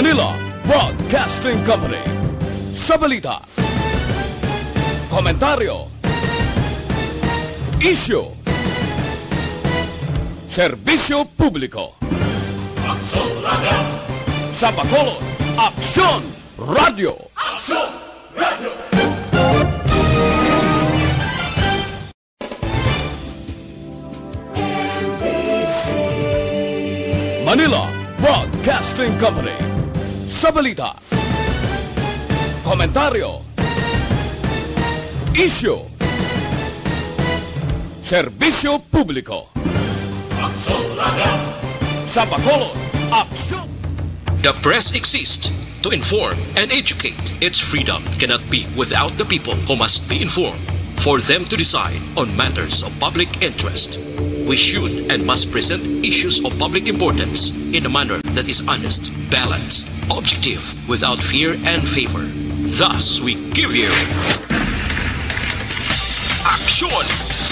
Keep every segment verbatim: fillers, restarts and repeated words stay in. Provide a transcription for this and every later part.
Manila Broadcasting Company. Sa balita, komentaryo, isyu, serbisyo publiko. Aksyon Radio! Sa Bacolod, Aksyon Radio! Aksyon Radio! Manila Broadcasting Company. Sa balita, komentaryo, isyu, serbisyo publiko. Aksyon Radio! Sa Bacolod, Aksyon! The press exists to inform and educate. Its freedom cannot be without the people who must be informed for them to decide on matters of public interest. We should and must present issues of public importance in a manner that is honest, balanced, objective, without fear and favor. Thus, we give you Action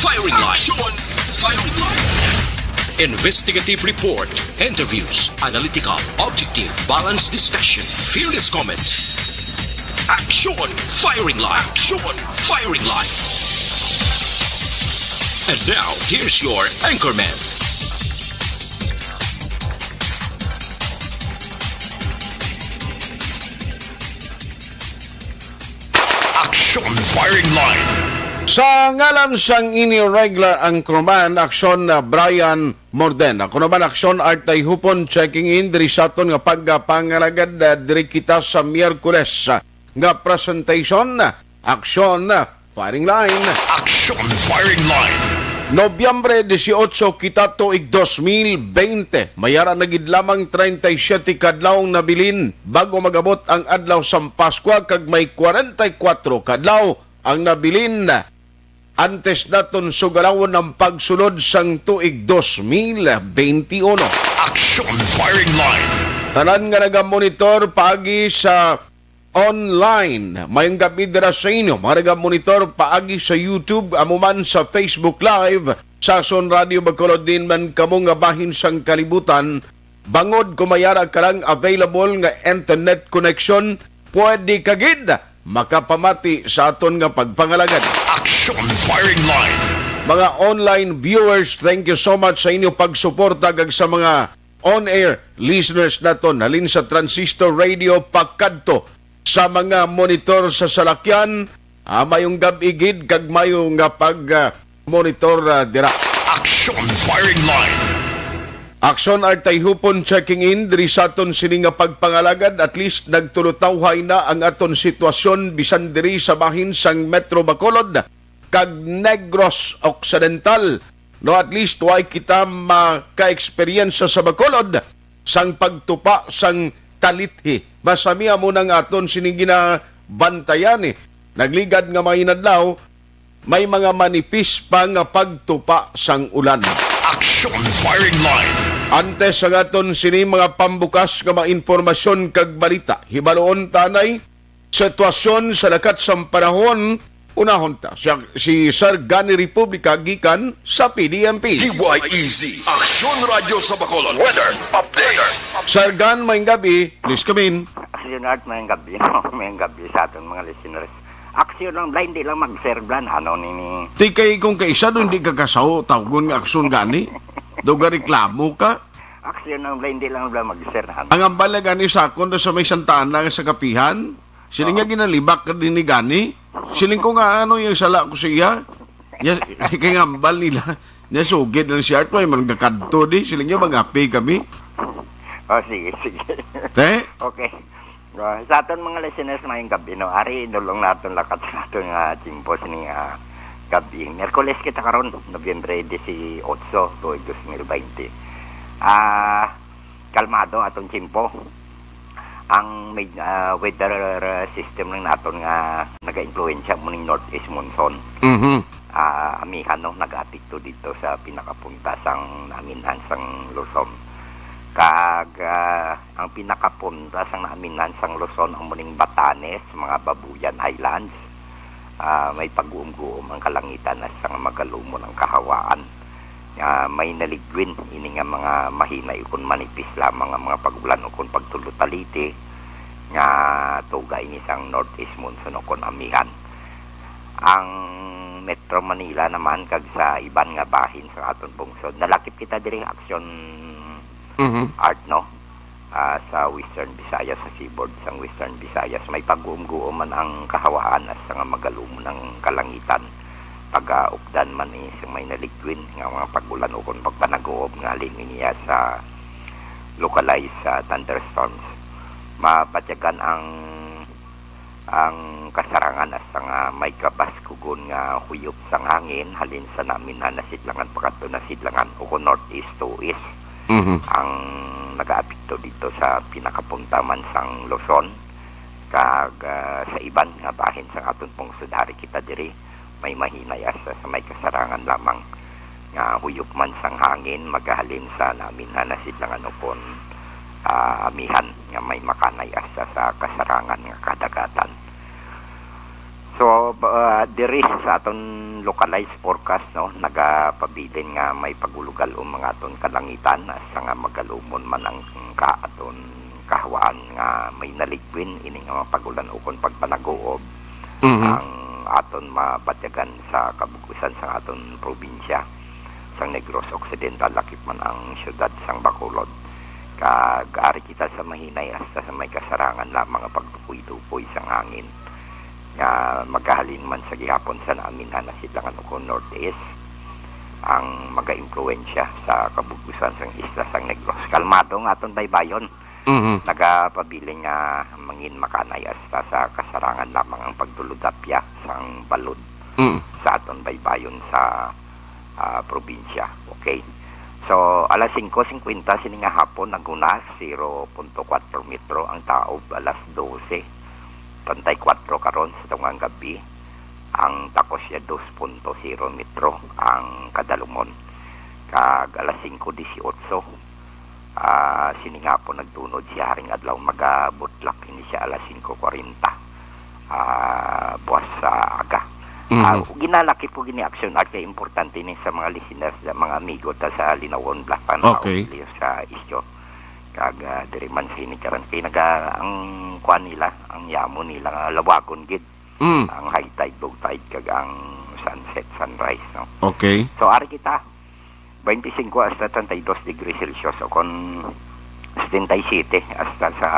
Firing Line. Action Firing Line. Investigative report, interviews, analytical, objective, balanced discussion, fearless comments. Action Firing Line. Action Firing Line. And now, here's your anchorman. Action Firing Line. Sa ngalan sang inyo regular anchorman, Aksyon, ah, Brian Morden. Ako naman, Aksyon, Art Tayhupon, checking in diri sa aton nga pagpangalagad, ah, diri kita sa Miyerkules, ah, nga presentation, Aksyon, ah, Firing Line. Action Firing Line. Nobyembre dieciocho kita, tuig dos mil veinte. Mayara na gid lamang treinta y siete ka adlaw ang nabilin bago mag-abot ang adlaw sang Paskwa, kag may kwarenta y kuwatro ka adlaw ang nabilin antes naton sugalawon ang pagsulod sang tuig dos mil veintiuno. Action Firing Line. Tanan nga nagamonitor paagi sa online, mayong gab-i dira sa inyo. Mga nagamonitor paagi sa YouTube, amo man sa Facebook Live, sa Aksyon Radio Bacolod, diin man kamo nga bahin sang kalibutan, bangod kung mayara ka lang available nga internet connection, pwede ka gid makapamati sa aton nga pagpangalagad. Action Firing Line. Mga online viewers, thank you so much sa inyo pagsuporta, kag sa mga on-air listeners naton halin sa transistor radio pakadto sa mga monitor sa salakyan. Ah, mayong gab-i gid kag mayo nga pag, ah, monitor, ah, dira. Action Firing Line. Aksyon Art Tayhupon checking in diri sa aton sini nga pagpangalagad. At least nagtulutawhay na ang aton sitwasyon bisan diri sa bahin sang Metro Bacolod kag Negros Occidental. No, at least way kita maka-eksperyensya sa Bacolod sang pagtupa sang talithi. Masami amo nang aton sini ginabantayan, eh. Nagligad nga mga inadlaw, may mga manipis pa nga pagtupa sang ulan. Action Firing Line. Antes ang aton sini mga pambukas nga mga impormasyon kag balita, hibaluon ta anay sitwasyon sa lakat sang panahon. Unahon ta siya, si Sir Gani Republica gikan sa P D M P. D Y E Z, Aksyon Radio sa Bacolod. Weather update. Sir Gan, maayong gabi. Please come in. Aksyon Art, maayong gabi, no? Maayong gabi sa aton mga listeners. Aksyon lang, blind, di lang mag-share, blan. Ano nini? Ti kay kung kaisa do, hindi ka kasaw, tawgon nga Aksyon Gani. Do gareklamo ka. Aksyon lang, blind, di lang, blan, mag-share, ano? Ang hambal na gani sa akon do sa may Santa Ana nga sa kapihan. Siling niya, ginalibak ka din ni gani. Siling ko nga, ano yung sala ko sa iya? Niya, kay nga hambal nila. Niya, sugid lang si Art, way man gakadto di. Siling niya, magapi kami. Oh, sige, sige. Te? Okay. Ah, sa aton mga listeners, maayong gabi, no? Ari, idulong naton lakat sa aton nga tiyempo sini nga gabi. Miyerkules kita karon, Nobyembre dieciocho, tuig dos mil veinte. Ah, kalmado aton tiyempo. Ang med-, ah, weather system lang naton nga nagaimpluwensya mo ning northeast monsoon. Mhm. Ah, amihan, no, nagaapekto dito sa pinakapunta sang naminhan sang Luzon. Kag, ah, ang pinakapunta sang naminhan sang Luzon amo ning Batanes, mga Babuyan Islands. Ah, may pagguom-guom ang kalangitan asa nga magalumon ang kahawaan. nga may naligwin ini nga mga mahinay ukon manipis lamang nga mga pag-ulan ukon pagtulod-taliti nga tuga ini sang northeast monsoon ukon amihan. Ang Metro Manila naman kag sa iban nga bahin sa aton pungsod, nalakip kita diri, Action Mhm. Art, no? Ah, sa Western Visayas, sa seaboard sang Western Visayas, may pagguom-guom man ang kahawaan asa nga magalumon ang kalangitan. Pagaupdan man ni sa may naligwin nga mga pag-ulan ukon pagpanaguob nga halin niya sa localized, ah, thunderstorms. Mabatyagan ang ang kasarangan asa nga may kabaskugon nga huyop sang hangin halin sa namin na nasidlangan pakadto nasidlangan ukon northeast to east Mhm. ang nagaapekto dito sa pinakapunta man sang Luzon kag, ah, sa iban nga bahin sang aton pungsod. Hari kita diri may mahinay asa sa may kasarangan lamang nga huyop man sang hangin magahalin sa namin na nasidlangan ukon, ah, amihan nga may makanay asa sa kasarangan nga kadagatan. So, ah, diri sa aton localized forecast, no, nagapabilin nga may pagulugal-om ang aton kalangitan asa nga magalumon man ang ka aton kahawaan nga may naligwin ini nga mga pag-ulan ukon pagpanaguob Mhm. ang aton mabatyagan sa kabugusan sa aton probinsya sang Negros Occidental, lakip man ang siyudad sang Bacolod. Kag ari kita sa mahinay hasta sa may kasarangan lamang nga pagtupoy-tupoy sang hangin nga magahalin man sa gihapon sa namin na nasidlangan ukon northeast ang magaimpluwensya sa kabugusan sang isla sang Negros. Kalmado ang aton baybayon. Mhm. Nagapabilin nga mangin makanay hasta sa kasarangan lamang ang pagtulod-apya sang balod Mm. sa aton baybayon sa, ah, probinsya. Okay. So, alas singko singkwenta sini nga hapon, naguna, zero punto kwatro metro ang taob, alas dose, treinta y cuatro karon sa tungang gabi, ang takos siya, dos punto zero metro ang kadalumon. Kag alas singko dieciocho, ah, sini nga po nagtunod siya haring adlaw, magabutlak ini siya alas singko kwarenta, ah, buwas sa aga. Mhm. Ah, ginalaki po gini Action Art kay importante ni sa mga listeners, sa mga amigo ta sa Linawon, Blas, Panao, Okay. Iloilo sa Isyo. Kag, ah, diri man sa Hinigaran kay naga, ang kuan nila, ang yamo nila nga lawagon gid. Mm. Ang high tide, low tide, kag ang sunset, sunrise, no? Okay. So, ari kita, twenty-five hasta treinta y dos degrees Celsius, o kon setenta y siete hasta sa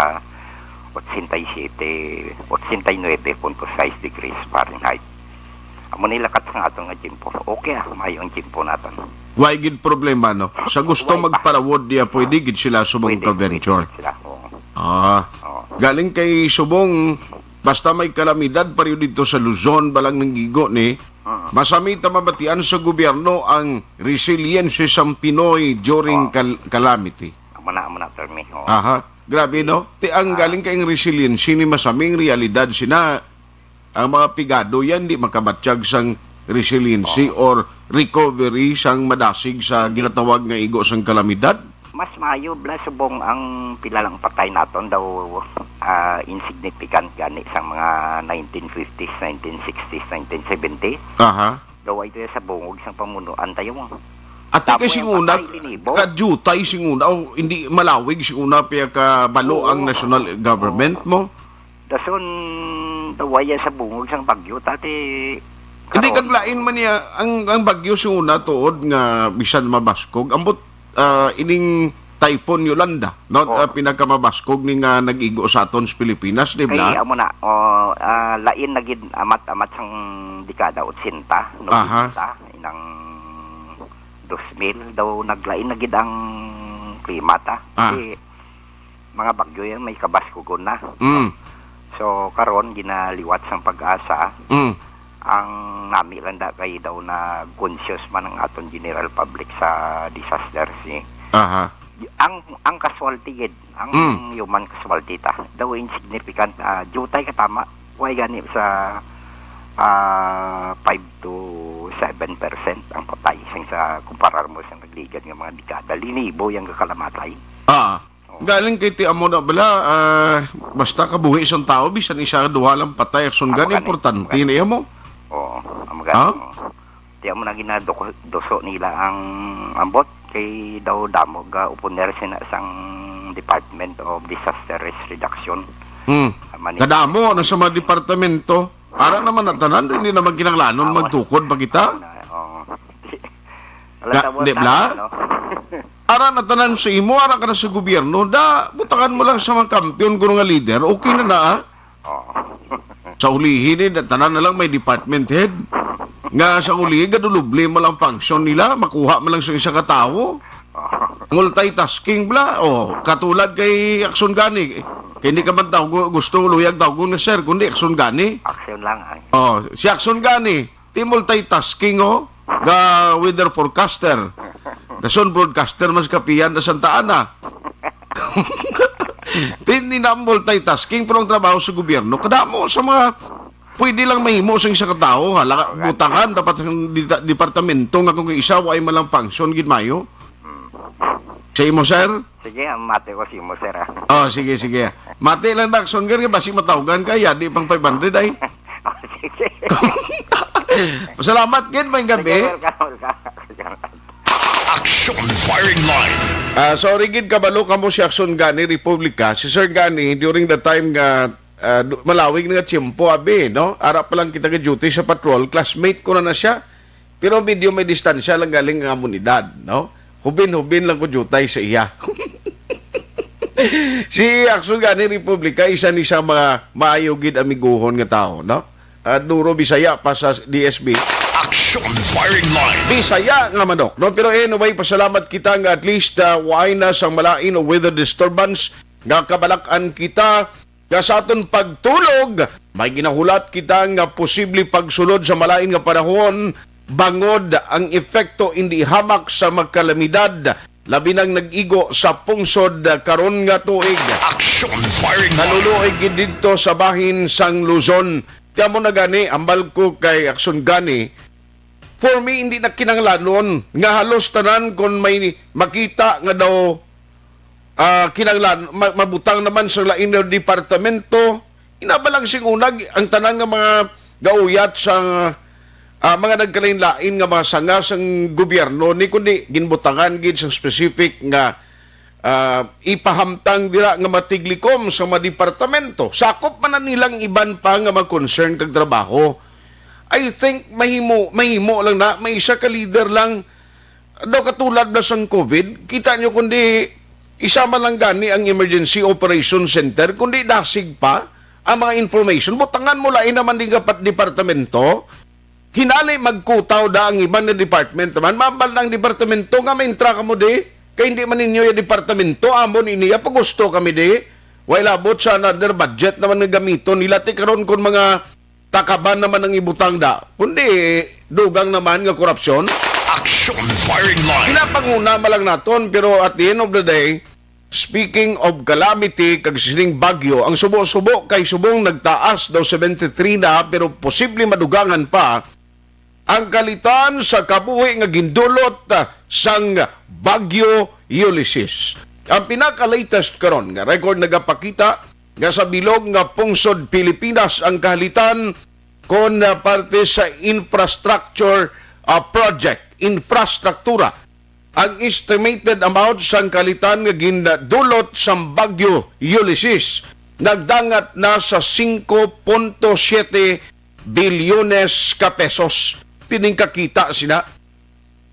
ochenta y siete, ochenta y nueve punto sais degrees Fahrenheit. Amo ni lakat sa aton nga tiempo. Okay, ah, maayo ang tiempo naton. Way gid problema, no? Sa gusto Way pa. magparawod niya, pwede gid sila subong Pwede, ka venture. pwede sila, oo. Ah. Oo. Galing kay subong, basta may kalamidad, pareho dito sa Luzon, balang nanggigo ni, Mm. masami ta mabatian sa gobyerno ang resiliency sang Pinoy during Oo. cal-, calamity. Amo na, amo na, Termi, oo. Aha. Grabe, no? Ti ang Ah. galing kay ang resiliency ni masaming realidad sina ang mga pigado yan di makabatyag sang resiliency Oo. or recovery sang madasig sa ginatawag nga igo sang kalamidad. Mas maayo, Blas, subong ang pila lang patay naton daw, ah, insignificant gani sang mga nineteen fifties, nineteen sixties, nineteen seventies. Aha. Daw ay tuya sa bungog sang pamunuan tayo mo. Ati Tapos kay yung singuna, patay, linibo. Kadiyutay singuna, o hindi malawig singuna, piya kabalo Oo. ang national government Oo. mo. Dason, daw ay sa bungog sang bagyo, tati. Hindi, Karon. kag lain man niya, ang, ang bagyo singuna tuod nga bisan mabaskog, ambot, ah, ining Typhoon Yolanda, no? Oh. Ah, pinakamabaskog ni nga nag-igo sa aton sa Pilipinas, di ba? Kay, amo na, oh, ah, lain na gid amat-amat sang dekada ochenta, Aha. nobenta, inang dos mil, daw naglain na gid ang klima ta. Ah. Kasi mga bagyo yan, may kabaskugon na. Mm. So, karon, ginaliwat sang pag-asa, Mm. ang nami lang da kay daw na conscious man ang aton general public sa disasters, eh. Aha. Ang, ang casualty gid, ang Mm. human casualty ta, daw insignificant, ah, jutay ka tama, way gani sa, ah, five to seven percent ang patay sang sa kumparar mo sa nagligad nga mga dekada. Linibo yang kakalamatay. Ah. Oo. Galing kay ti amo na bala, ah, basta kabuhi sang tao, bisan isa duha lang patay, akson Amo gani, gani, importante amo gani. na iya mo. Oo, amo gani, Ha? oo. Di mo na ginaduso nila ang ambot kay daw damo ga oponer sina sang Department of Disaster Risk Reduction. Hmm. Mani- Kadamo na sa mga departamento. Ara naman na tanan, hindi naman kinanglanon magtukod pa kita. Oo. Nga, di bla? Ara na tanan sa imo, ara ka na sa gobyerno. Da, butangan mo lang sa mga kampiyon ko nga leader. Okay na na, ah. Oo. Sa ulihi ni, da, tanan na lang may department head. Nga sa ulihi, gadulubli mo lang function nila, makuha mo lang sa isa ka tawo. Oo. Multitasking bla. Oh, katulad kay Action Gani. Kay hindi ka man tawgo, gusto luyag tawgon nga sir, kundi Action Gani. Action lang ay. Oh, si Action Gani, ti multitasking, oh. Ga weather forecaster. Dason broadcaster mas kapiyan na Santa Ana. Ti hindi na multitasking, pero ang trabaho sa gobyerno, kadamo sa mga pwede lang mahimo sa isa ka tawo. Hala, butangan, dapat ang dita- departamento nga kung isa, wa ay malang function, gid mayo. Sa imo, sir? Sige, ang mati ko si mo, sir. Ah. Oh, sige, sige. Mati lang, Daxon, gani, basi matawgan ka, yadi pang five hundred ay. Oh, sige. Salamat, gid, may gabi. Sige, welcome, welcome. Action Firing Line. Ah, sorry gid, kabalo kamo si Action Gani Republika. Si Sir Gani, during the time nga ah, du- malawig na nga tiyempo, abi, no? Ara pa lang kita ga-duty sa patrol, classmate ko na na siya. Pero medyo may distansya lang galing ang amon edad, no? Hubin-hubin lang ko duty sa iya. Si Action Gani Republika, isa ni sa mga maayo gid amiguhon nga tawo, no? Ah, duro Bisaya pa sa D S B. Action Firing Line. Bisaya nga manok, no? Pero anyway, pasalamat kita nga at least uh, waay na sang malain o weather disturbance nga kabalak-an kita nga sa aton pagtulog may ginahulat kita nga posible pagsulod sa malain nga panahon bangod ang epekto indi hamak sa magkalamidad labi nang nag-igo sa pungsod karon nga tuig. Action Firing Line. Naluluoy gid didto sa bahin sang Luzon. Kaya mo na gani, ambal ko kay Action Gani, for me, hindi na kinanglanon nga halos tanan kon may makita nga daw ah, kinanglan ma- mabutang naman sa lain nga departamento. Inaba lang sing unag ang tanan nga mga gauyat sa ah, mga nagkalain-lain nga mga sanga sang gobyerno ni kundi ginbutangan gid sa specific nga ah, ipahamtang dira nga matiglikom sa mga departamento. Sakop man na nilang iban pa nga mga concern kag trabaho. I think mahimo mahimo lang na may isa ka leader lang daw katulad na sang COVID, kita nyo kundi isa man lang gani ang Emergency Operation Center, kundi dasig pa ang mga information. Butangan mo lain naman di kapat departamento, hinali magkutaw da ang iban nga department naman. Mabal na ang departamento nga maintra ka mo di, kay hindi man ninyo yung departamento, amon iniya, pagusto kami di. Way labot sa another budget naman nga gamiton nila. Ti karon kung mga takaban naman ang ibutang da, kundi dugang naman nga korupsyon. Action Firing Line. Pinapanguna man lang naton, pero at the end of the day, speaking of calamity kag sining bagyo, ang subo-subo kay subong nagtaas daw seventy-three na, pero posible madugangan pa ang kalitan sa kabuhi nga gindulot ah, sang Bagyo Ulysses. Ang pinaka-latest karon nga record nagapakita nga sa bilog nga pungsod Pilipinas ang kahalitan kon ah, parte sa infrastructure ah, project, infrastruktura. Ang estimated amount sang kalitan nga gindulot sang Bagyo Ulysses nagdangat na sa singko punto siyete bilyones ka pesos. Tining kakita sina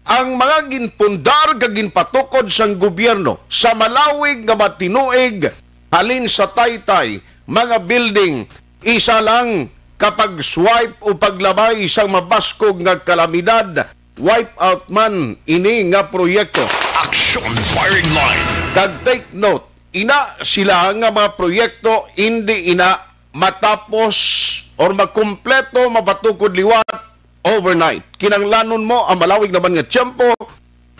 ang mga ginpundar kag ginpatukod sang gobyerno sa malawig nga matinuig halin sa taytay, mga building, isa lang kapag swipe o paglabay sang mabaskog nga kalamidad, wipe out man ini nga proyekto. Action Firing Line. Kag take note, ina sila nga mga proyekto hindi ina matapos or makumpleto, mapatukod liwat overnight. Kinahanglanon mo ang malawig naman nga tiyempo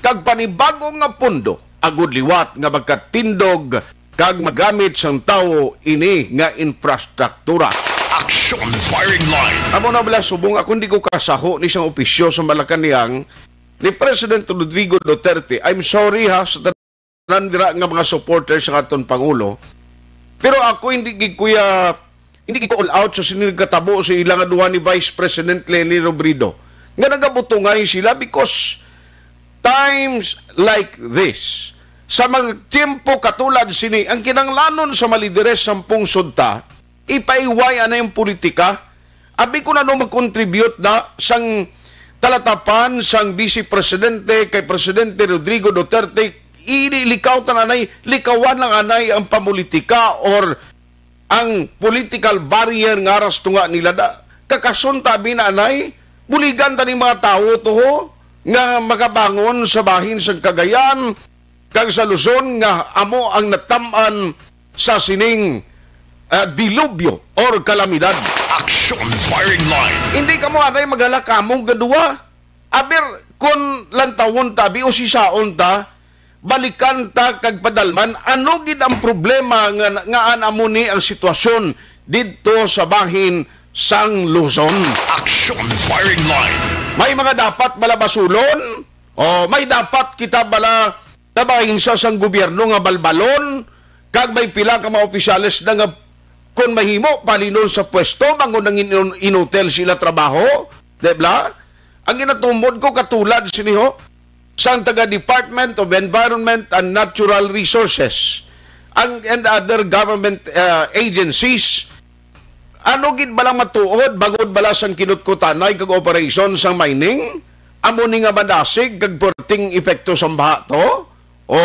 kag panibago nga pondo agud liwat nga magkatindog kag magamit sang tawo ini nga infrastruktura. Action Firing Line. Amo na bala subong ako hindi ko kasaho ni sang opisyo sa Malacañang ni President Rodrigo Duterte. I'm sorry ha sa tanan dira nga mga supporters sa aton Pangulo. Pero ako hindi gid kuya hindi gid ko all out sa sini nagkatabo sa ila nga duha ni Vice President Leni Robredo. nga nagabutungay sila because times like this, sa mga tiyempo katulad sini, ang kinahanglanon sa mga lideres sang pungsod ta, ipaiway anay ang politika. Abi kon ano mag-contribute na sang talatapan sang Vice Presidente kay Presidente Rodrigo Duterte, ilikaw ta na anay, likawan lang anay ang pamulitika or ang political barrier nga aras tunga nila da. Kakason ta abi na anay, buligan ta ning mga tawo to ho, nga makabangon sa bahin sang Cagayan kag sa Luzon nga amo ang natam-an sa sining, ah, dilubyo or kalamidad. Action firing line. Hindi kamo anay maghala kamo nga duwa. Aber, kon lantawon ta, abi, usisaon ta, balikan ta kag padalman, ano gid ang problema nga, nga ana mo ni ang sitwasyon didto sa bahin sang Luzon? Action firing line. May mga dapat bala basulon? O may dapat kita bala nabahin sa sang gobyerno nga balbalon? Kag may pila ka mga opisyales na nga kon mahimo, palinon sa pwesto, bangod nang in-, inutel sila trabaho, di ba? Ang ginatumod ko katulad sini ho, sang taga Department of Environment and Natural Resources, ang, and other government, uh, agencies, ano gid bala matuod, bangod bala sang kinutkutanay kag operation sang mining, amo ni nga madasig kag perting epekto sang baha to? O,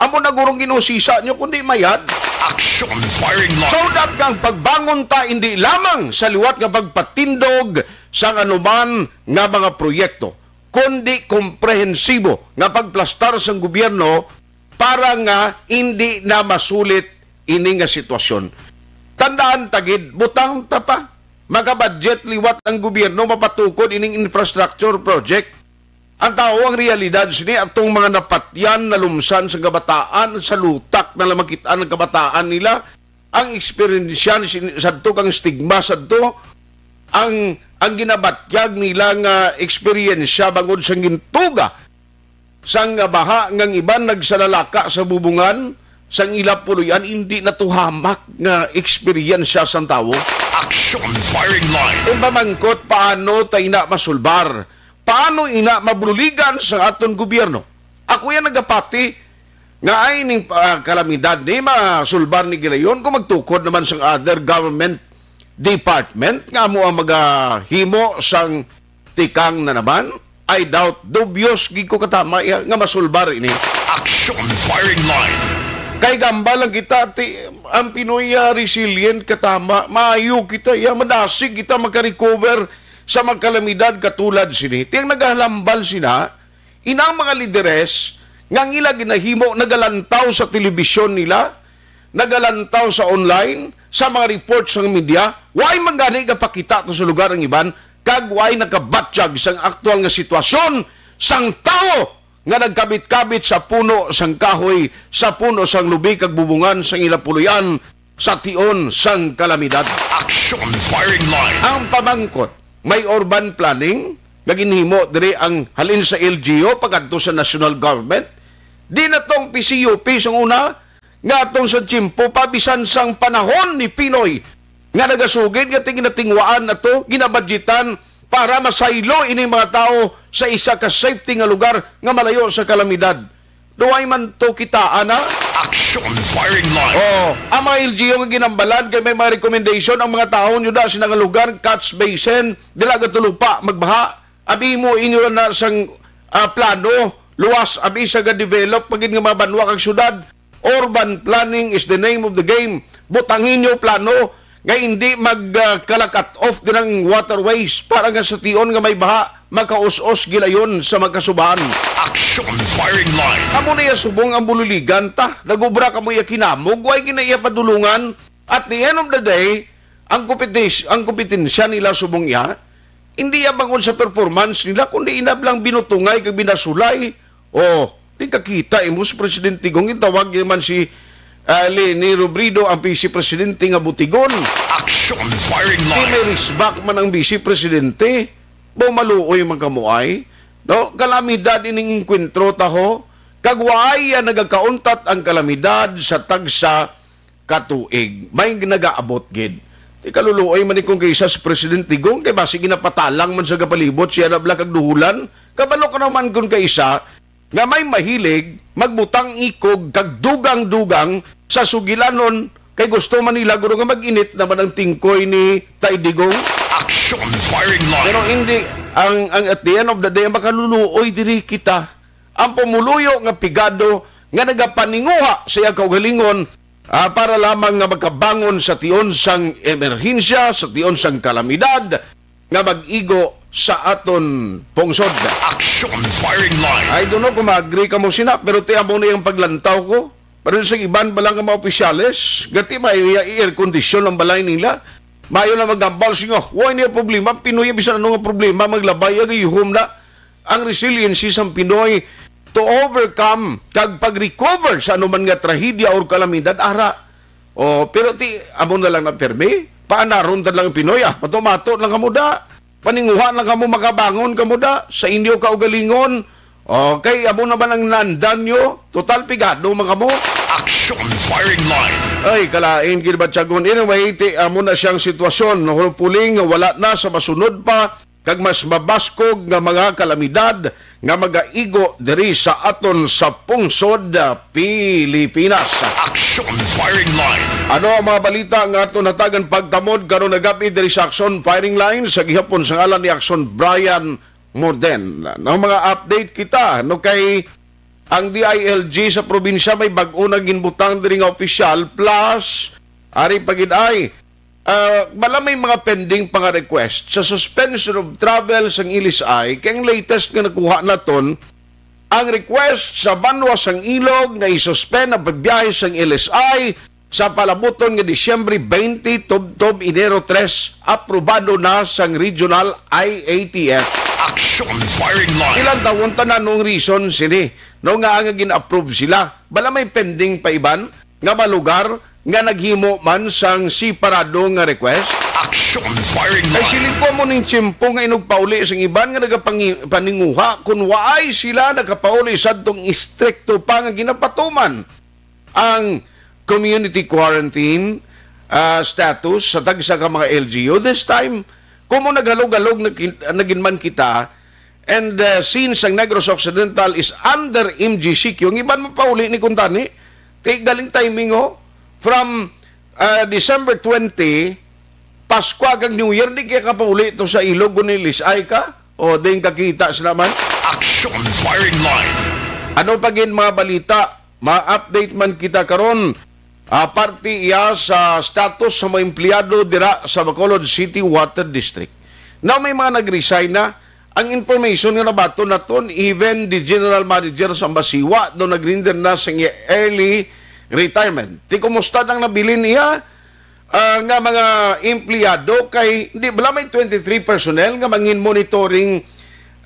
amo na gurong ginusisa nyo, kundi mayad. Action firing line. So that nga ang pagbangon ta hindi lamang sa liwat nga pagpatindog sang anuman nga mga proyekto, kundi komprehensibo nga pagplastar sang gobyerno para nga hindi na masulit ini nga sitwasyon. Tandaan ta gid, butang ta pa. Makabudget liwat ang gobyerno mapatukod ining infrastructure project. Ang tawo, ang realidad sini, atong mga napatyan, nalumsan sa kabataan, sa lutak na lang makit-an ang kabataan nila, ang eksperyensya ni sin-, sadto kang stigma sadto, ang, ang ginabatyag nila nga eksperyensya bangod sa gintuga sang baha, nga ang iban nagsalalaka sa bubungan sang ila puloy-an, hindi na to hamak nga eksperyensya sang tawo. Action firing line. Kung pamangkot, paano tayo na masulbar? Paano ina mabuligan sa aton gobyerno? Ako yan nagapati nga ay ning, ah, kalamidad ni masulbar ni gilayon kung magtukod naman sang other government department nga amo ang magahimo sang tikang na naman. I doubt, dubious gid ko katama iya nga masulbar ini. Action firing line. Kay gamba lang kita, ti, ang Pinoy, ah, resilient katama, maayo kita, iya, madasig kita makarecover sa mga kalamidad katulad sini. Tiyang nagahalambal sina, inang mga lideres nga ang ila ginahimo nagalantaw sa telebisyon nila, nagalantaw sa online, sa mga report sang media, way man gani gapakita to sa lugar ang iban, kag way nakabatyag sang aktual nga sitwasyon sang tawo nga nagkabit-kabit sa puno sang kahoy, sa puno sang lubi kag bubungan sang ila puloy-an sa tion sang kalamidad. Action firing line. Ang pamangkot, may urban planning nga ginhimo diri ang halin sa L G U pagkadto sa national government. Di na tong P C U P sang una, nga atong sa tiyempo pa, bisan sang panahon ni Pinoy nga nagasugid nga ting-, ginatingwaan nato, ginabadyetan para masaylo ining mga tawo sa isa ka safety nga lugar nga malayo sa kalamidad. Duway man to kitaan, ha? Action firing line. Oh, ang mga L G U nga ginambalan kay may mga recommendation ang mga tawo nyo da sa nga lugar, catch basin, dila gatulupa, magbaha. Abi mo inyo na sang, ah, plano, luwas, abi sa ga-develop pa gid nga mga banwa kag syudad. Urban planning is the name of the game. Butangin nyo plano nga hindi mag, ah, kala cut off din ang waterways para nga sa tion nga may baha, makaus-os gilayon sa magkasubahan. Action firing line. Amo na iya subong ang bululigan ta. Nagubra kamo iya kinamog, way gina iya padulungan. At the end of the day, ang kompetis-, ang kompetensya nila subong iya, hindi iya bangod sa performance nila, kundi inab lang binutungay kag binasulay. Oh, di ka kita imo si Presidente Gong, gintawag niya man si, ah, Leni Robredo, ang Vice Presidente nga butigon. Action firing line. Di may respect man ang Vice Presidente. Bo maluoy man kamo ay. No? Kalamidad ining engkwentro taho. Kag waay iya nagakauntat ang kalamidad sa tagsa ka tuig. May nagaabot gid. Di kaluluoy man ni kung kaisa si President Digong, kay basi ginapatalang man sa kapalibot siya na bala kag duhulan. Kabalo ka naman kung kaisa nga may mahilig magbutang ikog kag dugang-dugang sa sugilanon, kay gusto man nila guro nga mag-init naman ang tingkoy ni Tay Digong. Action firing line. Pero hindi, ang, ang at the end of the day, ang makaluluoy diri kita. Ang pumuluyo nga pigado nga nagapaninguha sa iya kaugalingon, ah, para lamang nga makabangon sa tion sang emerhensya, sa tion sang kalamidad, nga mag-igo sa aton pungsod. Action firing line. I don't know kung ma-agree ka mo sina, pero ti amo na yung paglantaw ko. Pero sa iban bala nga mga opisyales, gati may iya i-air condition ang balay nila. Mayo na magambal singa, wa niya problema, Pinoy bisan ano nga problema, maglabay, agayuhom na ang resiliency sang Pinoy to overcome kag pag-recover sa anuman nga trahedya or kalamidad, ara. O, pero ti, amo na lang na pirmi, paanaron ta lang ang Pinoy, ah, mato-mato lang kamo da, paninguha lang kamo, makabangon kamo da, sa inyo kaugalingon. Okay, amo naman ang naandan nyo, total pigado man kamo. Action firing line. Ay, kalain gid ba, Tiagon? Anyway, ti, amo na siyang sitwasyon. Hopefully nga wala na sa masunod pa kag mas mabaskog nga mga kalamidad nga magaigo diri sa aton sa pungsod, ah, Pilipinas. Action firing line. Ano ang mga balita nga aton hatagan pagtamod karon nga gab-i diri sa Action Firing Line? Sa gihapon sa ngalan ni Action Brian Moden. Ang mga update kita, no, kay ang D I L G sa probinsya may bag-o na ginbutang diri nga opisyal, plus ari pa gid ay, ah, bala may mga pending pa nga request sa suspension of travel sang L S I, kay ang latest nga nakuha naton, ang request sa Banwa sang Ilog nga i-suspend ang pagbiyahe sang L S I sa palabuton nga Disyembre twenty tubtob Enero tres, aprobado na sang Regional I A T F. Action firing line. Ilang tawon tanan nung reason sini, no, nga ang gin-approve sila. Bala may pending pa iban nga malugar nga naghimo man sang separado nga request. Action firing line. Ay, siling ko mo ning tiyempo nga inugpauli sang iban nga nagapangi-, paninguha kung waay sila nakapauli sadtong istrikto pa nga ginapatuman ang community quarantine, ah, status sa tagsa ka mga L G U. This time, kung mo naghalog-halog na kin-, na gid man kita, and, ah, since ang Negros Occidental is under M G C Q, ang iban mapauli ni kuntani, ti galing timing, oh, from, ah, December twenty, Paskwa kag New Year, di kaya kapauli to sa ilog kung nilisay ka? O, din kakita sa naman. Action firing line. Ano pa gid mga balita? Ma-update man kita karon. Ah, parte iya sa status sa mga empleyado dira sa Bacolod City Water District. Now, may mga nag-resign na. Ang information nga nabaton naton, even the general manager sa Ambasiwa, do nag-render na sa iya early retirement. Ti kumusta nang nabilin iya, ah, nga mga empleyado? Kay di bala may twenty-three personnel nga mangin monitoring,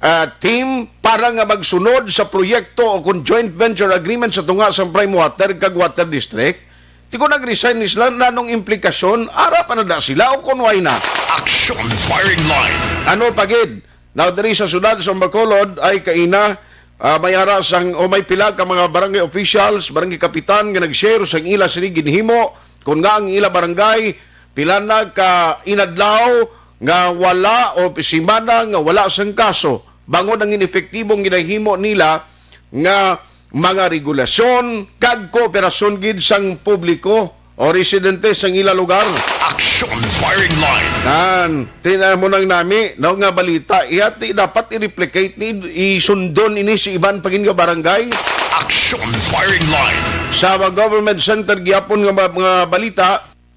ah, team para nga magsunod sa proyekto o kon joint venture agreement sa tunga sa Prime Water kag Water District? Ti kung nag-resign ni sila, nanong implikasyon? Ara pa na da sila o kon way na? Action firing line. Ano pa gid? Now, diri sa siyudad sa Bacolod ay kaina, ah, may ara sang, o may pila ka mga barangay officials, barangay kapitan nga nag-share sang ila sini ginhimo, kung nga ang ila barangay pila na ka inadlaw nga wala o simana nga wala sang kaso, bangod ang inepektibo nga ginahimo nila nga mga regulasyon kag kooperasyon gid sang publiko o residente sang ila lugar. Action firing line. Nan, tina mo nang nami, no, nga balita, iya ti dapat i-replicate ni, isundon ini si iban pa gid nga barangay. Action firing line. Sa mga government center gihapon nga mga, mga balita,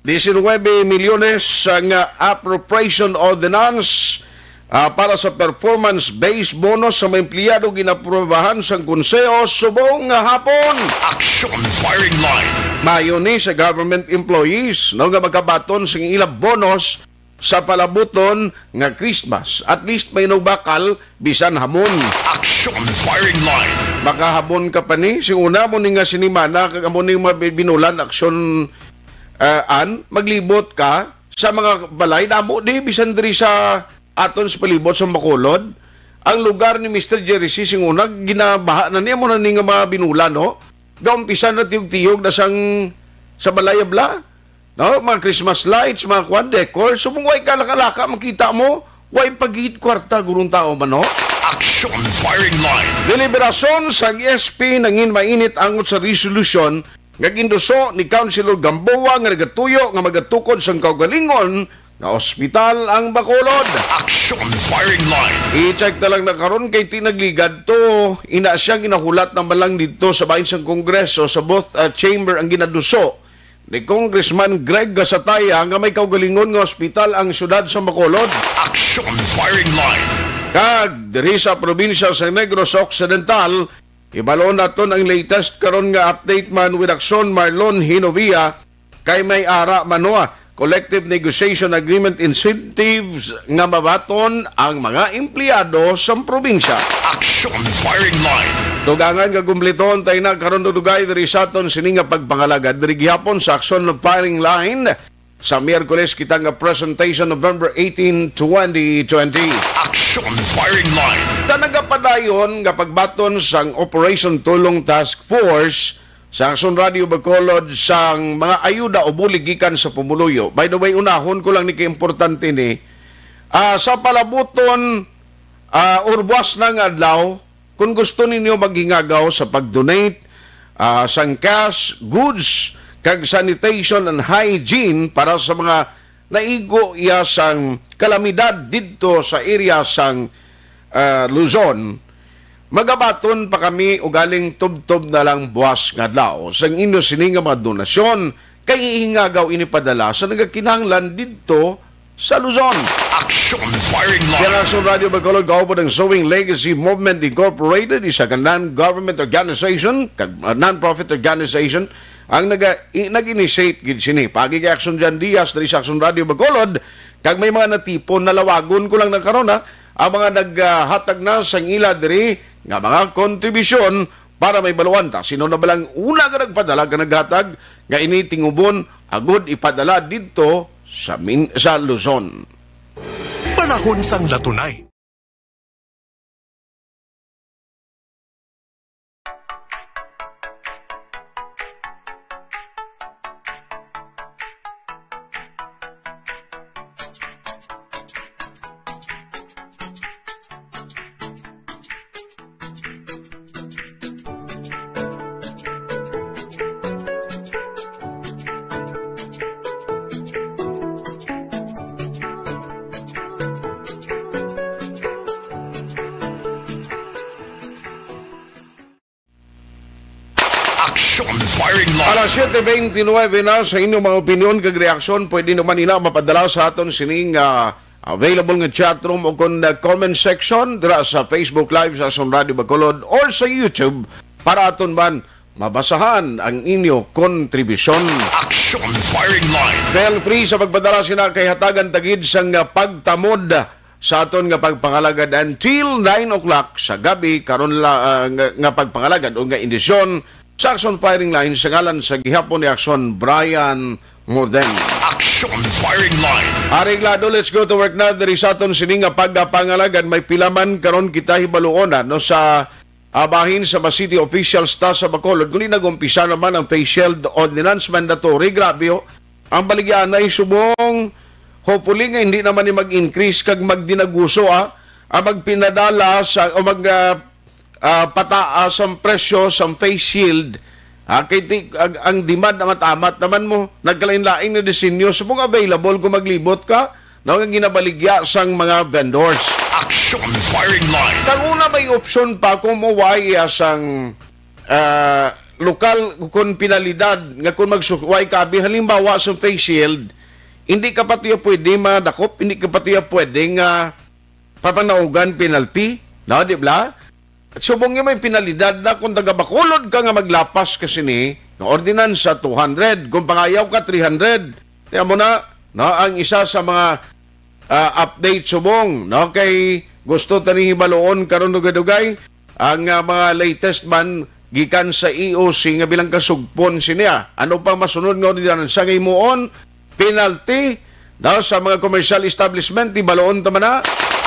diecinuebe milyones nga appropriation ordinance, ah, para sa performance-based bonus sa mga empleyado ginaprobahan sang konseho subong nga hapon. Action firing line. Mayo ni sa government employees, no, nga magkabaton sa ilang bonus sa palabuton nga Christmas. At least may nubakal bisan hamon. Action firing line. Makahamon ka pa ni, si una mo ni nga sinimana, kag amo ni mga bi-, binulan aksyon, ah, an, maglibot ka sa mga balay, damo di, bisan diri sa aton sa palibot sa Bacolod. Ang lugar ni Mister Jerry C. sing una, ginabaha na niya, mo na ni nga mga binulan, no? Gaumpisa na tiyog-tiyog na sang sa balay abla. no, mga Christmas lights, mga kwan, decor. So, kung way kalaka-laka, makita mo, way pagid kwarta, gurong tao man, no? Action Firing Line. Deliberasyon sang S P nangin mainit angot sa resolusyon nga ginduso ni Councilor Gamboa nga nagatuyo nga magatukod sang kaugalingon nga ospital ang Bacolod. Action Firing Line. I-check na lang na karon kay ti nagligad to. Ina siya ginahulat na man lang dito sa bahin sang Kongreso sa both, ah, chamber ang ginaduso ni Congressman Greg Gasataya nga may kaugalingon nga ospital ang siyudad sa Bacolod. Action Firing Line. Kag diri sa probinsya sa Negros Occidental, ibalo naton ang latest karon nga update man with Action Marlon Hinovia kay may ara man, no, collective negotiation agreement incentives nga mabaton ang mga empleyado sa probinsya. Action Firing Line. Dugangan nga kumpletohon tayo na karon dugay diri sa aton sini nga pagpangalagad diri gihapon sa Action Firing Line. Sa Miyerkules kita nga presentation, November eighteen, twenty twenty. Action Firing Line. Sa nagapadayon nga pagbaton sang Operation Tulong Task Force sa Action Radio Bacolod sang mga ayuda o bulig gikan sa pumuluyo. By the way, unahon ko lang ni kay importante ni, ah, sa palabuton, ah, or buwas na nga adlaw, kung gusto ninyo maghingagaw sa pag-donate, ah, sang cash, goods, kag sanitation and hygiene para sa mga naigo iya sang kalamidad didto sa area sang, ah, Luzon, magabaton pa kami ugaling tubtob na lang buwas nga adlaw sang inyo sini nga mga donasyon, kay ihingagaw ini padala sa nagakinahanglan didto sa Luzon. Action Firing Line. Ang Action Radio Bacolod, kaupod ang Sowing Legacy Movement Incorporated, isa ka non-government organization, kag, uh, non-profit organization, ang naga-, i-, nag-initiate gid sini. Pagi kay Action Jan Diaz diri sa Action Radio Bacolod, kag may mga natipon, nalawagon ko lang na karon, ha, ang mga naghatag na sang ila diri nga mga kontribusyon para may baluan ta sino na balang una nga nagpadala nga naghatag nga ini tingubon agud ipadala didto sa Min-, sa Luzon. Panahon sang latunay. Action Firing Line. Alas siete veintinueve na. Sa inyong mga opinyon kag reaksyon, pwede naman ina mapadala sa aton sining, ah, available nga chat room o kon, ah, comment section dira sa Facebook Live sa Action Radio Bacolod or sa YouTube para aton man mabasahan ang inyo kontribusyon. Action Firing Line. Feel free sa pagpadala sina kay hatagan ta gid sang, ah, pagtamod sa aton nga pagpangalagad until nine o'clock sa gabi karon la, ah, nga, nga pagpangalagad o nga edisyon sa Action Firing Line sa ngalan sa gihapon ni Action Brian Morden. Action Firing Line. Areglado, let's go to work na diri sa aton sini nga pagpangalagad. May pila man karon kita hibaluon, ano, sa, ah, bahin sa mga city officials ta sa Bacolod, kundi nag-umpisa naman ang face shield ordinance mandatory. Grabe, oh. Ang baligyaanay subong, hopefully nga hindi naman ni mag-increase kag magdinaguso, ah, ang magpinadala sa, o mag, ah, ah, pataas ang presyo sa face shield. Ah, kay ti-, ang, ang demand amat-amat naman mo. Nagkalain-lain na disenyo. Subong available kung maglibot ka, no, nga ginabaligya sang mga vendors. Action Firing Line. Ang una may option pa kung maway iya sang, ah, lokal kon pinalidad nga kung magsuway ka abi, halimbawa sa face shield, hindi ka pa tiya pwede madakop, hindi ka pa tiya pwede nga papanaugan penalty, no, di ba? At subong nga may penalidad na kung taga Bacolod ka nga maglapas ka sini nga ordinansa, two hundred, kung pangayaw ka, three hundred. Tiyan mo na, no, ang isa sa mga, ah, update subong, no, kay gusto tani hibaluon karon dugay-dugay ang, ah, mga latest man gikan sa E O C nga bilang kasugpon sini, ah. Ano pa masunod nga ordinansa nga himuon? Penalty daw sa mga commercial establishment, di baloon ta man na.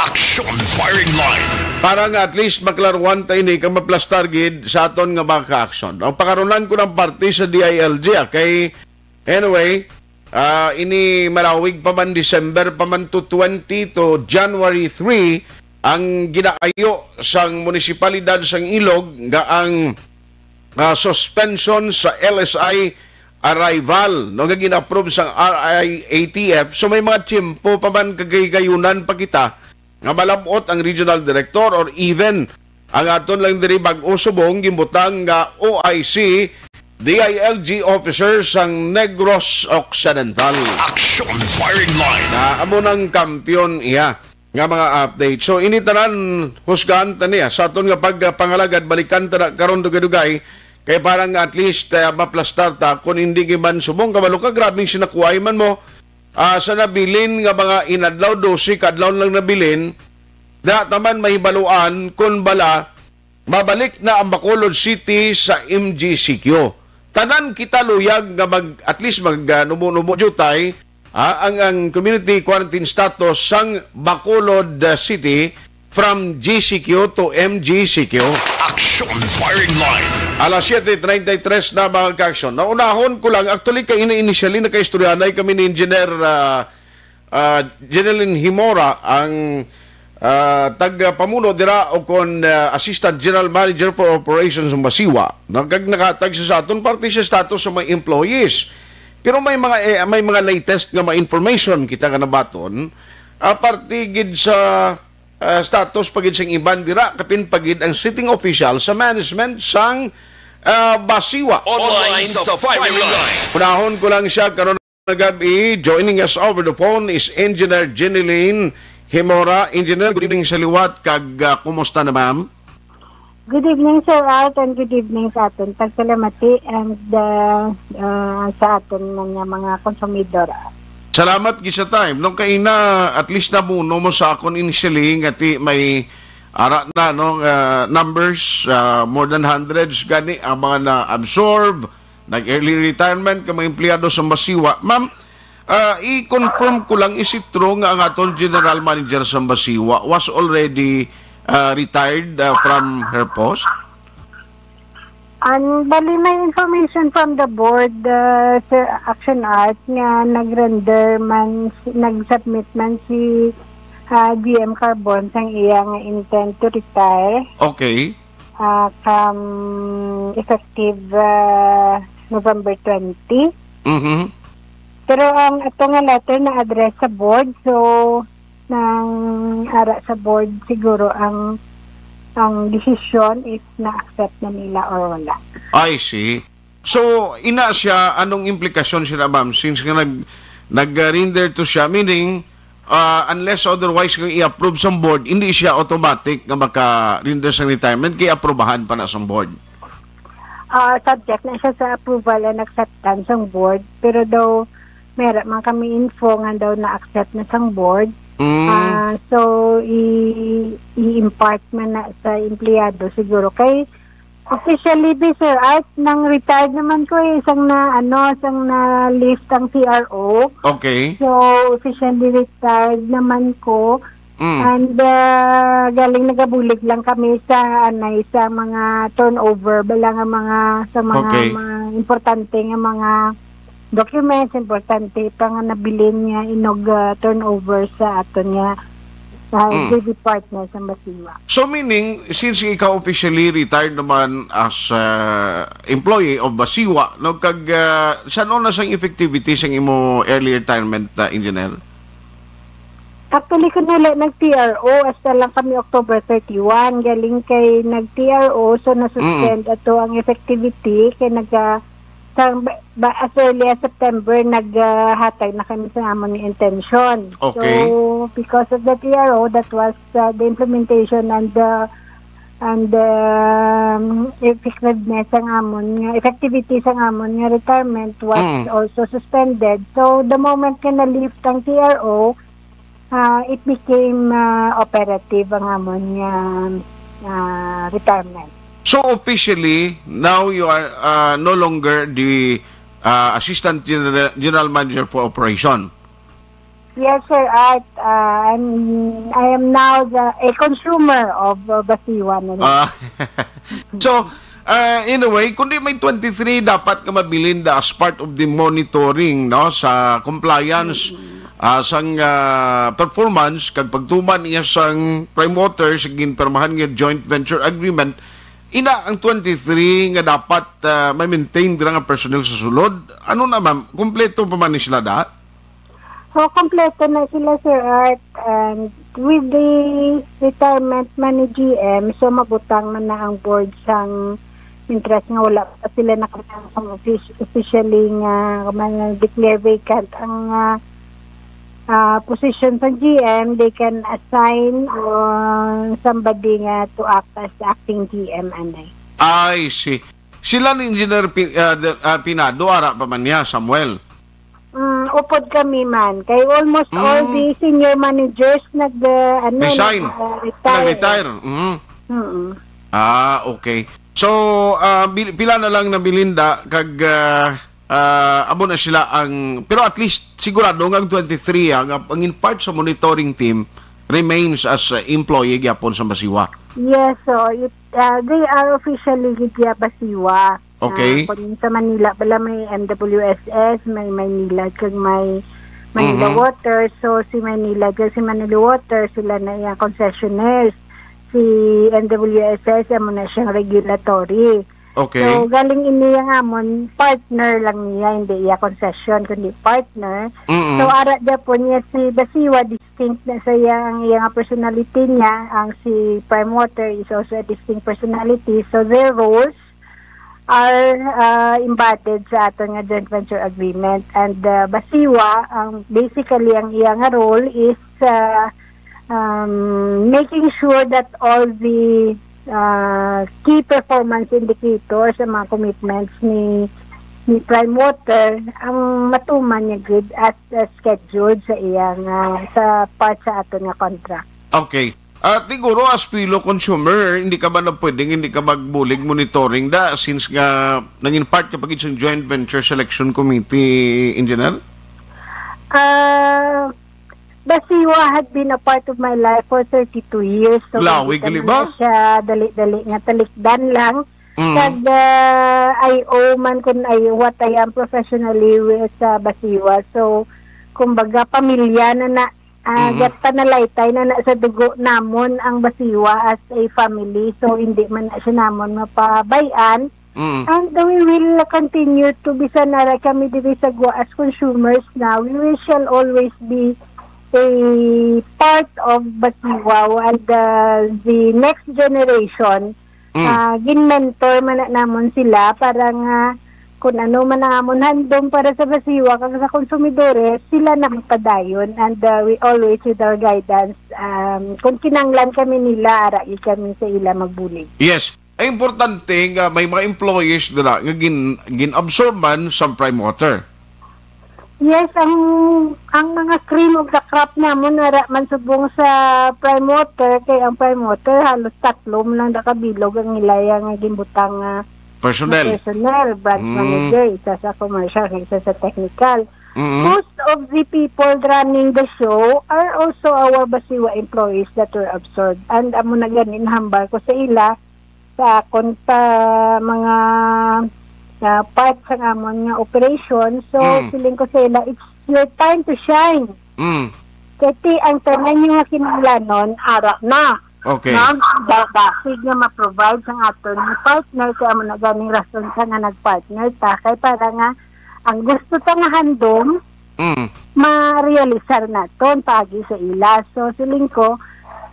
Action Firing Line. Para nga at least maklaruan ta ini kag maplastar gid sa aton nga mga ka-action. Ang pakarunan ko ng parte sa D I L G, ah, kay anyway, Ah, ini malawig pa man, December pa man to twenty to January three, ang ginaayo sang munisipalidad sang Ilog nga ang, ah, suspension sa L S I arrival, no, nga gin-approve sang R I A T F. So, may mga tiyempo pa man, kagayunan pa kita nga malab-ot ang regional director or even ang aton lang diri bag-o subong gimbutang nga O I C, D I L G officer sang Negros Occidental. Action Firing Line. Na amo nang kampiyon iya nga mga update. So, ini tanan, husgahan ta niya. Sa aton nga pagpangalagad, balikan ta na karon dugay-dugay, kay para nga at least, ah, maplastar ta, kung hindi giman subong kabalo ka, grabing sinakuay man mo, ah, sa nabilin nga mga inadlaw, dose ka adlaw lang nabilin, da taman mahibaluan kung bala mabalik na ang Bacolod City sa M G C Q. Tanan kita luyag nga mag, at least mag, ah, nubo-nubo jutay, ah, ang, ang community quarantine status sang Bacolod, ah, City from G C Q to M G C Q. Action Firing Line. Alas siete treinta y tres na, mga ka-aksyon. Naunahon ko lang, actually, kay ini initially nakaistoryanay kami ni Engineer, ah, ah, Jeneline Himora, ang, ah, tagapamuno dira o kon, ah, Assistant General Manager for Operations sa Masiwa. Nagkag-, nakahatag siya sa aton parte sa status sa mga employees. Pero may mga, eh, may mga latest nga mga information kita nga nabaton, ah, parte gid sa, ah, status pa gid sang iban dira, kapin pa gid ang sitting official sa management sang, ah, Basiwa. Online sa Firing Line. Unahon ko lang siya karon nga gabi. Joining us over the phone is Engineer Jeneline Himora. Engineer, good evening sa liwat, kag, ah, kumusta na, ma'am? Good evening, Sir Art, and good evening sa aton pagsalamati and, uh, uh, sa aton nga mga konsumidor. Salamat gid sa time. Nung kaina, at least namuno mo sa akon initially nga ti may ara na, no, uh, numbers, uh, more than hundreds gani ang mga na-absorb, nag-early retirement ka mga empleyado sa Masiwa. Ma'am, ah, i-confirm ko lang, is it true nga ang aton general manager sa Masiwa was already, ah, retired, ah, from her post? Ang bali, may information from the board, uh, Sir Action Art, nga nag-render man, nag-submit man si, uh, G M Carbon sang iya nga intent to retire, Okay. uh, come effective, uh, November twenty. Mhm. Pero ang ato nga letter na-address sa board, so nang ara sa board siguro ang, ang desisyon if na-accept na nila or wala. I see. So, ina siya, anong implikasyon sila, ma'am? Since nga nag, nag-render to siya, meaning, ah, unless otherwise nga i-approve sang board, hindi siya automatic nga maka-render sang retirement, kay aprubahan pa na sang board. Ah, subject na siya sa approval and acceptance sang board, pero daw meron man kami info nga daw na-accept na sang board. Mm. Ah, so, i-, i-impart man na sa empleyado siguro. Kay officially, be, Sir Art, nang retired naman ko eh, sang na, ano, sang na-lift ang C R O. Okay. So, officially retired naman ko. Mm. And, ah, galing nagabulig lang kami sa, anay, sa mga turnover, bala nga mga, sa mga, Okay. mga importante nga mga documents, importante pa nga nabilin nga inog, ah, turnover sa aton nga, ah, Mm. J V partner sa Masiwa. So, meaning, since ikaw officially retired naman as, ah, employee of Masiwa, no, kag, ah, san-o na sang effectivity sang imo early retirement, ah, engineer? Actually, kun wala nag-T R O, hasta lang kami October thirty-one. Galing kay nag-T R O, so nasuspend Mm. ato ang effectivity kay naga-, sa, ba, as early as September, naghatag na kami sa amon nga intention. Okay. So, because of the T R O, that was, uh, the implementation and the, and the, um, effectiveness sang amon nga, effectivity sang amon nga retirement was Mm. also suspended. So, the moment nga na-lift ang T R O, ah, it became, ah, operative ang amon nga, ah, retirement. So, officially, now you are, ah, no longer the, ah, Assistant General, General Manager for Operation? Yes, Sir Art. Ah, I'm, I am now the, a consumer of, uh, Basiwa na lang. Ah, so, Ah, anyway, kundi may twenty-three dapat nga mabilin da as part of the monitoring, no, sa compliance, ah, sang, ah, performance kag pagtuman niya sang Prime Water sa ginpirmahan nga joint venture agreement. Ina ang twenty-three nga dapat, ah, ma-maintain dira nga personnel sa sulod. Ano na, ma'am? Kompleto pa man ni sila da? So, kompleto na sila, Sir Art. And with the retirement man ni G M, so mabutang man na ang board sang interest nga wala pa sila nakatang offic-, officially nga man declare vacant ang, ah, ah, position sa G M, they can assign, uh, somebody nga to act as acting G M, anay. I see. Sila ni Engineer Pi-, ah, the, ah, Pinado, ara pa man niya, Samuel? Mm, upod kami man. Kay almost all Mm. the senior managers nag, uh, ano, Resign. nag, uh, retire. Nag-retire. Mhm. Mm-mm. Ah, okay. So, ah, bil-, pila na lang nabilin da kag, ah, ah, amo na sila ang, pero at least sigurado nga ang twenty-three, ah, nga ang in part sa monitoring team remains as, ah, employee gyapon sa Basiwa. Yes, so it, uh, they are officially gid ya Basiwa. Okay. Ah, kung sa Manila, bala may M W S S, may Maynilad, kag may Manila Mhm. Water. So, si Maynilad kag si Manila Water, sila na iya concessionaires. Si M W S S, amo na siyang regulatory. Okay. So, galing ini yang amon, partner lang niya, hindi iya concession, kundi partner. Mm-mm. So, ara gyapon niya si Basiwa, distinct na sa iya ang iya nga personality niya. Ang si Prime Water is also a distinct personality. So, their roles are, uh, embodied sa aton nga joint venture agreement. And, uh, Basiwa, ang, basically, ang iya nga role is, uh, um, making sure that all the, uh, key performance indicators, ang mga commitments ni, ni Prime Water, ang matuman niya gid as, uh, scheduled sa iyang, uh, sa part sa aton nga contract. Okay. At siguro, as fellow consumer, hindi ka ba na pwedeng hindi ka magbulig monitoring da, since nga nangin part ka pa gid sa joint venture selection committee, Engineer? Ah, Basiwa had been a part of my life for thirty-two years. So, Lawi hindi gali naman ba? na siya dali-dali nga talikdan lang. Mm. Kag, ah, I owe man kun I, what I am professionally with sa Basiwa. So, kumbaga, pamilya na na, ah, Mhm. gat panalaytay na na sa dugo namon ang Basiwa as a family. So, hindi man na siya namon mapabay-an. Mm. And we will continue to, bisan ara kami diri sa gwa as consumers na, we will shall always be a part of Basiwa, and, uh, the next generation, Mm. uh, gin-mentor man na namon sila para nga kung ano man ang amon handom para sa Basiwa kag sa konsumidores, sila na magpadayon, and, uh, we always with our guidance, um, kung kinanglan kami nila, ara gid kami sa ila magbulig. Yes. Ay importante nga may mga employees dira nga gin-, gin-absorb man sa Prime Water. Yes, ang, ang mga cream of the crop namon ara man subong sa Prime Water, kay ang Prime Water halos tatlo man lang da ka bilog ang ilaya nga ginbutang nga Personnel. personnel, branch Mm. manager, isa sa commercial, isa sa technical. Mm. Most of the people running the show are also our Basiwa employees that were absorbed. And amo na gani nahambal ko sa ila, sa akon pa mga, ah, part sa amon nga operation. So, Mm. feeling ko sa ila, it's your time to shine. Mm. Kay ti ang tanan nyo nga kinahanglanon, ara na. Okay. No? Ba-, basig nga ma-provide sang aton ni partner, kay amo na ganing rason sa nga nag-partner ta. Kay para nga, ang gusto ta nga handom, Mm. ma-realisar naton paagi sa ila. So, siling ko,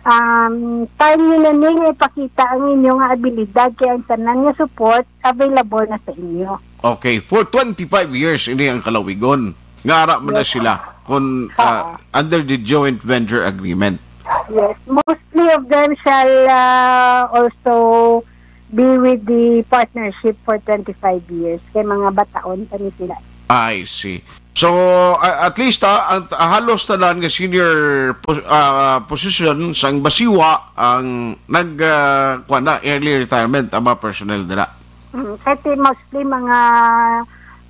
um, time nyo na ni nga ipakita ang inyo nga abilidad, kay ang tanan nga support available na sa inyo. Okay, for twenty-five years ini ang kalawigon. Nga ara man na Yes. sila kung, ah, Oo. under the joint venture agreement. Yes, mostly of them shall, ah, also be with the partnership for twenty-five years. Kay mga bataon pa ni sila. I see. So, a-, at least, ah, ang, ah, halos tanan nga senior pos-, ah, position sang Basiwa ang nag, ah, kuwan na, early retirement ang mga personnel nila. Mm, kasi mostly mga,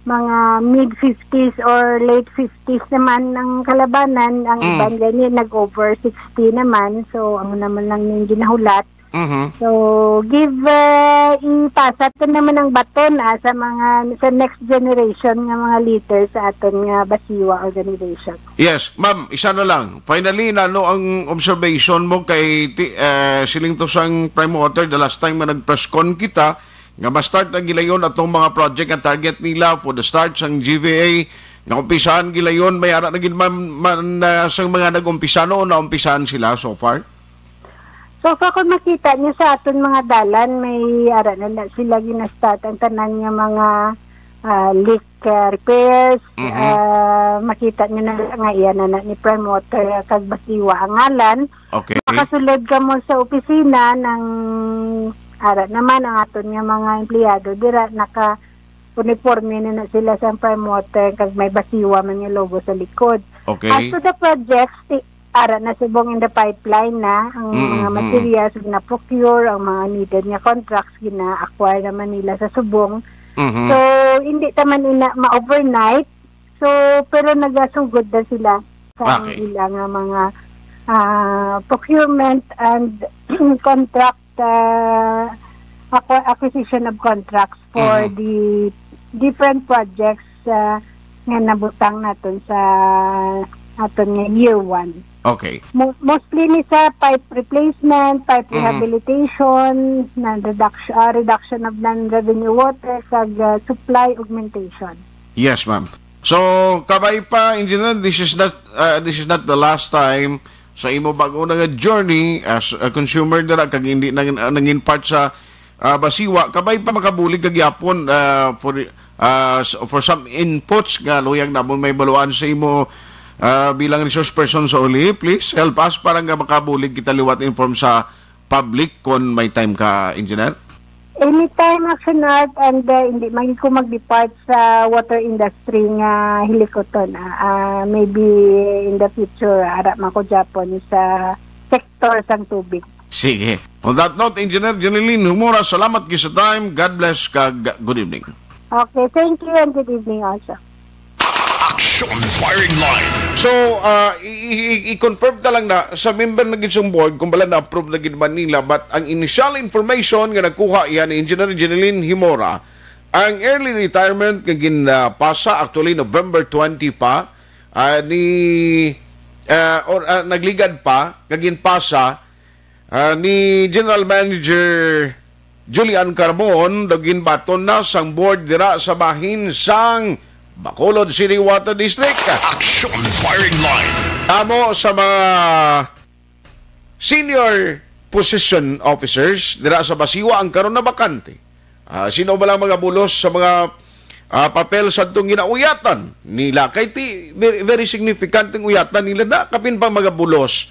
mga mid fifties or late fifties naman ang kalabanan. Ang Mm. iban gani nag-over sixty naman. So, amo naman lang yung ginahulat. Mhm. So, give, uh, ipasa to naman ang baton, ah, sa mga, sa next generation nga mga leaders sa aton nga Basiwa organization. Yes, ma'am, isa na lang. Finally, nano ang observation mo kay ti-, eh, siling to sang Prime Water, the last time nga nag-press con kita, nga ma-start na gilayon atong mga project nga target nila for the start sang G V A, nga umpisahan gilayon, may ara na gid man, man, ah, sang mga nag-umpisa noon, naumpisahan sila so far? So far, kung makita niyo sa aton mga dalan, may ara na, na sila ginastart ang tanan nga mga, ah, leak, ah, repairs. Mhm. Ah, makita niyo na nga iya na, na ni Prime Water kag Basiwa ang ngalan. Okay. Makasulod ka mo sa opisina ng ara naman ang aton nga mga empleyado dira, naka uniforme na, na sila sa Prime Water kag may Basiwa man nga logo sa likod. Okay. As to the projects, ti-, ara na subong in the pipeline na ang Mm, mga mm. materials na procure, ang mga needed nga contracts gina-acquire naman nila sa subong. Mhm. So, hindi ta man ina ma-overnight. So, pero nagasugod na sila sa Okay. ila nga mga, ah, procurement and contract, ah, acqu-, acquisition of contracts for Mhm. the different projects, ah, nga nabutang naton sa aton nga year one. Okay. Mo-, mostly ni sa pipe replacement, pipe Mhm. rehabilitation, non-reduction, ah, reduction of non-revenue water, kag, ah, supply augmentation. Yes, ma'am. So, kabay pa, Engineer, this is not, uh, this is not the last time sa imo bag-o na nga journey as a consumer dira, kag hindi na, nangin part sa, uh, Basiwa. Kabay pa makabulig ka gyapon, uh, for, uh, s-, for some inputs nga luyag namon may baluan sa imo, uh, bilang resource person sa uli. Please help us para nga makabulig kita liwat inform sa public kon may time ka, Engineer? Anytime, Action Art, and, uh, hindi man ko mag-depart sa water industry nga hilikuton, ah. Ah, maybe in the future, ara man ko gyapon sa sektor sang tubig. Sige. On that note, Engineer Jeneline Humora, salamat gyud sa time. God bless kag good evening. Okay, thank you and good evening also. Action Firing Line. So, ah, i-, i-, i-, i-confirm ta lang na sa member na gid sang board kung bala na-approve na gid man nila, but ang initial information nga nakuha iya ni Engineer Jeneline Himora, ang early retirement nga ginpasa, actually November twenty pa, ah, ni, ah, or, ah, nagligad pa nga ginpasa, ah, ni General Manager Julian Carbon, daw ginbaton na sang board dira sa bahin sang Bacolod City Water District. Action Firing Line. Amo sa mga senior position officers dira sa Basiwa ang karon na bakante. Ah, sino ba lang magabulos sa mga, ah, papel sa atong ginauyatan nila? Kay ti, very, very significant ang uyatan nila na kapin pa magabulos,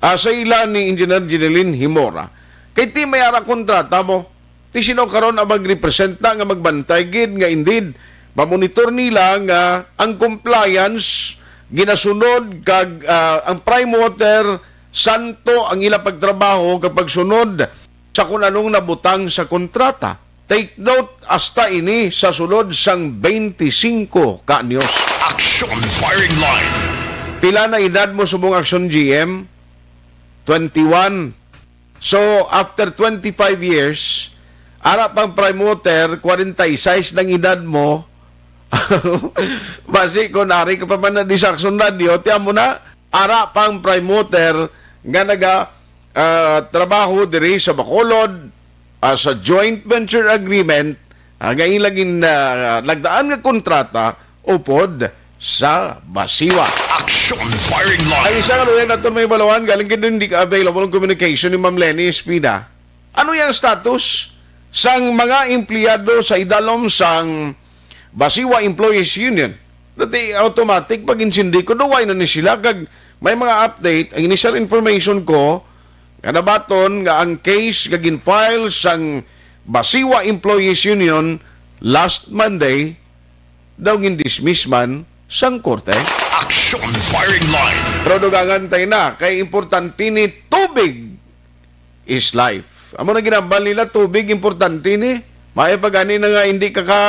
ah, sa ila ni Engineer Jeneline Himora. Kay ti may ara kontrata mo, ti sino karon ang magrepresenta nga magbantay gid nga indeed mamonitor nila nga ang compliance ginasunod kag, ah, ang Prime Water santo ang ila pagtrabaho kag pagsunod sa kung anong nabutang sa kontrata. Take note, hasta ini sa sulod sang twenty-five ka anyos. Action Firing Line. Pila na edad mo subong Action G M? Twenty-one. So, after twenty-five years, ara pang Prime Water, forty-six nang edad mo. Basi kung ari ka pa man na di sa Action Radio, tiyan mo na, ara pang Prime Water nga naga, ah, trabaho diri sa Bacolod, ah, sa joint venture agreement, ah, nga ilang gin-, ah, nagdaan nga kontrata upod sa Basiwa. Action Firing Line. Ang isa nga luya naton may balawan, galing kay hindi ka available ang communication ni Ma'am Lenny Espina. Ano yang status sang mga empleyado sa idalom sang Basiwa Employees Union? Dati automatic pag insindi ko, duway na ni sila. Kag may mga update, ang initial information ko, nga nabaton nga ang case nga gin-file sang Basiwa Employees Union last Monday, daw gin-dismiss man sang korte. Action Firing Line. Pero dugangan tayo na, kay importante ni tubig is life. Amo na ginambal nila, tubig importante ni. May pa gani na nga hindi ka ka,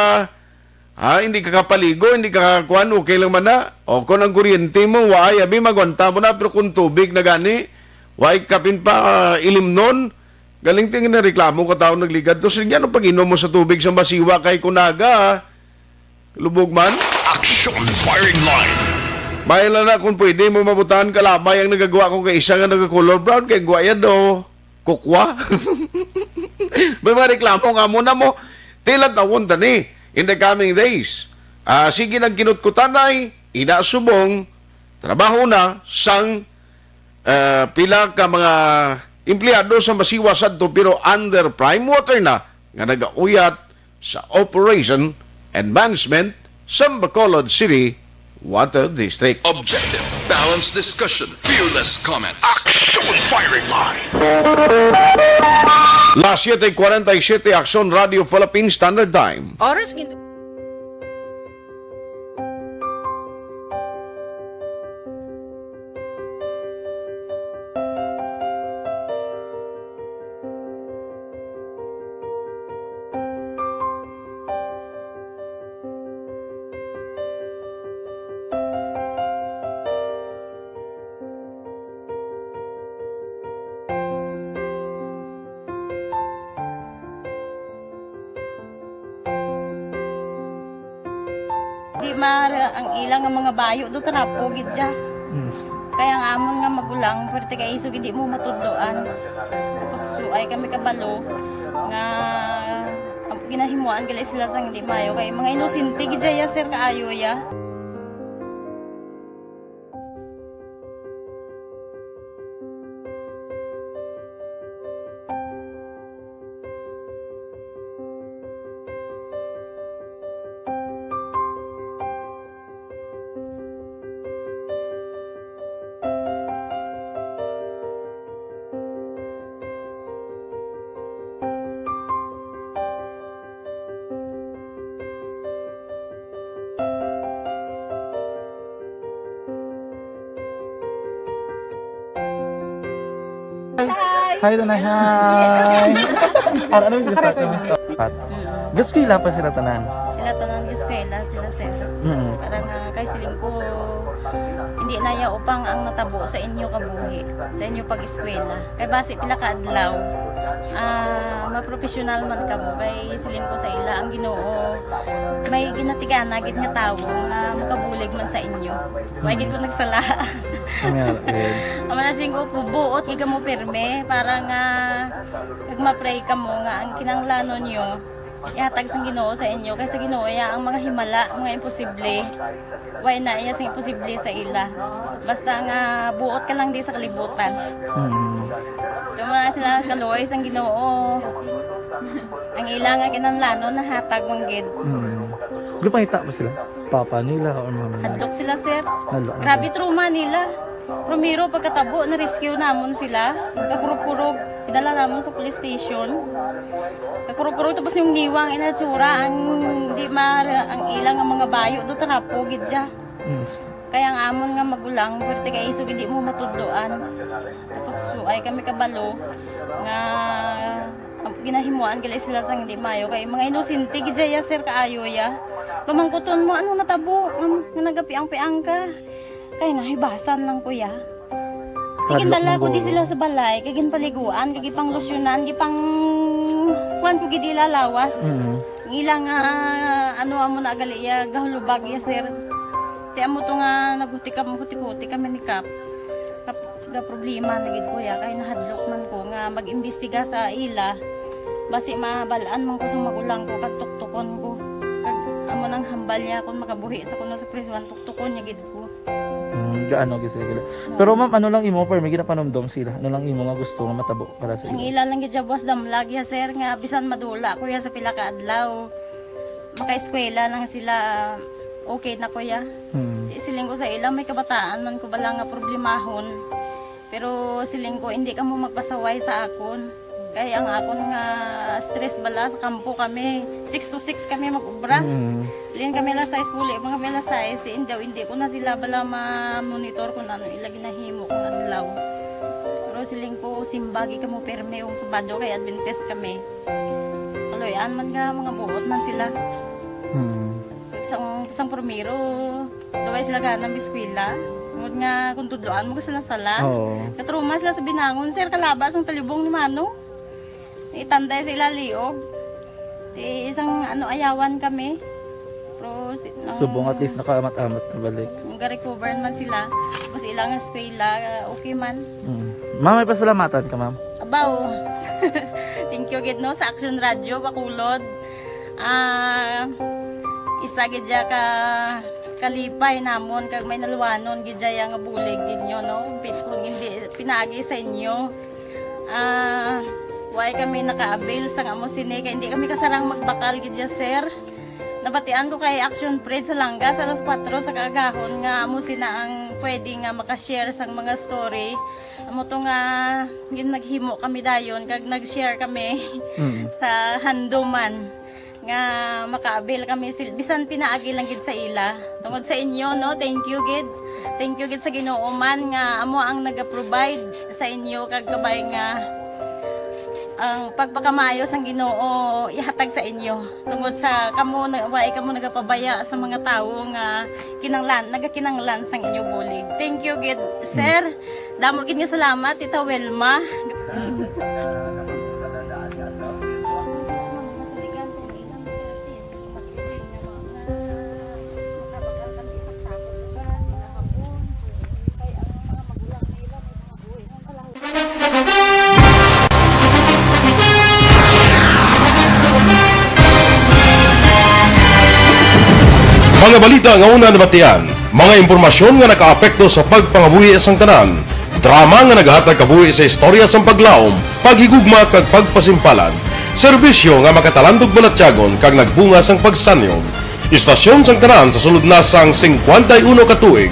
ha, hindi ka kapaligo, hindi ka kakuan, okay lang man na. O kung ang kuryente mo, waay, abi, magwanta mo na, pero kung tubig na gani, waay kapin pa, ah, ilimnon, Galing ti nga reklamo ka tawo nagligad to. Sige, ano pag-inom mo sa tubig sa masiwa kay kunaga? Lubog man. Action Firing Line. May lang na kung pwede mo mabutan kalamay ang nagagwa ko kay isa nga nagakulor brown kay gwa yan do. Kukwa. May mga reklamo nga mo na mo. Tilat na won tani in the coming days. Ah, sige nang kinutkutanay, ina subong, trabaho na sang ah, pila ka mga empleyado sa masiwa sadto pero under prime water na nga nagauyat sa operation and management sa Bacolod City Water District. Objective, balanced discussion, fearless comment. Action Firing Line. Las siete cuarenta y siete, Aksyon Radio Philippine Standard Time. Oras gid. Di ma ang ila nga mga bayo do trapo gid siya. Mm. Kaya ang amon nga magulang, pwerte kay isog hindi mo matudloan. Tapos suay kami kabalo nga ginahimuan gali sila sang hindi mayo kay mga inosente gid siya, sir, kaayo ya. Hi. Hi, Tanay. Hi. Ano, ano yung sila sa akin? Pat. Gaskwela pa sila tanan? Sila tanan gaskwela, sila, sir. Mm. Para nga kay siling ko, hindi na ya upang ang natabo sa inyo kabuhi, sa inyo pag-eskwela. Kay basi pila ka adlaw, ah, mapropesyonal man kamo. Kay siling ko sa ila, ang Ginoo may ginatigana gid nga tawo nga makabulig man sa inyo. Wa gid ko nagsala. Amen. Ang mga singko po, buot gid kamo pirme para nga kag ma-pray kamo nga ang kinahanglanon nyo ihatag sang Ginoo sa inyo, kay sa Ginoo iya ang mga himala, mga imposible. Way na iya sing imposible sa ila. Basta nga buot ka lang di sa kalibutan. Mm. Kamo na sila kaluoy sang Ginoo. Ang ila nga kinahanglanon nahatag man gid. Mm. Gupangita ba sila? Papa nila or mama nila? Hadlok sila, sir. Hadlok. Grabe trauma nila. Primero, pagkatabo, na-rescue namon sila. Kakurog-kurog, idala namon sa police station. Kakurog-kurog, tapos yung niwang inatsura, ang di ma-, ang ilang nga mga bayo, do trapo gid siya. Mm. Kaya ang amon nga magulang, pwerte kay isog, hindi mo matudloan. Tapos, suay kami kabalo nga ginahimuan gali sila sang hindi mayo. Kay mga inosente gid ya, sir, kaayo ya. Pamangkuton mo, ano natabo? Um, nga nagapiang-piang ka? Kay nahibasan lang, kuya. Kay gindala ko di sila sa balay, kay ginpaliguan, kay gipanglusyonan, gipang kuan ko gid ila lawas. Mm. Ang ila nga, ah, ano amo na gali ya, gahulubag ya, sir. Ti amo to nga naghuti kam-, huti-huti kami ni Kap. Kap-, ga problema na gid, kuya, kay nahadlok man ko nga mag-imbestiga sa ila. Basi mabal-an man ko sa magulang ko, kag tuktukon ko. Kag amo nang hambal niya kung makabuhi sa kuno sa prisuan, tuktukon niya gid ko. Mm, gaano gid sila gila. Oo. Pero ma'am, ano lang imo, pero may ginapanumdom sila? Ano lang imo nga gusto nga matabo para sa Ang ila? Ila lang gid siya buwas damlag ya, sir, nga bisan madula ko ya sa pila ka adlaw, makaeskwela lang sila, okay na ko ya. Hmm. Di siling ko sa ila, may kabataan man ko bala nga problemahon. Pero siling ko, hindi ka mo magpasaway sa akon. Kay ang akon nga stress bala sa kampo kami, six to six kami mag-ubra. Mm. Lin kami alas sais, puli pa kami alas sais. Di, hindi, hindi ko na sila bala ma-monitor kung ano ila ginahimo kung adlaw. Pero siling ko, simbagi kamo pirme kung Sabado kay Adventist kami. Kaloy-an man nga mga buot man sila. Mm. Sang, sang primero, Daway sila gana mag-eskwela. Tungod nga kung tudloan mo sila sala. Oo. Natrauma sila sa binangon, sir, kalaba sang talibong ni Mano. Itanday sa ila liog. Ti isang ano, ayawan kami. Pero si, nang Subong at least nakaamat-amat na balik. Nag-recover naman sila. Tapos ilang eskwela, okay man. Mm. Ma'am, may pasalamatan ka, ma'am? Abaw. Thank you gid, no, sa Action Radio Bacolod. Ah, isa gid siya ka kalipay namon kag may naluwanon gid siya nga bulig gid nyo, no? Pi-, kung hindi pinaagi sa inyo, ah, why kami naka-avail sang amo sini? Kay hindi kami kasarang magbakal gid siya, sir. Nabatian ko kay Action Fred sa Langga sa alas kuwatro sa kaagahon nga amo sina ang pwede nga maka-share sang mga story. Amo to nga gin-, naghimo kami dayon kag nag-share kami Mm. sa handuman nga maka-avail kami sil-, bisan pinaagi lang gid sa ila. Tungod sa inyo, no? Thank you gid. Thank you gid sa Ginoo man nga amo ang naga-provide sa inyo kag kabay nga ang pagpakamaayo sang Ginoo ihatag sa inyo. Tungod sa kamo na, wa kamo nagapabaya sa mga tawo nga kinanglan, nagakinanglan sang inyo bulig. Thank you gid, sir. Damo gid nga salamat, Tita Wilma. Mga balita nga una nabatian, mga impormasyon nga nakaapekto sa pagpangabuhi sang tanan, drama nga naghatag kabuhi sa istorya sang paglaom, paghigugma kag pagpasimpalan, serbisyo nga makatalandog balatyagon kag nagbunga sang pagsanyog. Istasyon sang tanan sa sulod na sang singkwenta y uno ka tuig.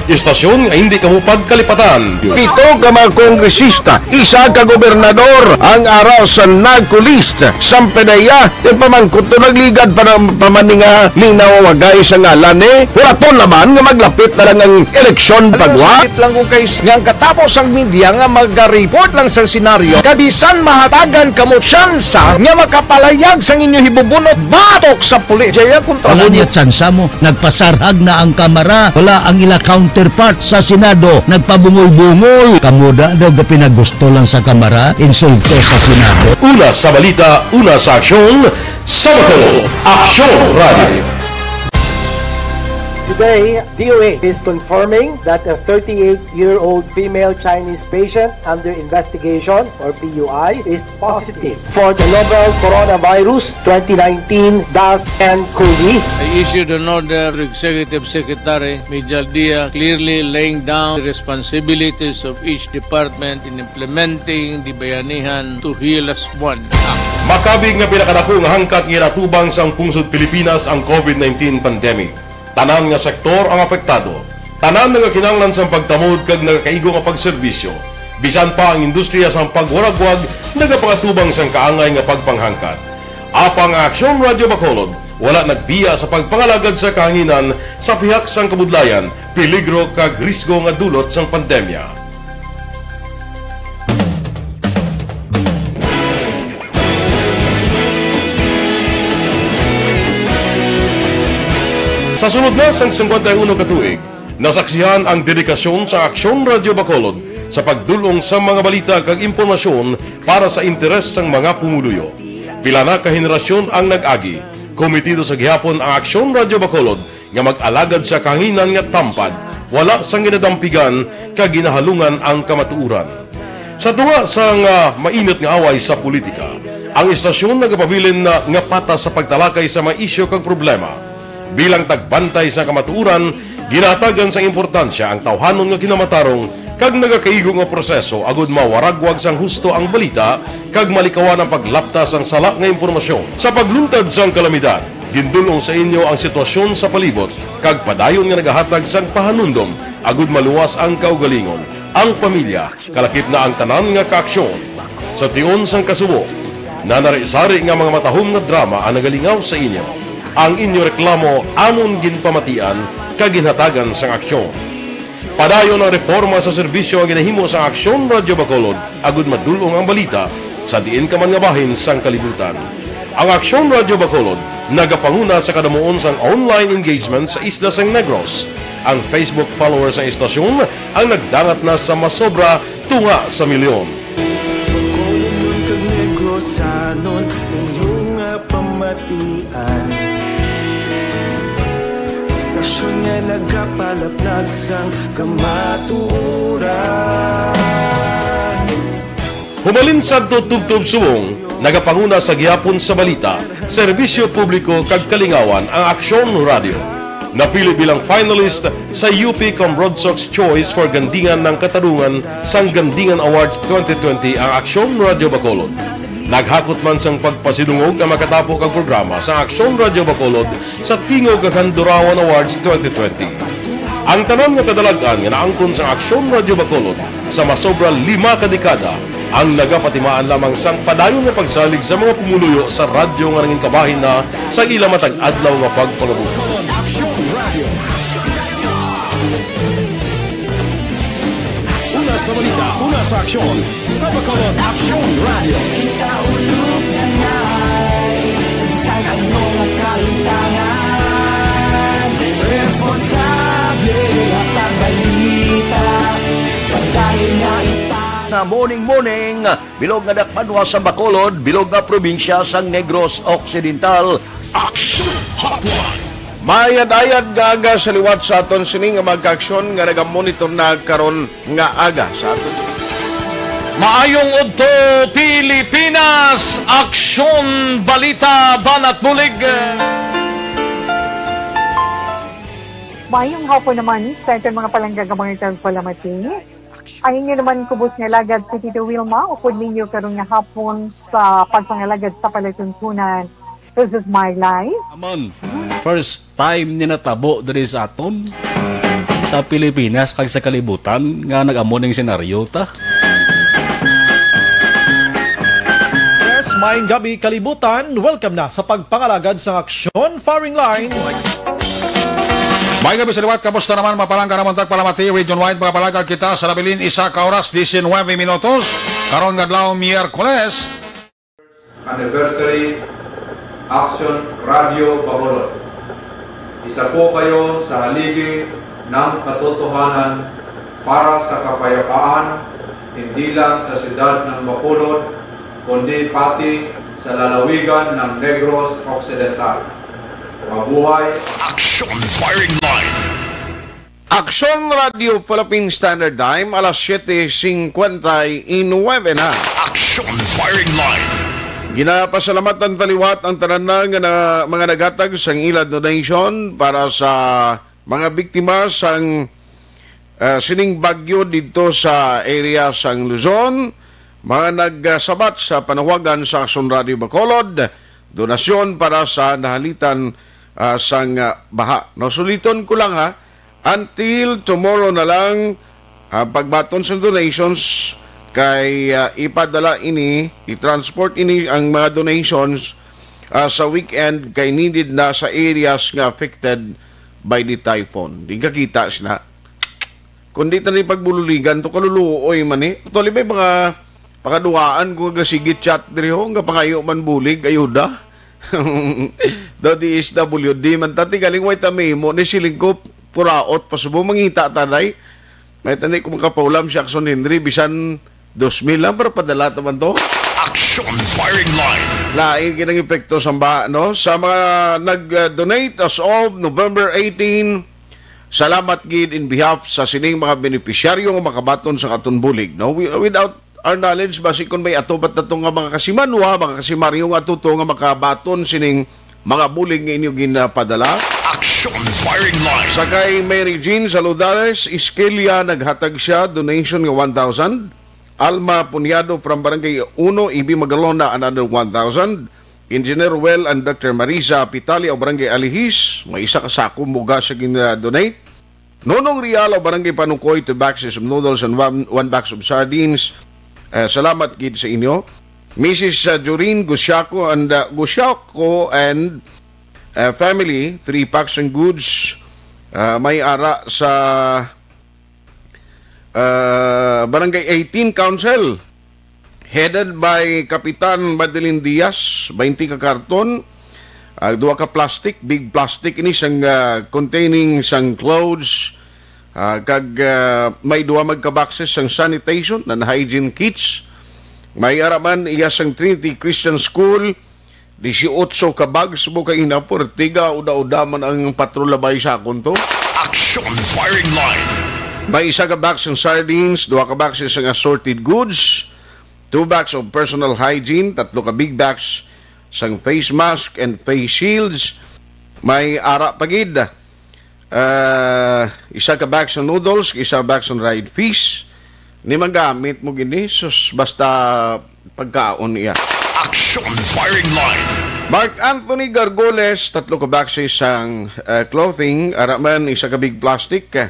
Istasyon nga hindi kamo pagkalipatan. Pito ka mga kongresista, isa ka gobernador ang ara sa NAGCO list. Sampedeya, yung pamangkot to nagligad pa, na, pa man ni nga linawagay sa ngalan, eh. Huraton naman nga maglapit na lang ang eleksyon. Alam mo, pagwa. Sakit lang ko, guys, nga ang katapos ang media nga mag-report lang sa senaryo, kabisan mahatagan kamo tsansa nga makapalayag sang inyo hibubunot batok sa pulis. Jaya kontra Wala ninyo. Niya tsansa mo. Nagpasarhag na ang Kamara. Wala ang ila counterpart sa Senado. Nagpabungol-bungol. Kamo da daw gapinagusto lang sa Kamara, insulto sa Senado. Una sa balita, una sa aksyon, sa Bacolod, Aksyon Radio. Today, D O A is confirming that a thirty-eight-year-old female Chinese patient under investigation, or P U I, is positive for the novel coronavirus twenty nineteen dash N cov. I issued an order to Executive Secretary Mijal Dia, clearly laying down the responsibilities of each department in implementing the Bayanihan to Heal as One Act. Makabig nga pinakadako nga hangkat nga ginatubang sang pungsod Pilipinas ang covid nineteen pandemic. Tanan nga sektor ang apektado. Tanan nagakinahanglan sang pagtamod kag nagakaigo nga pagserbisyo. Bisan pa ang industriya sang pagwaragwag nagapakatubang sang kaangay nga pagpanghangkat. Apang ang Aksyon Radio Bacolod wala nagbiya sa pagpangalagad sa kahanginan sa pihak sang kabudlayan, peligro kag risgo nga dulot sang pandemya. Sa sulod na sang singkwenta y uno ka tuig, nasaksihan ang dedikasyon sa Aksyon Radio Bacolod sa pagdul-ong sa mga balita kag impormasyon para sa interes sang mga pumuluyo. Pila na ka henerasyon ang nag-agi. Kometido sa gihapon ang Aksyon Radio Bacolod nga mag-alagad sa kahanginan nga tampad, wala sang ginadampigan kag ginahalungan ang kamatuoran. Sa tunga sang, ah, mainit nga away sa politika, ang istasyon nagapabilin na nga patas sa pagtalakay sa mga isyu kag problema. Bilang tagbantay sa kamatuoran, ginahatagan sang importansya ang tawhanon nga kinamatarong kag nagakaigo nga proseso agud mawaragwag sang husto ang balita kag malikawan ang paglapta sang sala nga impormasyon. Sa pagluntad sang kalamidad, gindul-ong sa inyo ang sitwasyon sa palibot kag padayon nga nagahatag sang pahanumdom agud maluwas ang kaugalingon, ang pamilya, kalakip na ang tanan nga kaaksyon. Sa tion sang kasubo, nanari-sari nga mga matahom nga drama ang nagalingaw sa inyo. Ang inyo reklamo amon ginpamatian kag ginhatagan sang aksyon. Padayon ang reporma sa serbisyo nga ginahimo sa Aksyon Radio Bacolod agud madul-ong ang balita sa diin ka man nga bahin sang kalibutan. Ang Aksyon Radio Bacolod nagapanguna sa kadamuon sang online engagement sa isla sang Negros. Ang Facebook followers sang istasyon ang nagdangat na sa masobra tunga sa milyon. Bacolod man kag Negros sa Tian. Istasyon nga nagapalaplag sang kamatuoran. Humalin sadto tubtob subong, nagapanguna sa gihapon sa balita, serbisyo publiko kag kalingawan ang Aksyon Radio. Napili bilang finalist sa U P Cambronsox Choice for Gandingan ng Katarungan sang Gandingan Awards twenty twenty ang Aksyon Radio Bacolod. Naghakot man sang pagpasidungog ang makatapo kag programa sa Aksyon Radio Bacolod sa Tingog kag Handurawan Awards twenty twenty. Ang tanan nga kadalag-an nga naangkon sa Aksyon Radio Bacolod sa masobra lima ka dekada ang nagapatimaan lamang sang padayon nga pagsalig sa mga pumuluyo sa radyo nga nangin kabahin na sa ila matag adlaw nga pagpangabuhi. Bacolod Aksyon Radio. Una sa balita, una sa aksyon, sa Bacolod Aksyon Radio. Kita ulog na ngay, sa bisan ano nga kahintangan, responsable at ang balita, pagdali na ita. Na morning, morning, bilog nga dakpanwa sa Bacolod, bilog nga probinsya sang Negros Occidental. Action Hotline. Mayad-ayad nga aga sa liwat sa aton sini nga mga kaaksyon nga nagamonitor na karon nga aga sa aton. Maayong udto, Pilipinas! Aksyon, balita, banat bulig! Maayong hapon naman sa aton mga palangga nga mga tagpalamati. Ang inyo naman kubos nga alagad si Tito Wilma, upod ninyo karon nga hapon sa pagpangalagad sa palatuntunan. This is my life. Amon, first time ni natabo diri sa aton, sa Pilipinas kag sa kalibutan, nga nag-amo ning senaryo ta. Yes, maayong gabi, kalibutan. Welcome na sa pagpangalagad sa Aksyon Firing Line. Maayong gabi sa liwat. Kamusta naman, mga palangga namon tagpalamati? Region wide, mga palangga, kita sa nabilin, isa ka oras, diecinuebe minutos. Karon nga adlaw, Miyerkules. Anniversary Action Radio Bacolod. Isa po kayo sa haligi ng katotohanan para sa kapayapaan, hindi lang sa siyudad ng Bacolod, kundi pati sa lalawigan ng Negros Occidental. Mabuhay! Action Firing Line. Action Radio Philippine Standard Time, alas siete cincuenta y nueve na. Action Firing Line. Ginapasalamatan ta liwat ang tanan na nga na, mga naghatag sang ila donation para sa mga biktima sang, ah, sining bagyo didto sa area sang Luzon, mga nagsabat sa panawagan sa Action Radio Bacolod, donasyon para sa nahalitan, ah, sang, ah, baha. No, suliton ko lang, ha, until tomorrow na lang, ah, pagbaton sa donations kay, ah, ipadala ini, i-transport ini ang mga donations, ah, sa weekend kay needed na sa areas nga affected by the typhoon. Di ka kita sina. Kundi tani pagbululigan to kaluluoy man eh. Actually, may mga pangaduaan ko nga sige chat diri ho, nga pangayo man bulig, ayuda. Daw D S W D man tati, galing way tami mo ni siling ko, puraot pa subo, mangita ta, day. May tani ko makapaulam si Action Henry, bisan dos mil lang, pero padala ta man to. Action Firing Line. Lain ginang epekto sa ba, no? Sa mga nag-donate as of November eighteen, salamat gid in behalf sa sining mga benepisyaryo nga makabaton sa aton bulig, no? Wi-, without our knowledge, basi kon may ato ba tato nga mga kasimanwa, mga kasimaryo nga ato to nga makabaton sining mga bulig nga inyo ginapadala. Action Firing Line. Sa kay Mary Jean Saludales Isquilla, naghatag siya donation nga one thousand. Alma Punyado from Barangay Uno, Ibi Magalona, another one thousand. Engineer Well and Doctor Marisa Pitalia of Barangay Alihis, may isa ka sako muga sa gina-donate. Nonong Real of Barangay Panukoy, two boxes of noodles and one, one box of sardines. Eh, salamat gid sa inyo. Missus, uh, Jorin Gusiaco and, uh, Gusiaco and, uh, family, three packs and goods, uh, may ara sa, uh, Barangay eighteen Council, headed by Kapitan Madeline Diaz, twenty ka karton, uh, duha ka plastic, big plastic ini sang, uh, containing sang clothes, uh, kag, uh, may duha magka boxes sang sanitation and hygiene kits. May ara man iya sang Trinity Christian School, Disiotso ka bags mo kay ina, purtiga, uda-uda man ang patrol labay sa akon to. Action Firing Line. May isa ka box ng sardines, duha ka boxes ng assorted goods, two bags of personal hygiene, tatlo ka big bags sang face mask and face shields. May ara pa gid. Ah, isa ka box ng noodles, isa box ng dried fish. Ni magamit mo gini, sus, basta pagkaon iya. Action Firing Line. Mark Anthony Gargoles, tatlo ka boxes sang, ah, clothing, ara man isa ka big plastic, ah,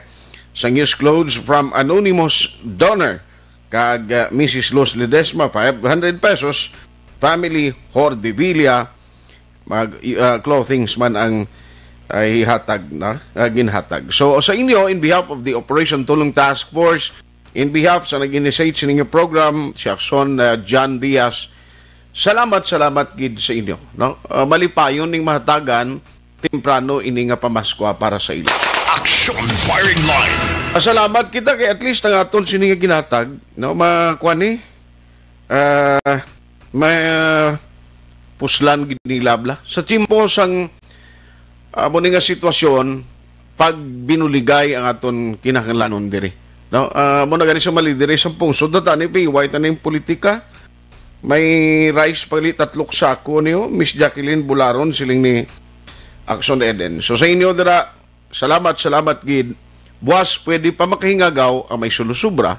sang used clothes from anonymous donor, kag, ah, Missus Luz Ledesma, five hundred pesos, family, Hordevilla, mag, ah, clothings man ang, ah, ihatag na, ah, ginhatag. So, sa inyo, in behalf of the Operation Tulong Task Force, in behalf sa nag-initiate sa ninyo program, si Akson, ah, John Diaz, salamat, salamat gid sa inyo, no? Ah, malipayon ning mahatagan temprano ini nga pamaskwa para sa ila. Action Firing Line. Salamat kita kay at least ang aton sini nga ginhatag, no? Makuan ni, ah, may, ah, puslan gid nila bala. Sa tiyempo sang, ah, mo ni nga sitwasyon, pag binuligay ang aton kinahanglanon diri. No? Ah, mo na gani sa mali diri sa pungsod na tani, piway taning politika. May rice pali tatlok sako niyo, Miss Jacqueline Bularon, siling ni Action Eden. So sa inyo dira, salamat, salamat gid. Buwas pwede pa makahingagaw ang may sulusubra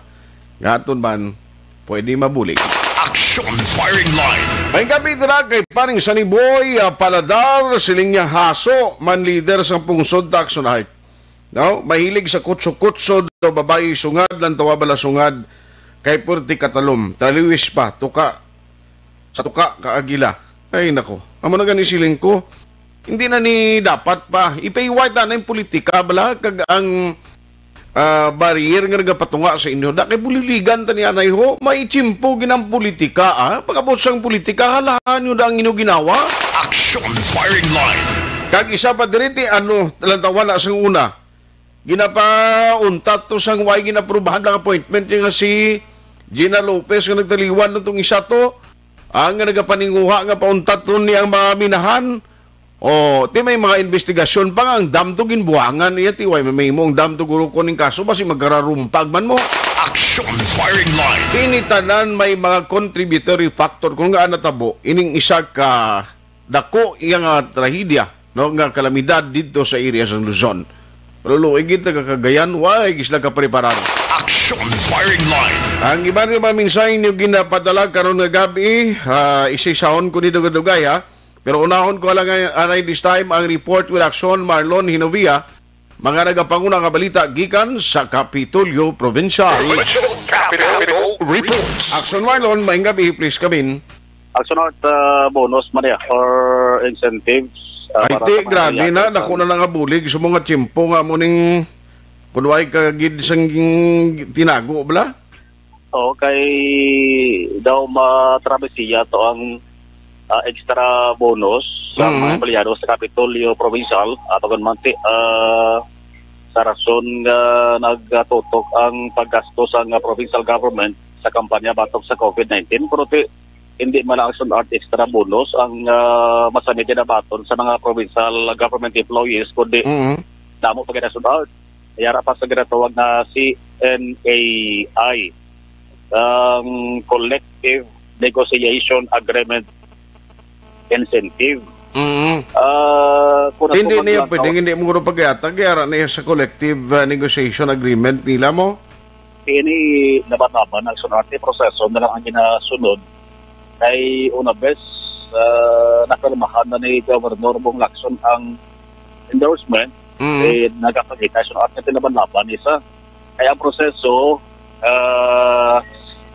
nga aton man pwede mabulig. Action Firing Line. May gabi dira kay paring Sunny Boy, ah, Paladar, siling niya Haso, man leader sa pungsod Action Art. No? Mahilig sa kutso-kutso, daw babayi sungad, lantawa bala sungad, kay purti katalom, taliwis pa, tuka, sa tuka ka agila. Ay, nako. Amo na gani siling ko. Hindi na ni dapat pa. Ipaiway ta na yung politika, bala, kag ang, ah, barrier nga nagapatunga sa inyo. Da kay buliligan ta ni anay ho. May tiyempo ginang politika, ah. Pagkabot sang politika, halahan nyo da ang inyo ginawa. Action Firing Line. Kag isa pa diri, ti, ano, talantawan na sang una. Ginapauntat to sang way ginaprubahan lang appointment niya nga si Gina Lopez nga nagtaliwan na tong isa to. Ang nga nagapaninguha nga pauntat to ni ang mga minahan. O, ti may mga investigasyon pa nga ang dam to ginbuwangan niya, ti way mamimo ang dam to guro ko ning kaso, basi magkararumpag man mo. Action Firing Line. Ini tanan may mga contributory factor kung nga natabo ining isa ka dako iya nga trahedya, no, nga kalamidad didto sa area sang Luzon. Pero luoy gid taga Cagayan, way gid sila kapreparar. Action Firing Line. Ang iban nga mga mensahe niyo ginapadala karon nga gabi, ah, isisahon ko ni dugay-dugay, ha. Pero unahon ko lang nga, anay this time ang report with Action Marlon Hinovia, mga nagapanguna nga balita gikan sa Kapitolyo Provincial. Regional Capitol Reports. Action Marlon, maayong gabi, please come in. Action Art, uh, bonus man niya or incentives, uh, Ay, para ti, sa mga grabe na, reactors dako na lang nga bulig sa mga tiyempo nga mo ning kunway ka gid sang tinago, bala? Oo, kay daw matrabisiya to ang, ah, extra bonus sa mga Mm. empleyado sa Kapitolyo Provincial, ah, pagod man ti, ah, sa rason nga nagatutok ang paggasto sa nga provincial government sa kampanya batok sa covid nineteen. Pero ti, hindi man lang Action Art extra bonus ang, ah, masanhi ginabaton sa mga provincial government employees, kundi Mm. damo pa gid Action Art. Yara pa sa ginatawag na C N A I, ang Collective Negotiation Agreement Incentive. Mm. Ah, kung Hindi ako niya maglantaw- pwedeng hindi mo guro pagkayatag, kaya ara niya sa collective, ah, negotiation agreement nila mo? Ini laban-laban, Action Art, proseso na lang ang ginasunod. Kay una bes, ah, napirmahan na ni Governor Bong Lacson ang endorsement, Mm. eh, nagapakita siya at na pinabanlaban isa. Kaya ang proseso, ah,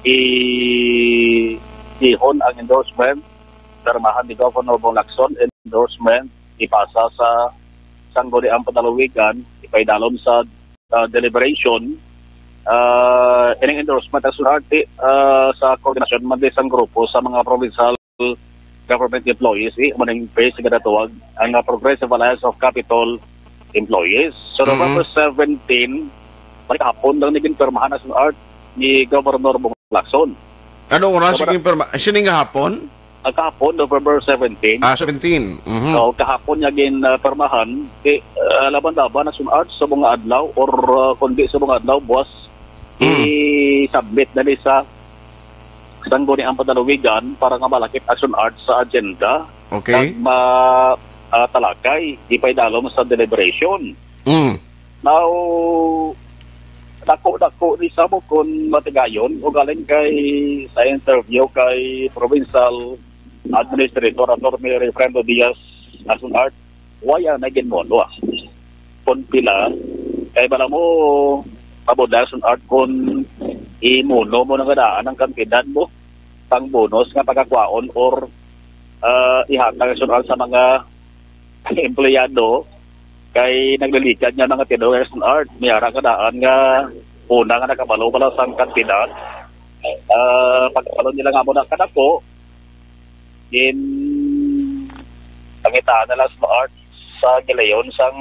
i-, ihon ang endorsement, pirmahan ni Governor Bong Lacson, endorsement, ipasa sa Sangguniang Panlalawigan, ipaidalom sa, ah, deliberation, ah, ining endorsement ang sunod, ah, sa koordinasyon man di sang grupo sa mga provincial government employees, eh, maning base nga natawag ang, ah, Progressive Alliance of Capitol Employees. So, Mm-hmm. November seventeen, may kahapon lang ni ginpirmahan na sa art ni Governor Bong Lacson. Anong oras Governor- yung pirma? Sining hapon? Ah, kahapon, November seventeen. Ah, seventeen. Mhm. So, kahapon niya gin, ah, pirmahan, kay, ah, laban-laban na sun-, art sa mga adlaw or, ah, kundi sa mga adlaw, buwas, Mm. i-submit na ni sa Sangguniang Panlalawigan para nga malakip ang sun-art sa agenda. Okay. Kag ma-, ah, talakay, ipaidalom sa deliberation. Mm. Now, dako-dako ni sa mo kon matigayon, ugaling kay sa interview kay Provincial Administrator Attorney Refrendo Diaz, asun art, waya na ginmono, ah. Kon pila, kay bala mo, pabudlay asun art kon imuno mo na nga daan ang kantidad mo, pang bonus nga pagkakwaon or, ah, ihatag asun art sa mga empleyado, kay naglilikad nga mga tinulong sa art. May ara ka daan nga una nga nakabalo pala sang kantidad. Ah, pagkabalo nila nga mo na kadako, in pangitaan nila sa art sa gilayon sang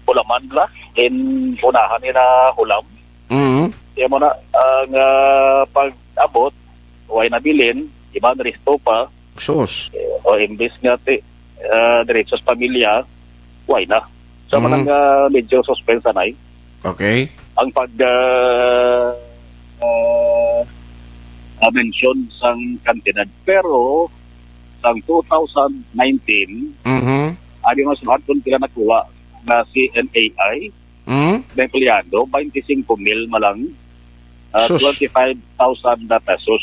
hulaman la, in unahan nila hulam. Mhm. Kaya mo na, ah, nga pag-abot, way nabilin, iba naristo pa. Sus. Eh, o imbis nga ti, ah, diretso sa pamilya, way na. So, Mhm. manang, ah, medyo suspense na, eh. Okay. Ang pag, ah, ah, ah, mention sang kantidad. Pero, sang two thousand nineteen, Mhm. adi nga sulat kung pila nakuha na C N A I, Mm? na empleyado, twenty-five mil man lang, ah, Sus. twenty-five thousand na pesos.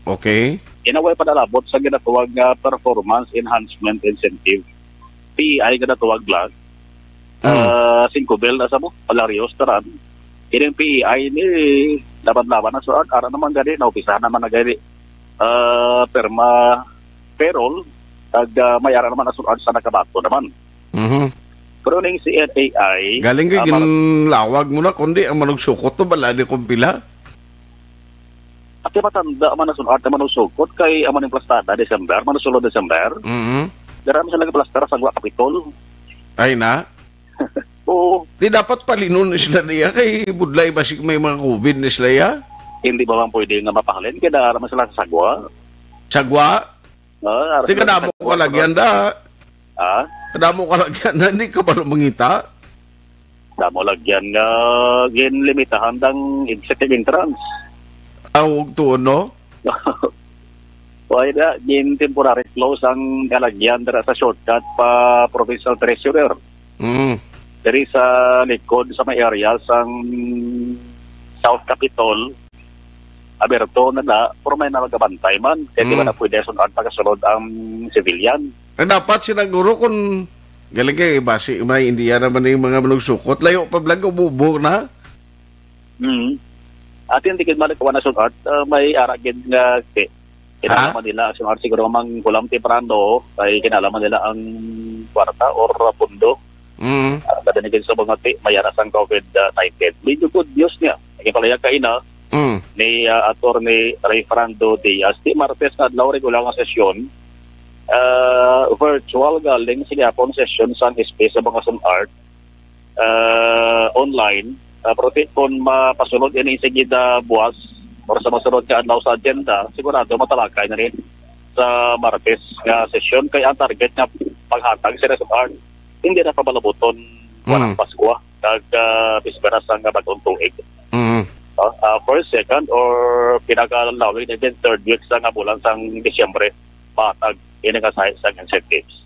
Okay. Inaway panalabot sa ginatawag nga performance enhancement incentive, P E I ginatawag lang. Mm. Ah, singko mil na sa mo, palaryos taran. Ining P E I ni laban-laban na surat, ara naman gani, naupisahan naman na gani, ah, perma payroll, kag, ah, may ara naman na surat sa nakabato naman. Mhm. Pero ning C N A I, Galing kay ah, mar- ginlawag mo na, kundi ang manugsukot to, bala di kung pila. Ati matanda man na sun-, ati manugsukot kay amo ning plastada December, manusulod December. Mhm. Dara man sila nagplastar sa Gwa Kapitol. Ay na. Oo. Di dapat palinon na sila niya kay budlay ba si may mga covid na sila ya? Hindi ba man pwede nga mapahalin? Kaya dara man sila sa sagwa. Sagwa? Ah, Di kadamo sa ka lagyan da. Ah? Kadamo ka lagyan na, hindi ka ba mangita? Damo lagyan nga ginlimitahan dang executive entrance. Aw, tuon, no? Why da, gin temporary close ang kalagyan dira sa shortcut pa Provincial Treasurer. Mm. Diri sa likod sa may area sang South Capitol, aberto na na, pero may na magabantay man. Kaya di ba Mm. na pwede sunod pagkasunod ang civilian? Ang dapat sinaguro kung galing kay basi may India naman yung mga manugsukot. Layo pa blag ububo na. Mm. Atin di gid malik wala sunod, ah, may ara gid nga, eh, kinalaman Ha? nila sunod siguro mang kulang temprano, kay kinalaman nila ang kwarta or pundo. Mm. Ah, kada ni sa mga ti, may ara sang covid nineteen. Medyo good news niya. Naging palaya kaina Mm. ni, ah, Attorney Rayfrando Diaz. Ti Martes nga adlaw, regular nga sesyon, ah, virtual galing sa gihapon sesyon sang S P sa mga sun-art, ah, online. Ah, pero ti, kung mapasunod ini sa gida buwas or sa masunod nga adlaw sa agenda, sigurado matalakay na rin sa Martes nga sesyon. Kay ang target nga paghatag sa sun-art, hindi na pabalabuton Mm. buwan ng Paskwa, kag, ah, bisperas sang bagong tuig. Mm. Ah, ah, first, second, or pinakalawig na din, third week sa nga bulan sang Disyembre, mahatag ini nga sa, sa incentives.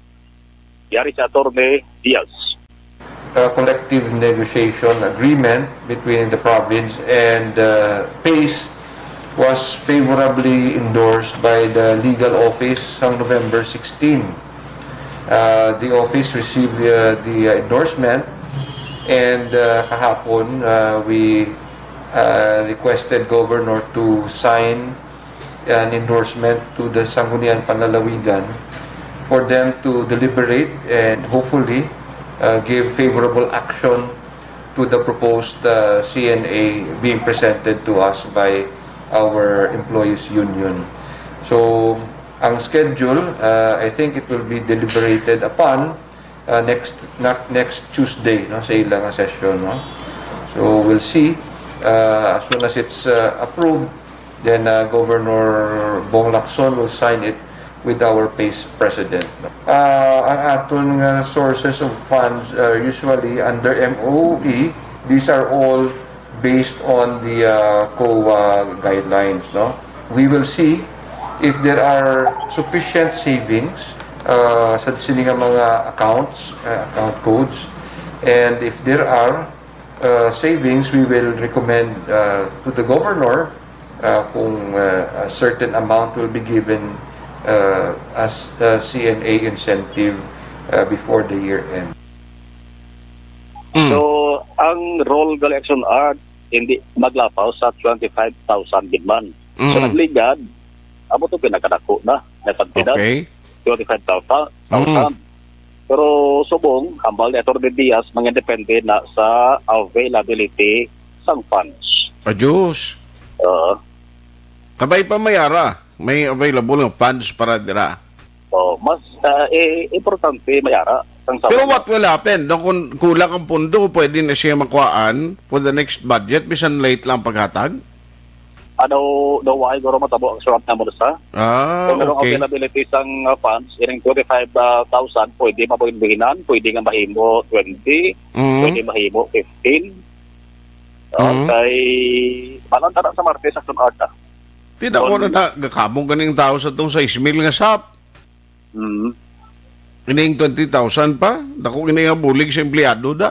Yari si Attorney Diaz. A collective negotiation agreement between the province and, uh, PACE was favorably endorsed by the legal office on November sixteen. Uh, the office received, uh, the endorsement, and, uh, kahapon, uh, we, uh, requested governor to sign an endorsement to the Sangguniang Panlalawigan for them to deliberate and hopefully, uh, give favorable action to the proposed, uh, C N A being presented to us by our employees union. So, ang schedule, uh, I think it will be deliberated upon, uh, next, not next Tuesday, no, sa ilang session, no? So, we'll see. Uh, as soon as it's, uh, approved, Then, uh, Governor Bong Lacson will sign it with our vice president. Uh, ang aton nga sources of funds are usually under M O E. These are all based on the, uh, COA guidelines, no? We will see if there are sufficient savings, uh, sa sini nga mga accounts, uh, account codes. And if there are, uh, savings, we will recommend, uh, to the governor, uh, kung, uh, a certain amount will be given, uh, as, uh, C N A incentive, uh, before the year end. Mm. So, ang role gali, Action Art, hindi maglapaw sa twenty-five thousand gid man. So, Mm. nagligad, amo to pinakadako na, na kantidad. Okay. Twenty-five thousand. Mm. Pero subong, hambal ni Attorney Diaz, mga depende na sa availability sang funds. Adios. Oo. Kabay pa may ara, may available nga funds para dira. Oh, mas, ah, eh, importante may ara sang sa Pero mga what will happen? No, kung kulang ang pondo, pwede na siya makuhaan for the next budget, bisan late lang paghatag? Ano, daw wala guro matabo ang surat na mo sa? Ah, Kung merong okay. availability sang, uh, funds, ining twenty-five thousand, pwede mabuhin-buhinan, pwede nga mahimo twenty, Mm. pwede mahimo fifteen. Ah, Mm. kay, balang tara sa Martes sa sunod, ah. Ti, dako Kung na na, gakamong ganing tao sa tong sais mil nga sap. Mm. Ining twenty thousand pa? Dako ini nga bulig sa empleyado da.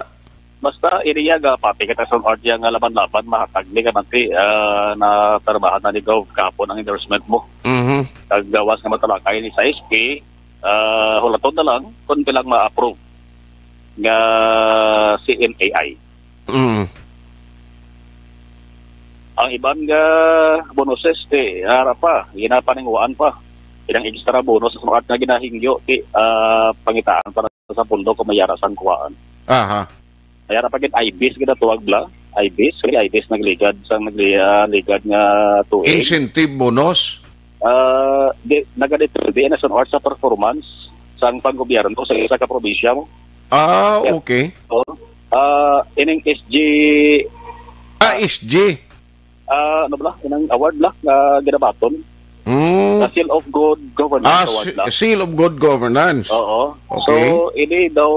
Basta, iriya ga, pati kita sa art yang laban-laban, mahatag ni ka nanti, ah, na tarbahan na ni Gov kapon ang endorsement mo. Mhm. Kag gawas nga matalakay ni sa S P, ah, hulaton na lang kung pilang ma-approve nga C N A I. Mm. Ang iban nga bonuses, ti, ara pa, ginapaninguan pa. Ilang extra bonus sa mga nga ginahingyo, ti, ah, pangitaan para sa pundo kung may ara sang kuwaan. Aha. May ara pa gid I B I S, ginatawag bla. I B I S, kay I B I S nagligad sang nagli-, ah, ligad nga tuig. Incentive bonus? Ah, di, nagadepende na sa, or sa performance sang panggobyerno sa isa ka probinsya mo. Ah, Yep. okay. Oo. Ah, ining S G, Ah, S G. ah, ano bala? Inang award bala nga ginabaton. Mm. Sa Seal of Good Governance Ah, Award si-, bala. Seal of Good Governance. Oo. Okay. So, ini daw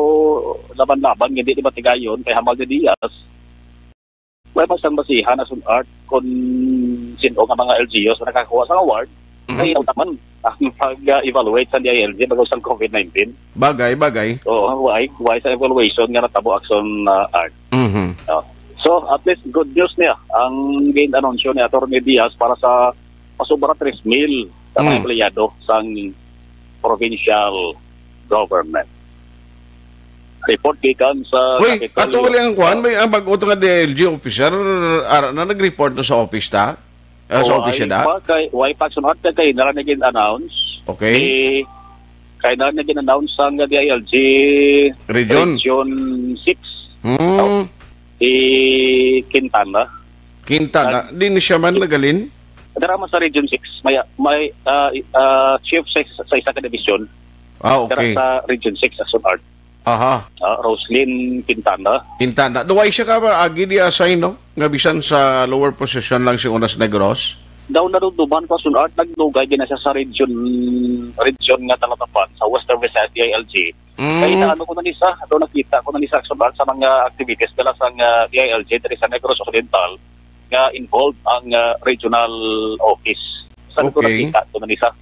laban-laban, hindi di matigayon, kay hambal ni Diaz, wala pa sang basihan na sun-, art kung sino nga mga L G Us na nakakuha sa award, Mhm. kay daw naman ang pag-evaluate sa D I L G bago sang COVID nineteen. Bagay, bagay. Oo, why? Why sa evaluation nga natabo, Action, uh, Art? Mhm. Oh. So, at least good news niya ang gin-anunsyo ni Attorney Diaz para sa pasubra tres mil sa mga Mm. empleyado sang provincial government. Report gikan sa Uy, Capitolio. Ato wala ang kwan, may ang bag-o to nga D I L G officer, ara na nag-report na sa office ta? Ah, sa Oh, office ay na? pa kay, why pa sunod ka kay nara na gin-announce? Okay. Eh, kay nara na gin-announce ang D I L G Region? Region six. Hmm. Oh, si Quintana. Quintana. Nag- Di ni siya man nagalin? Dara man sa Region six, may, may, ah, i-, ah, chief sa, sa isa ka division. Ah, Dara okay. sa Region six, Action Art. Aha. Ah, Roslyn Quintana. Quintana. Duway siya ka ba, agi di assign, no? Nga bisan sa lower position lang si Unas Negros? Daw nadumduman ko, Action Art, nagdugay din na siya sa region, region nga talatapan, sa Western Visayas D I L G. Mm. Kaya naano ko na ni sa, daw nakita ko na ni sa, Action Art, sa mga activities nila sa, ah, D I L G, diri sa Negros Occidental, nga involved ang, ah, regional office. Sa Okay. nakita ko na ni sa,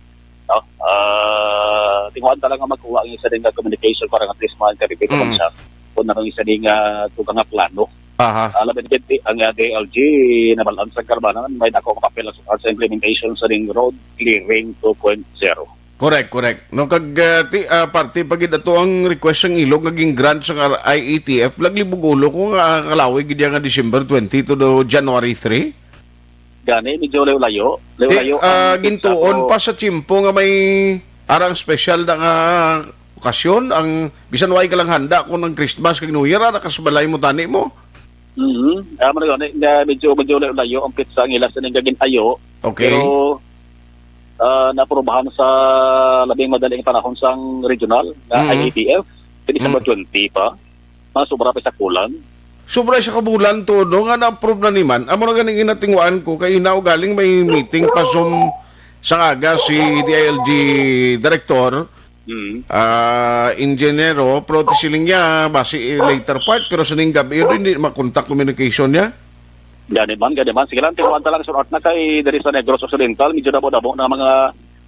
no? Ah, tinguhan ta lang nga magkuha ang isa din nga communication para nga at least ma-interpret Mm. man siya kung ano ang isa din nga dugang nga plano. Aha. Ah, labi na gid, ang, ah, D I L G, nabalaan sa karbanan, may dako nga papel sa, sa implementation sa ring road clearing two point zero. Correct, correct. No, kag, ah, ti-, ah, parte pa gid ato ang request sang ilog nga gin-grant sa I E T F. Laglibog ulo ko nga kalawi gid nga December twenty to do January three. Gani, medyo layo-layo. Ti-, Layo-layo ah, ang gintuon sa pa sa tiyempo nga may arang special na nga okasyon, ang bisan way ka lang handa kung ang Christmas kag New Year, ara ka sa balay mo tani mo. Mhm. Ah, mao gani nga medyo, medyo layo-layo ang petsa ang ila sa ning gagin-ayo. Okay. Pero, ah, naaprobahan sa labing madaling panahon sang regional nga Mhm. I E T F, sa December Mm. twenty pa. Mga sobra pa sa kulang. Sobra siya ka bulan to, no, nga na-approve na ni man. Amo na ganing ginatingwaan ko, kay hinaw galing may meeting pa Zoom sa aga si D I L G director, Mm. ah, ingenyero, pero ti siling niya, basi later part, pero sining gabi, hindi makontak communication niya. Gani man, gani man. Sige lang, tingwaan ta lang, Sir Art, na kay diri sa Negros Occidental, medyo damo-damo na mga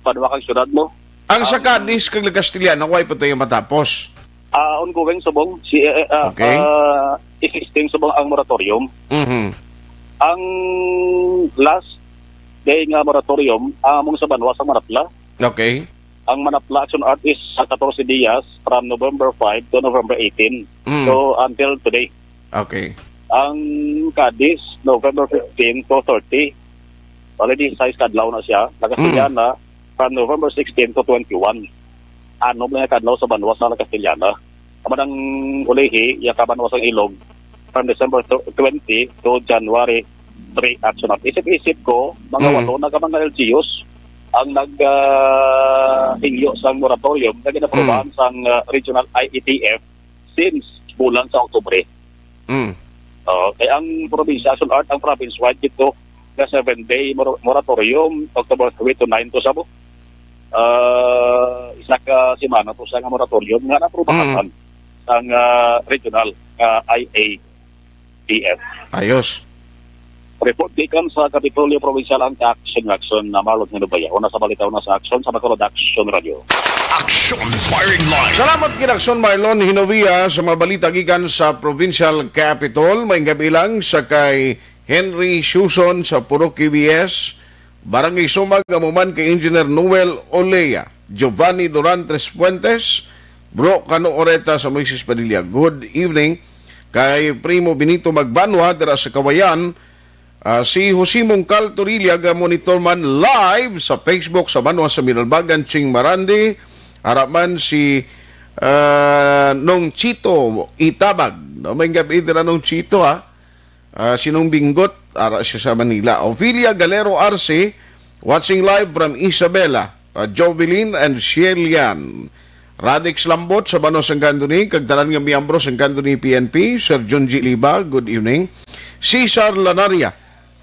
banwa kag syudad mo. Ang sa Ang Cadiz kag La Castellana, why pa tayo matapos? Ah, ongoing subong. Si, eh, eh, ah, Okay. ah, existing subong ang moratorium. Mhm. Ang last day nga moratorium, among sa banwa sa Manapla. Okay. Ang Manapla Action Art is sa katorse dias from November five to November eighteen. Mm. So, until today. Okay. Ang Cadiz, November fifteen to thirty. Already, sais ka adlaw na siya. La Castellana, Mm. from November sixteen to twenty-one. Anom na nga ka adlaw sa banwa sa La Castellana. Amo nang ulihi, iya ka banwa sang Ilog, from December tw-, twenty to January three, action up. Isip-isip ko, mga Mm. walo na ka mga L G Us ang nag, ah, hingyo sang moratorium nga ginaprobahan Mm. sang, ah, Regional I E T F since bulan sa Oktubre. Mm. Oo, kay ang probinsya, Action Art, ang province-wide dito nga seven-day mor-, moratorium, October three to nine to sa bu-, ah, isa ka semana to sa nga moratorium nga naprobahan Mm. sang, ah, regional, ah, I A T F. Ayos. Report gikan sa Kapitolyo Provincial ang Action Action na Marlon Hinubaya. Una sa balita, una sa aksyon sa Bacolod Action Radio. Action Firing Line. Salamat gid, Action Marlon Hinubaya, sa mga balita gikan sa Provincial Capitol. May gabi lang sa kay Henry Suson sa Purok Q B S, Barangay Sumag, amo man kay Engineer Noel Olea, Giovanni Durantes Fuentes, Bro Cano Oreta sa Moises Padilla. Good evening kay Primo Benito Magbanwa dira sa Kawayan. Ah, si Jose Mongcal Torilla ga monitor man live sa Facebook sa Banwa sa Minalbagan, Ching Marandi. Ara man si, ah, Nong Chito Itabag. No, may gabi dira, Nong Chito, ha? Ah, sinong Binggot, ara siya sa Manila. Ophelia Galero Arce, watching live from Isabela. Ah, Jovelyn and Shelian. Radix Lambot sa Banwa sang Candoni, kag tanan nga miyembro sang Candoni P N P, Sir Junji Liba, good evening. Cesar Lanaria,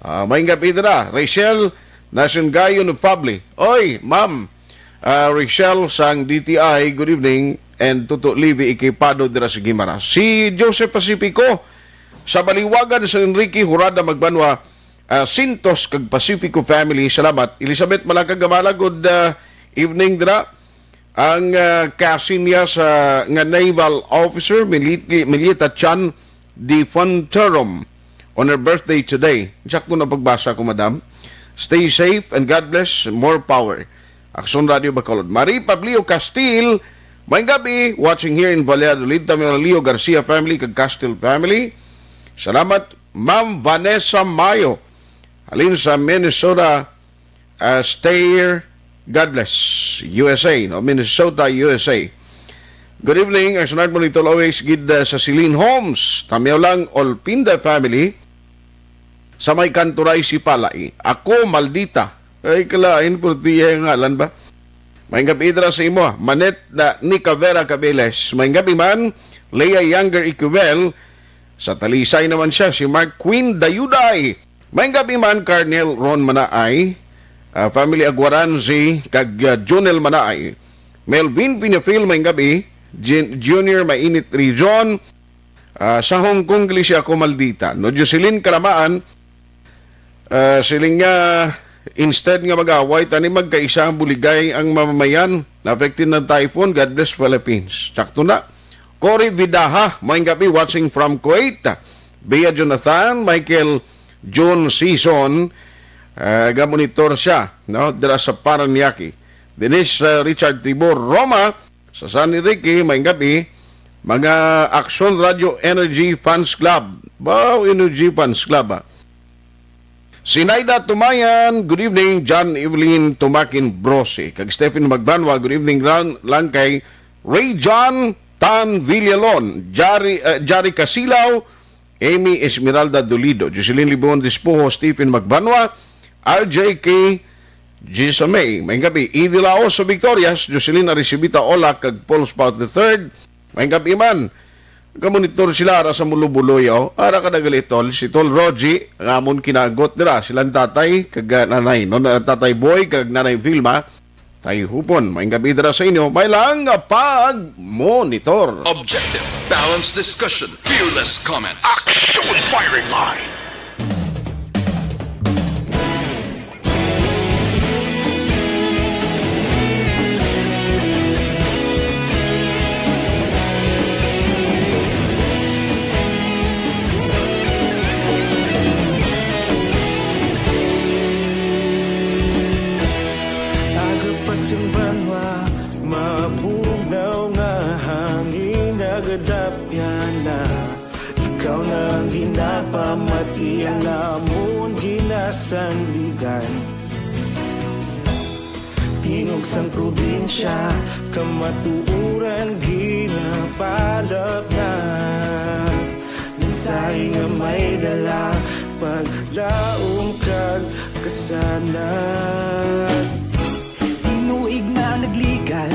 ah, may gabi dira. Rachel Nasungayon of Pabli. Oy, ma'am, ah, Rachel sang D T I, good evening. And Tuto Livy Ikipado dira sa Guimaras. Si Joseph Pacifico, sa Baliwagan, San Enrique, Jurada, Magbanwa, ah, Sintos kag Pacifico family, salamat. Elizabeth Malacag Gamala, good, ah, evening dira. Ang, ah, cousin niya sa, nga naval officer, Militi-, Milita Chan de Fonterom, on her birthday today. Sakto na pagbasa ko, madam. Stay safe and God bless. More power. Action Radio Bacolod. Marie Pablio Castil, may gabi, watching here in Valladolid. Tamyo Leo Garcia family, kag Castil family. Salamat. Ma'am Vanessa Mayo, halin sa Minnesota, uh, Stair, God bless, U S A, no? Minnesota, U S A. Good evening, ang sunod mo nito always gid, uh, sa Celine Homes. Tamyaw lang, Olpinda family, sa may Kanturay si Palay. Ako, Maldita. Ay, kalain, purtiya yung ngalan ba? May gabi dira sa imo, ah. Manet na Nica Vera Cabeles. May gabi man, Lea Younger Icuel, sa Talisay naman siya, si Mark Queen Dayuday. May gabi man, Carnel Ron Manaay, ah, family Aguaranzi, kag, ah, Junel Manaay. Melvin Pinafil, may gabi, Jin-, Junior Mainit Region, ah, sa Hong Kong, Iglesia Ako Maldita. No, Jocelyn Kalamaan, ah, siling nga, instead nga mag-away, tani magkaisa ang buligay ang mamamayan. Na-affected ng typhoon, God bless Philippines. Sakto na. Cory Vidaha, may gabi, watching from Kuwait. Bea Jonathan, Michael John Season, ah, ga-monitor siya, no? Dira sa Paranaque. Dennis, ah, Richard Tibor, Roma, sa San Enrique, may gabi, mga Action Radio Energy Fans Club. Wow, Energy Fans Club, ah. Sinaida Tumayan, good evening. John Evelyn Tumakin Brose. Kag Stephen Magbanwa, good evening. Ran lang kay Ray John Tan Villalon, Jari, eh, Jari Casilaw, Amy Esmeralda Dolido, Jocelyn Libon Dispuho, Stephen Magbanwa, R J K Gisame. May gabi, Idi Laoso Victorias, Jocelyn Aricibita Ola, kag Paul Spout the third. May gabi man, Gamonitor sila ara sa Mulubuloy, oh. Ara ka na gali, tol. Si Tol Rogie, ang amon kinagot dira, silang tatay, kag, ah, nanay, no? Na, Tatay Boy, kag Nanay Vilma, tay hupon. Maayong gabi dira sa inyo. May lang, ah, pag-monitor. Objective, balanced discussion, fearless comment. Action firing line. Aga pa sing banwa, mabugnaw nga hangin, nagadapyan na. Ikaw na ang ginapamati, ang amon ginasandigan. Tingog sang probinsya, kamatuoran ginapalapnag. Mensahe nga may dala, paglaom kag kasanag. Tinuig na nagligan,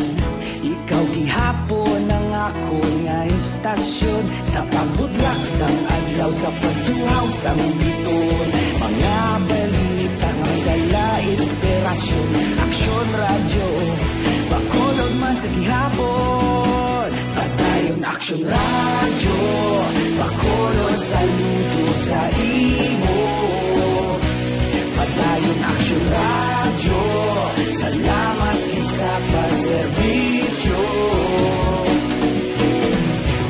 ikaw gihapon ang akon nga istasyon. Sa pagbutlak sang adlaw, sa pagtuhaw sang biton, mga balita nga may dala inspirasyon. Aksyon Radyo, Bacolod man sa gihapon. Padayon Aksyon Radyo, Bacolod, saludo sa imo. Padayon Aksyon Radyo, salamat gid sa pagserbisyo.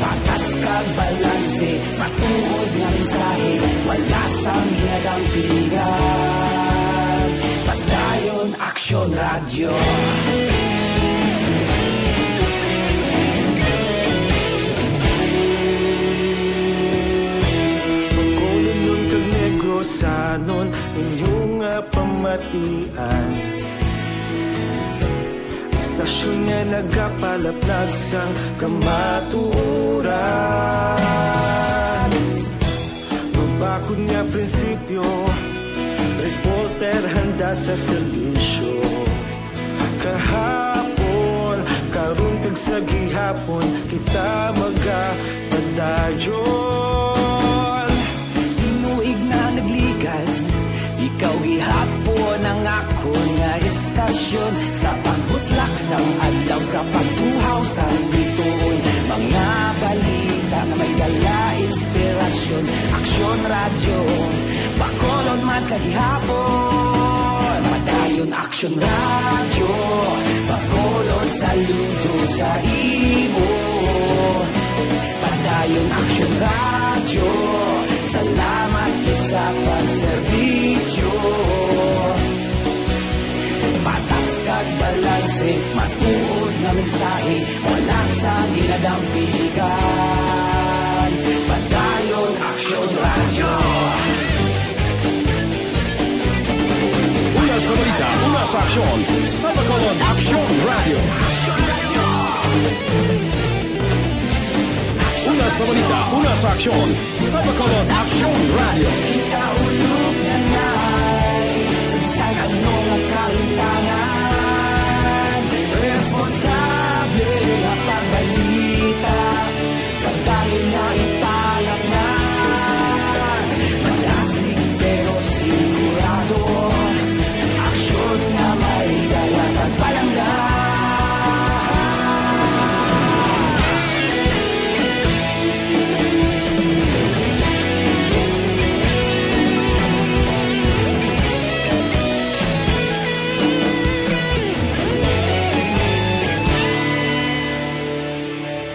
Patas kag balanse, matuod nga mensahe, wala sang ginadampigan. Padayon Aksyon Radyo. Bacolodnon kag Negrosanon, inyo nga pamatian. Istasyon nga nagapalapnag sang kamatuoran. Mabakod nga prinsipyo, reporter handa sa serbisyo. Kahapon, karon, kag sa gihapon, kita magapadayon. Tinuig na nagligan, ikaw gihapon ang akon nga istasyon. Sa pagbutlak sang adlaw, sa pagtuhaw sang bituon, mga balita nga may dala inspirasyon. Aksyon Radyo, Bacolod man sa gihapon. Padayon Aksyon Radyo, Bacolod, saludo sa imo. Padayon Aksyon Radyo, salamat gid sa pagserbisyo. Patas kag balanse, matuod nga mensahe, wala sang ginadampigan. Padayon Aksyon Radyo. Una sa balita, una sa aksyon, sa Bacolod Aksyon Radyo. Una sa balita, una sa aksyon, sa Bacolod Aksyon Radyo. Kita ulog na ngay, sa bisan ano nga kalimtangan, responsable nga pagbalita, pagdali nga ipalaknag. Madasig pero sigurado, aksyon nga may dala kag palangga.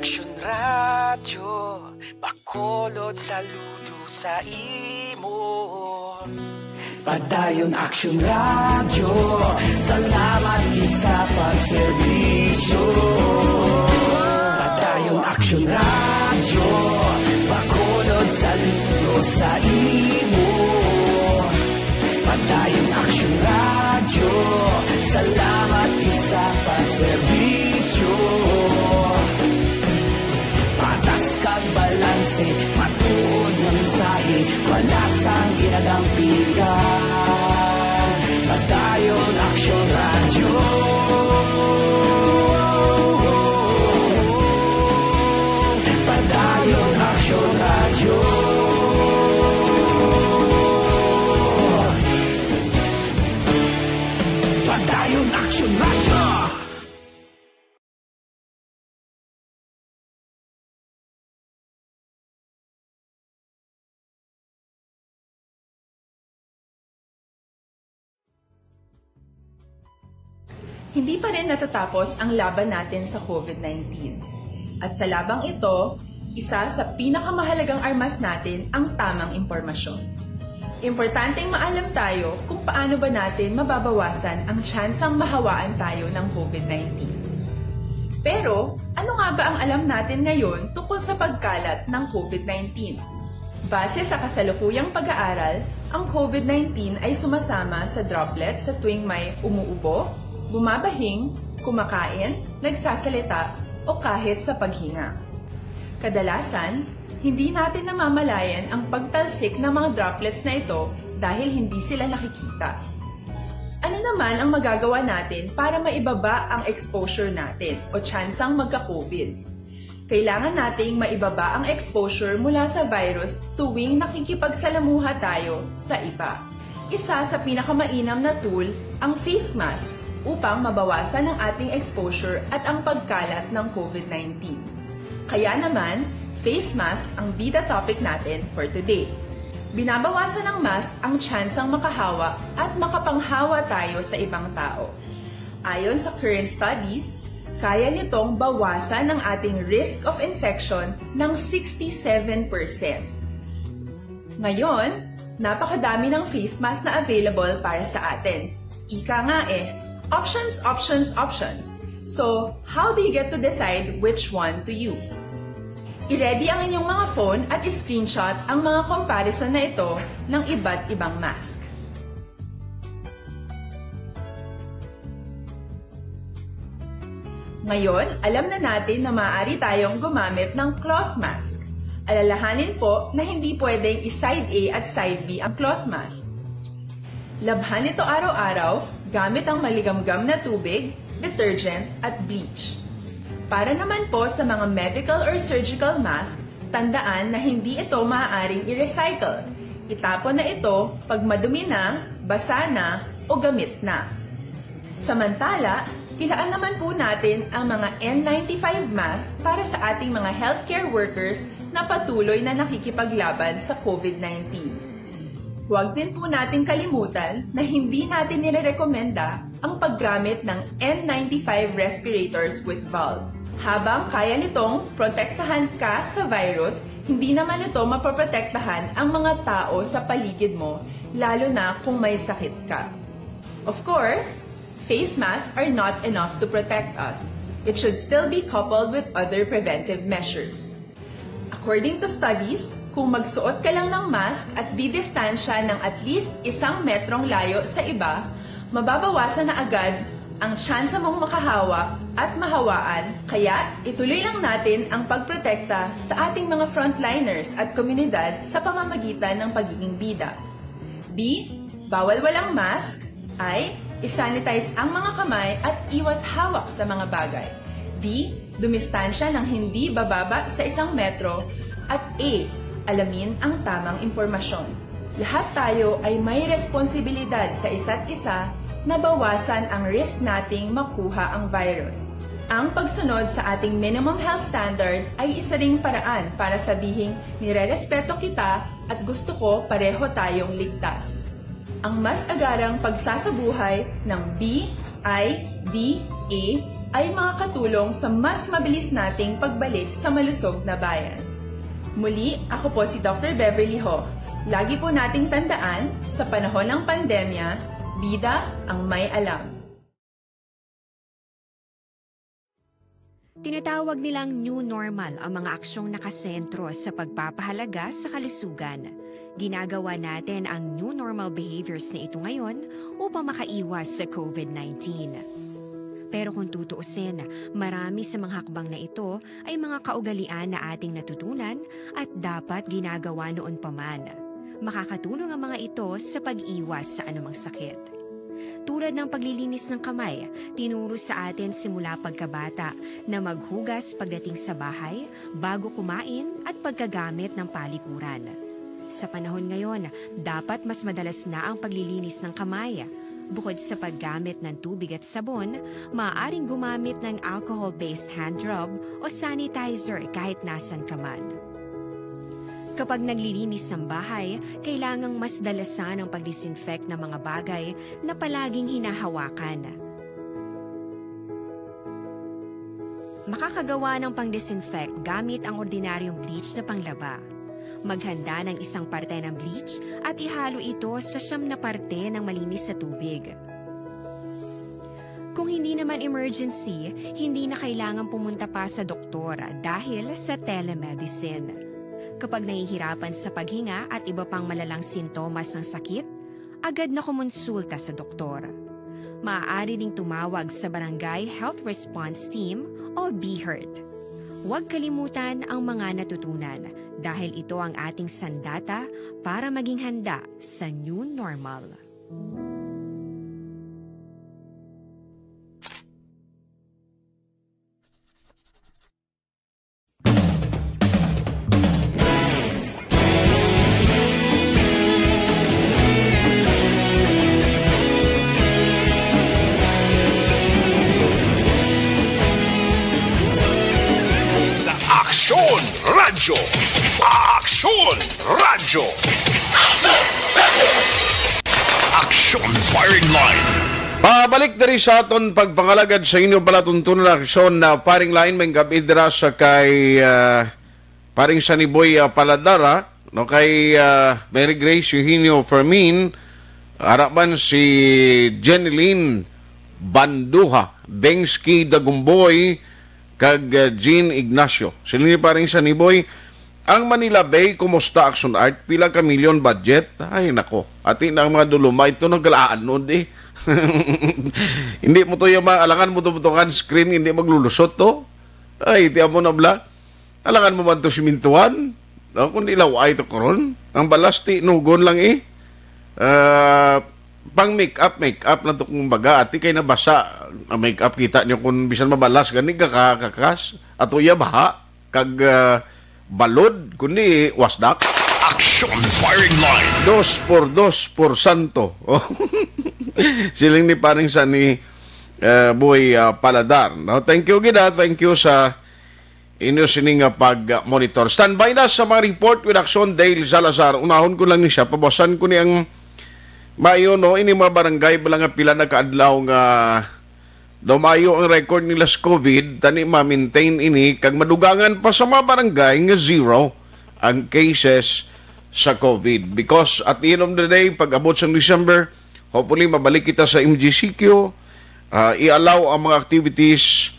Aksyon Radyo, Bacolod, saludo sa imo. Padayon Aksyon Radyo, salamat gid sa pagserbisyo. Padayon Aksyon Radyo, Bacolod, saludo sa imo. Padayon Aksyon Radyo, salamat gid sa pagserbisyo. Patas kag balanse, matuod nga mensahe, wala sang ginadampigan. Padayon Aksyon Radyo. Padayon Radyo. Padayon Action Radyo. Hindi pa rin natatapos ang laban natin sa COVID nineteen. At sa labang ito, isa sa pinakamahalagang armas natin ang tamang impormasyon. Importanteng maalam tayo kung paano ba natin mababawasan ang tsansang mahawaan tayo ng COVID nineteen. Pero, ano nga ba ang alam natin ngayon tungkol sa pagkalat ng COVID nineteen? Base sa kasalukuyang pag-aaral, ang COVID nineteen ay sumasama sa droplet sa tuwing may umuubo, bumabahing, kumakain, nagsasalita, o kahit sa paghinga. Kadalasan, hindi natin namamalayan ang pagtalsik ng mga droplets na ito dahil hindi sila nakikita. Ano naman ang magagawa natin para maibaba ang exposure natin o tsansang magka-COVID? Kailangan nating maibaba ang exposure mula sa virus tuwing nakikipagsalamuha tayo sa iba. Isa sa pinakamainam na tool ang face mask upang mabawasan ang ating exposure at ang pagkalat ng COVID nineteen. Kaya naman, face mask ang bida topic natin for today. Binabawasan ng mask ang tsansang makahawa at makapanghawa tayo sa ibang tao. Ayon sa current studies, kaya nitong bawasan ang ating risk of infection ng sixty-seven percent. Ngayon, napakadami ng face mask na available para sa atin. Ika nga eh, options, options, options. So, how do you get to decide which one to use? I-ready ang inyong mga phone at i-screenshot ang mga comparison na ito ng iba't ibang mask. Ngayon, alam na natin na maaari tayong gumamit ng cloth mask. Alalahanin po na hindi pwedeng i-side A at side B ang cloth mask. Labhan ito araw-araw gamit ang maligamgam na tubig, detergent, at bleach. Para naman po sa mga medical or surgical mask, tandaan na hindi ito maaaring i-recycle. Itapon na ito pag madumi na, basa na, o gamit na. Samantala, ilaan naman po natin ang mga N ninety-five mask para sa ating mga healthcare workers na patuloy na nakikipaglaban sa COVID nineteen. Huwag din po nating kalimutan na hindi natin nirerekomenda ang paggamit ng N ninety-five respirators with valve. Habang kaya nitong protektahan ka sa virus, hindi naman ito mapoprotektahan ang mga tao sa paligid mo, lalo na kung may sakit ka. Of course, face masks are not enough to protect us. It should still be coupled with other preventive measures. According to studies, kung magsuot ka lang ng mask at didistansya ng at least isang metrong layo sa iba, mababawasan na agad ang tsansa mong makahawa at mahawaan, kaya ituloy lang natin ang pagprotekta sa ating mga frontliners at komunidad sa pamamagitan ng pagiging bida. B, bawal walang mask. I, i-sanitize ang mga kamay at iwas hawak sa mga bagay. D, dumistansya ng hindi bababa sa isang metro. At E, alamin ang tamang impormasyon. Lahat tayo ay may responsibilidad sa isa't isa na bawasan ang risk nating makuha ang virus. Ang pagsunod sa ating minimum health standard ay isa ring paraan para sabihing nirerespeto kita at gusto ko pareho tayong ligtas. Ang mas agarang pagsasabuhay ng B I D A ay makakatulong sa mas mabilis nating pagbalik sa malusog na bayan. Muli, ako po si Doctor Beverly Ho. Lagi po nating tandaan, sa panahon ng pandemya, bida ang may alam. Tinatawag nilang new normal ang mga aksyong nakasentro sa pagpapahalaga sa kalusugan. Ginagawa natin ang new normal behaviors na ito ngayon upang makaiwas sa COVID nineteen. Pero kung tutuusin, marami sa mga hakbang na ito ay mga kaugalian na ating natutunan at dapat ginagawa noon pa man. Makakatulong ang mga ito sa pag-iwas sa anumang sakit. Tulad ng paglilinis ng kamay, tinuro sa atin simula pagkabata na maghugas pagdating sa bahay, bago kumain, at pagkagamit ng palikuran. Sa panahon ngayon, dapat mas madalas na ang paglilinis ng kamay. Bukod sa paggamit ng tubig at sabon, maaaring gumamit ng alcohol-based hand rub o sanitizer kahit nasan ka man. Kapag naglilinis ng bahay, kailangang mas dalasan ang pag-disinfect ng mga bagay na palaging hinahawakan. Makakagawa ng pang-disinfect gamit ang ordinaryong bleach na panglaba. Maghanda ng isang parte ng bleach at ihalo ito sa siyam na parte ng malinis na tubig. Kung hindi naman emergency, hindi na kailangan pumunta pa sa doktor dahil sa telemedicine. Kapag nahihirapan sa paghinga at iba pang malalang sintomas ng sakit, agad na kumonsulta sa doktor. Maaari ring tumawag sa Barangay Health Response Team o BHERT. Huwag kalimutan ang mga natutunan dahil ito ang ating sandata para maging handa sa new normal. Sa Aksyon Radyo. Aksyon Radyo. Aksyon Firing Line. Pabalik diri sa aton pagpangalagad sa inyo palatuntunan na aksyon na Firing Line, may gabi dira sa kay, ah, paring Saniboy, ah, Paladara, no, kay, ah, Mary Grace Eugenio Fermin, ara man si Jeneline Banduha, Bengski Dagumboy, kag, ah, Jean Ignacio. Sila ni paring Saniboy, ang Manila Bay, kumusta, Action Art? Pila ka milyon budget? Ay, nako. Ati na ang mga dulumay ito, naglaanod eh. Hindi mo to yung mga alangan mo to, mo to kan screen, hindi maglulusot to. Ay, ti amo na bla. Alangan mo man to simintuhan. No? Kung ilaw ay to karon, ang balas ti nugon lang eh. Ah, pang make up, make up lang to kung baga, ati kay nabasa ang make up, kita niyo kung bisan mabalas gani ka, ka, kakas. Ato iya baha kag, ah, balod kundi wasdak. Action Firing Line. Dos por dos por santo. Siling ni paring sa ni, ah, Boy, ah, Paladar. No? Thank you gid, ah. Thank you sa inyo sini nga pag-monitor. Standby na sa mga report with Action Dale Salazar. Unahon ko lang ni siya. Pabasan ko ni ang maayo, no? Ini mga barangay bala nga pila na kaadlaw nga daw maayo ang record nila sa COVID, tani ma-maintain ini, kag madugangan pa sa mga barangay nga zero ang cases sa COVID. Because at the end of the day, pag abot sa December, hopefully mabalik kita sa M G C Q, ah, i-allow ang mga activities,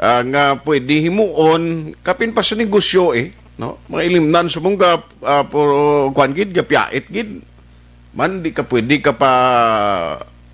ah, nga pwede himuon, kapin pa sa negosyo eh, no? Mga ilimnan sa mong gap, ah, puro kwan gid, gapyait gid. Man, di ka pwede ka pa,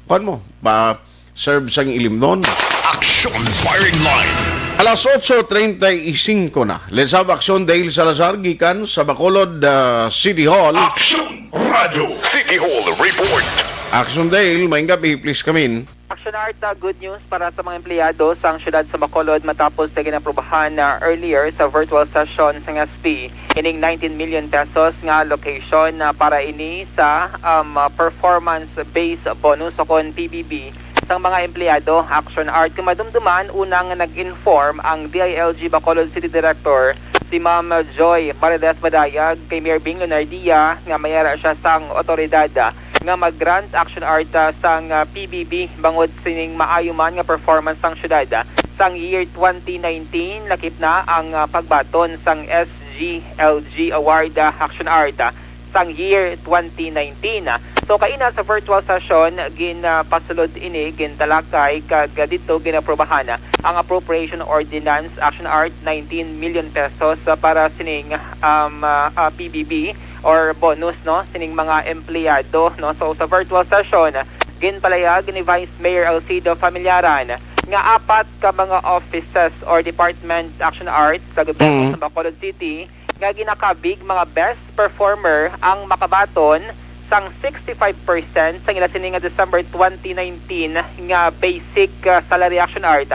kwan mo, pa serve sang ilimnon. Action Firing Line. Alas otso treinta y cinco na. Let's have Action Dale Salazar gikan sa Bacolod, ah, City Hall. Action Radio City Hall Report. Action Dale, maayong gabi, please come in. Action Art, ah, good news para sa mga empleyado sang siyudad sa Bacolod matapos na ginaprubahan na earlier sa virtual session sang S P ining nineteen million pesos nga allocation, ah, para ini sa, um, ah, performance-based bonus o kon P B B sang mga empleyado. Action Art, kung madumduman, unang nag-inform ang D I L G Bacolod City Director, si Ma'am Joy Mariles Madayag, kay Mayor Bing Leonardia nga may ara siya sang otoridad, ah, nga mag-grant, Action Art, ah, sang, ah, P B B bangod sining maayo man nga performance sang syudad, ah, sang year twenty nineteen, lakip na ang, ah, pagbaton sang S G L G Award, ah, Action Art, ah, sang year twenty nineteen. So, kaina sa virtual session, gin, ah, pasulod ini, gintalakay, kag, ah, didto ginaprobahan, ah, ang appropriation ordinance, Action Art, nineteen million pesos, ah, para sining, um, ah, ah, P B B or bonus, no, sining mga empleyado, no. So, sa virtual session, ginpalayag ni Vice Mayor Alcido Familiaran nga apat ka mga offices or department, Action Art, sa gobyerno Mm. sa Bacolod City nga ginakabig mga best performer ang makabaton sang sixty-five percent sang ila sini nga December twenty nineteen nga basic, ah, salary, Action Art.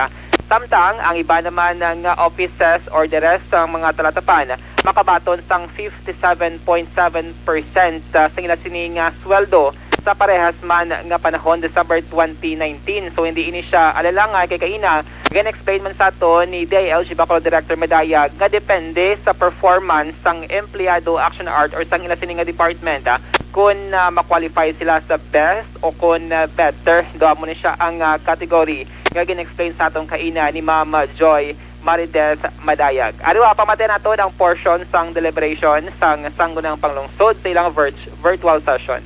Samtang ang iba naman nga offices or the rest sang mga talatapan makabaton sang fifty-seven point seven percent, ah, sang ila sini nga sweldo sa parehas man nga panahon, December twenty nineteen. So, hindi ini siya alalangay kay kaina, gin-explain man sa ato ni D I L G Bacolod Director Madayag nga depende sa performance sang empleyado, Action Art, or sang ila sini nga department, ah, kung, ah, ma-qualify sila sa best o kung, ah, better. Do amo ni siya ang, ah, category nga gin-explain sa aton kaina ni Ma'am Joy Marides Madayag. Ariwa, pamatian naton ang portion sang deliberation sang Sangguniang Panglungsod sa ilang virt-, virtual session.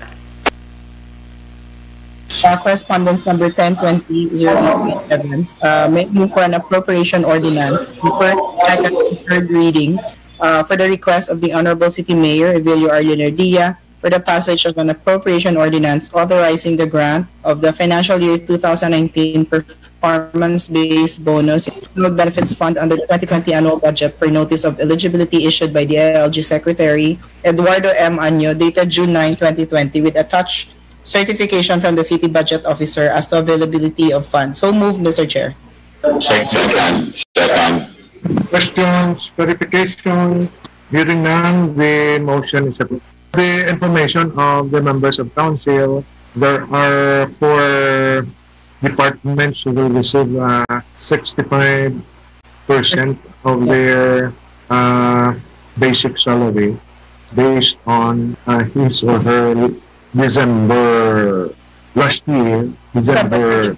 Uh, correspondence number ten twenty zero seven. Uh, may move for an appropriation ordinance, the first, second, and third reading, uh, for the request of the Honorable City Mayor Evelio R. Leonardia for the passage of an appropriation ordinance authorizing the grant of the financial year two thousand nineteen performance-based bonus Health Benefits Fund under the twenty twenty annual budget per notice of eligibility issued by the I L G Secretary Eduardo M. Año, dated June nine, twenty twenty, with attached certification from the city budget officer as to availability of funds. So move, Mister Chair. Second. Second. Questions, clarification? Hearing none, the motion is approved. The information of the members of council, there are four departments who will receive uh, sixty-five percent of their uh, basic salary based on uh, his or her December last year, December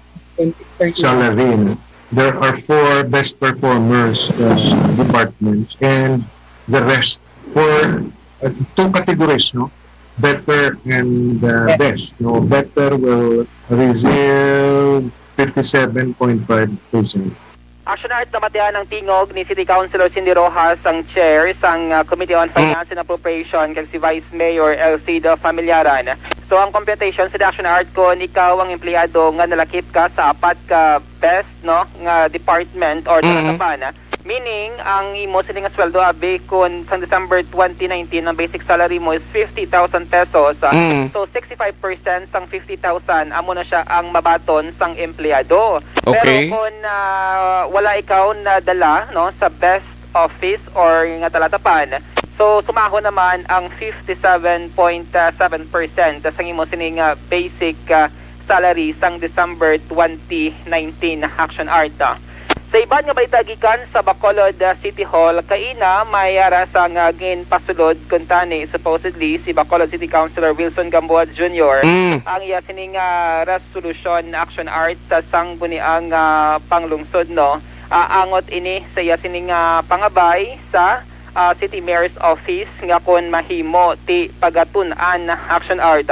salary. There are four best performers uh, departments and the rest for uh, two categories, no? Better and uh, best. No, better will receive fifty-seven point five percent. Action Art, namatian ang tingog ni City Councilor Cindy Rojas, ang chair sang uh, Committee on Finance and Appropriation, kag si Vice Mayor Elcida Familiaran. So, ang computation sa Action Art, kung ikaw ang empleyado nga nalakip ka sa apat ka best, no, nga department or mm-hmm. Meaning, ang imo sini nga sweldo, abi, kung sang December twenty nineteen, ang basic salary mo is fifty thousand pesos. Ah, mm. So, sixty-five percent sang fifty thousand, amo na siya ang mabaton sang empleyado. Okay. Pero kung uh, wala ikaw nadala, no, sa best office or nga talatapan, so sumahon naman ang fifty-seven point seven percent sang imo sini nga basic uh, salary sang December twenty nineteen, Action Art. Sa iban nga balita gikan sa Bacolod uh, City Hall, kaina may ara sa nga ginpasulod kuntani supposedly si Bacolod City Councilor Wilson Gamboa Junior mm. Ang iya sini nga resolusyon, Action Art, sa sangguniang uh, panglungsod, no. Uh, angot ini sa iya sini nga pangabay sa uh, City Mayor's Office nga kon mahimo ti pagatun-an, Action Art,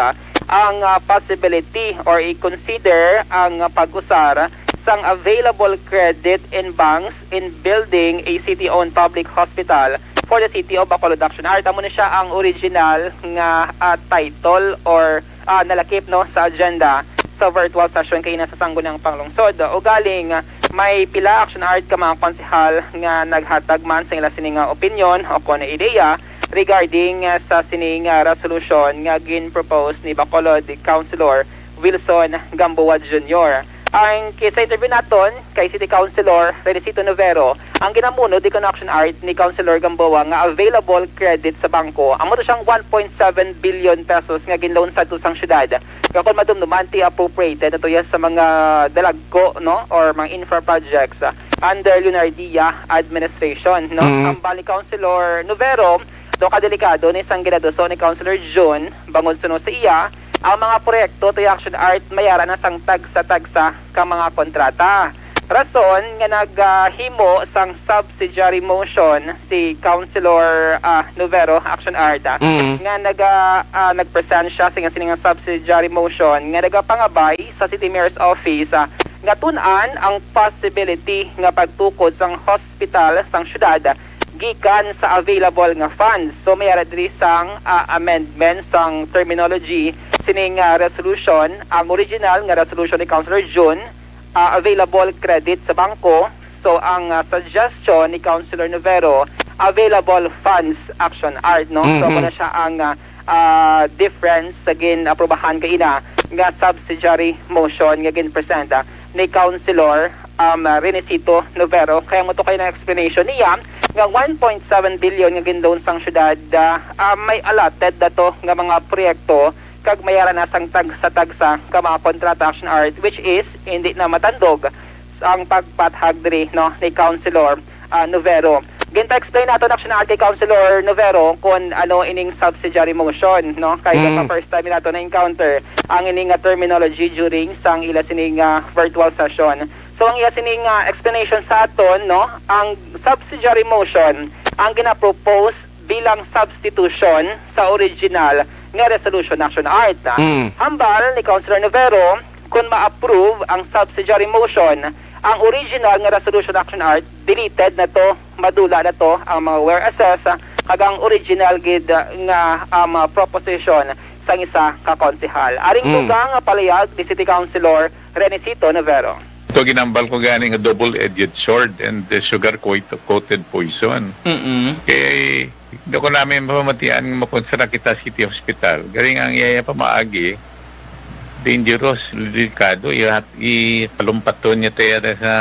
ang uh, possibility or i-consider ang pag-usar sang available credit in banks in building a city-owned public hospital for the city of Bacolod, Action Art. Amo ni siya ang original nga uh, title or uh, nalakip, no, sa agenda sa virtual session kaina sa Sangguniang Panglungsod. Ugaling, may pila, Action Art, ka mga konsehal nga naghatag man sa ila sini nga opinyon o kon ideya regarding sa sini nga resolusyon nga gin-propose ni Bacolod Councilor Wilson Gamboa Junior. Ang sa interview naton kay City Councilor Renisito Novero, ang ginamuno di kon, Action Art, ni Councilor Gamboa nga available credit sa bangko amo to siyang one point seven billion pesos nga ginloan sa sang syudad. Nga kon madumduman ti appropriated na to ya sa mga dalagko, no, or mga infra projects uh, under Leonardia administration, no. Mm. Ang bali, Councilor Novero, do kadelikado ni sang ginaduso ni Councilor June, bangod suno sa iya, ang mga proyekto to Action Art mayara na sang tagsa-tagsa ka mga kontrata. Rason nga naghimo sang subsidiary motion si Councilor uh, Novero, Action Art, uh, mm. nga naga, uh, nagpresent siya sing sining subsidiary motion nga nagapangabay sa City Mayor's Office uh, nga tun-an ang possibility nga pagtukod sang hospital sang syudad gikan sa available nga funds. So, may ara diri sang uh, amendment sang terminology sining uh, resolution, ang original nga resolution ni Councilor June, uh, available credit sa bangko. So, ang uh, suggestion ni Councilor Novero, available funds, Action Art, no? Mm-hmm. So, muna siya ang uh, ah, difference sa gin-aprobahan kaina nga subsidiary motion nga ginpresenta ni Councilor, um, Renesito Novero. Kaya mo to kayo na explanation niya nga one point seven billion nga gin-loan sang syudad, ah, ah, may allotted na to nga mga proyekto kag may ara na sang tagsa-tagsa ka mga kontrata, Action Art, which is hindi na matandog ang pagpathag diri, no, ni Councilor, ah, Novero. Ginpa-explain nato na, Action Art, kay Councilor Novero kung ano ining subsidiary motion, no? Kay Mm. sa first time nato na-encounter ang ining nga terminology during sang ila sining, ah, virtual session. So, ang iya sining, ah, explanation sa aton, no, ang subsidiary motion ang ginapropose bilang substitution sa original nga resolution, Action Art. Mm. Hambal ni Councilor Novero, kung ma-approve ang subsidiary motion, ang original nga resolution, Action Art, deleted na to, madula na to ang mga whereases, kag ang original gid nga, um, proposition sang isa ka konsehal. Aring Mm. dugang nga palayag ni City Councilor Renesito Novero. Ito ginambal ko gani nga double-edged sword and the sugar coat-, coated poison. Mm-mm. Kay, hindi ko namin pamatian nga makonstruct kita city hospital. Galing ang iya pamaagi, dangerous, delikado, ihat-, ipalumpaton niya tayo sa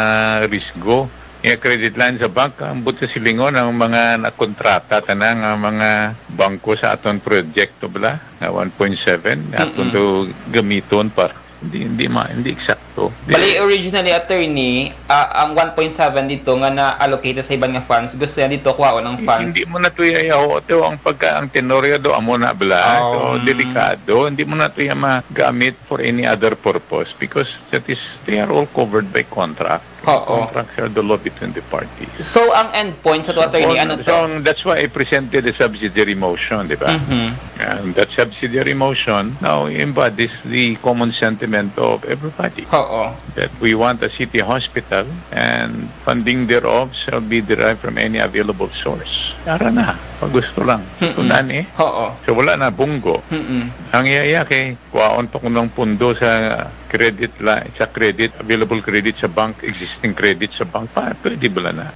risgo. Iya credit line sa bank, ang buto silingon ang mga nakontrata, tanang ang mga bangko sa aton proyekto, bala, nga one point seven, aton Mm-mm. to gamiton para Hindi, hindi ma-, hindi eksakto. Bali, originally, attorney, ah, ang one point seven dito nga na-allocate sa iban nga funds, gusto niya dito kuhaon ang funds. Hindi mo na to yayaw, ito ang pagka, ang tenorya do, amo na bala. Oh, so, mm. Delikado. Hindi mo na to yan magamit for any other purpose because that is, they are all covered by contract. Oo. Contracts are the law between the parties. So, ang end point sa to, attorney, So, ano so, to? ang, that's why I presented the subsidiary motion, di ba? Mhm. And that subsidiary motion now embodies the common sentiment of everybody Oo. that we want a city hospital and funding thereof shall be derived from any available source. Ara na, pag gusto lang. Mm-mm. Kunan eh. Oo. So, wala na, bunggo. Mm-mm. Ang iya-iya kay Kuhaon pa ko ng pundo sa credit la-, sa credit, available credit sa bank, existing credit sa bank, pa, pwede bala na.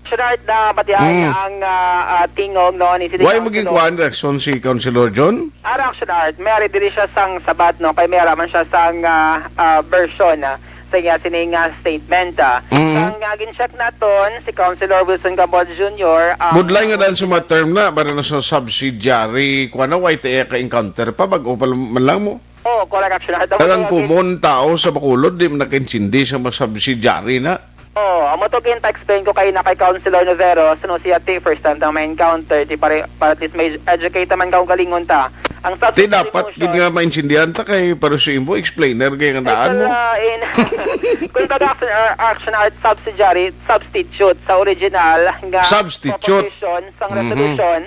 Sir Art, na matihan Mm. ang, ah, ah, tingog, no, ni City Why Councilor. Maging kuan reaksyon si Councilor John? Ara, Sir Art, may ari diri siya sang sabat, no, kay may ara man siya sang, ah, ah, version, ah, sa iya sining, ah, statement, ah. Mm. Sang, ah, gin-check naton, si Councilor Wilson Gamboa Junior, ang Budlay nga daan sa mga term na, para na sa subsidiary, kuwan na, why tayo ka-encounter pa, bago pa man lang mo? Oo, correct, Action Art. Kag ang common tao sa Bacolod, di man nakaintindi sa mga subsidiary na. Oo, amo to ginpa-explain ko kay na kay Councilor Novero, suno siya ti first time tang ma-encounter, ti pare, para at least may educate naman kaugalingon ta. Ang Ti subsidiary dapat motion gid nga maintindihan ta kay para sa imo explainer kay nga daan mo. Ay, pala, in, kung baga action, uh, action art subsidiary, substitute sa original nga Substitute. proposition sang Mhm. resolution,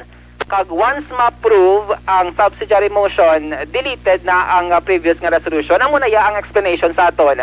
kag once ma-approve ang subsidiary motion, deleted na ang, uh, previous nga resolution. Amo na ya ang explanation sa aton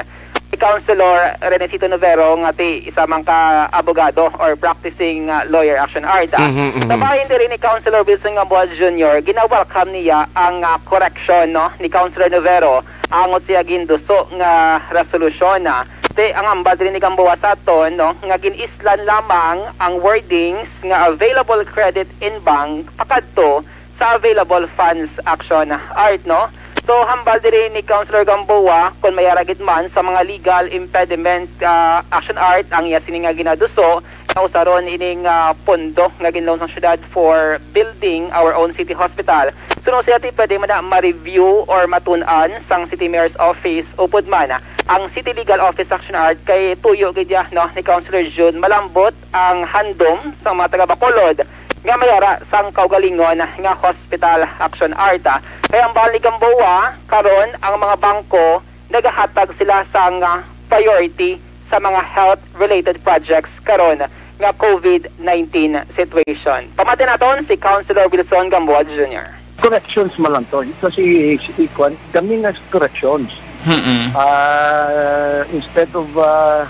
ni Councilor Renesito Novero nga ti isa man ka abogado or practicing, uh, lawyer, action art, ah. Mhm, mhm. Sa bahin diri ni Councilor Wilson Gamboa Junior, gina-welcome niya ang, ah, correction, no, ni Councilor Novero angot siya ginduso nga resolusyon, ah. Ti ang hambal diri ni Gamboa sa aton, no, nga gin-islan lamang ang wordings nga available credit in bank pakadto sa available funds, action art, no? So, hambal diri ni Councilor Gamboa, kung may ara gid man sa mga legal impediment, ah, action art ang iya sini nga ginaduso, nga usaron ining, ah, pondo nga ginloan sang syudad for building our own city hospital. Suno siya ti pwede man na ma-review or matun-an sang City Mayor's Office upod man ang City Legal Office, action art, kay tuyo gid ya, no, ni Councilor June, malambot ang handom sang mga taga Bacolod nga may ara sang kaugalingon nga hospital, action art. Kay hambal ni Gamboa, karon ang mga bangko nagahatag sila sang, ah, priority sa mga health-related projects karon nga COVID nineteen situation. Pamati naton si Councilor Wilson Gamboa Junior. Corrections man lang to. Ito si, si Ikwan, kami nga corrections. Mm-mm. Ah, instead of, ah,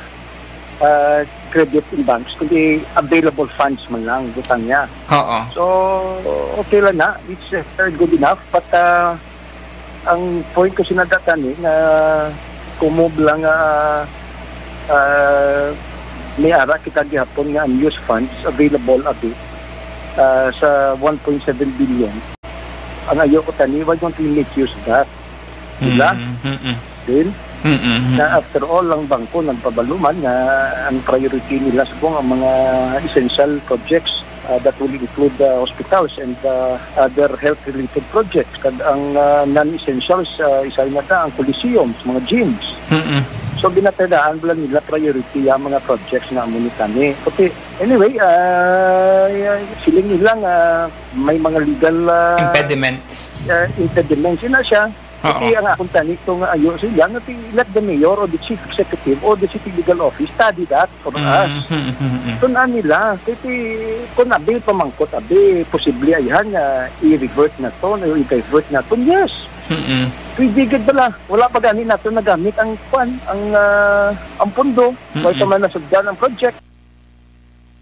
ah, credit in banks, kundi available funds man lang, butang niya. Oo. So, okay lang na. It's, uh, good enough. But, ah, ang point ko sinadatan eh, na kumub lang, ah, ah, may ara kita gihapon nga unused funds available abi. ah, sa one point seven billion. Ang ayo ko tani, why don't we make use of that? Diba? Mm, mm, mm. Then, Mm, mm, mm. Na after all, ang bangko nagpabalo man nga ang priority nila subong ang mga essential projects, ah, that will include, ah, hospitals and, ah, other health-related projects. Kag ang, ah, non-essentials, ah, isa na ta ang coliseums, mga gyms. Mm, mm. So, ginatandaan bala nila priority ang mga projects na amo ni tani. Okay, anyway, ah, feeling nila nga may mga legal, ah, Impediments. ah, impediments. Yun na siya. Oo. Kasi ang akong tani, kung ayo sila, nga ti-, let the mayor or the chief executive or the city legal office study that for us. Mm, mm, mm, mm. Tun-an nila, kasi kung abi pamangkot, abi, posible ayhan nga i-revert na to, i-divert na to, yes. Mm, mm. Pwede gid bala. Wala pa gani nato nagamit ang kwan, ang, ah, ang pondo. Mm, mm. Wala pa man nasugdan ang project.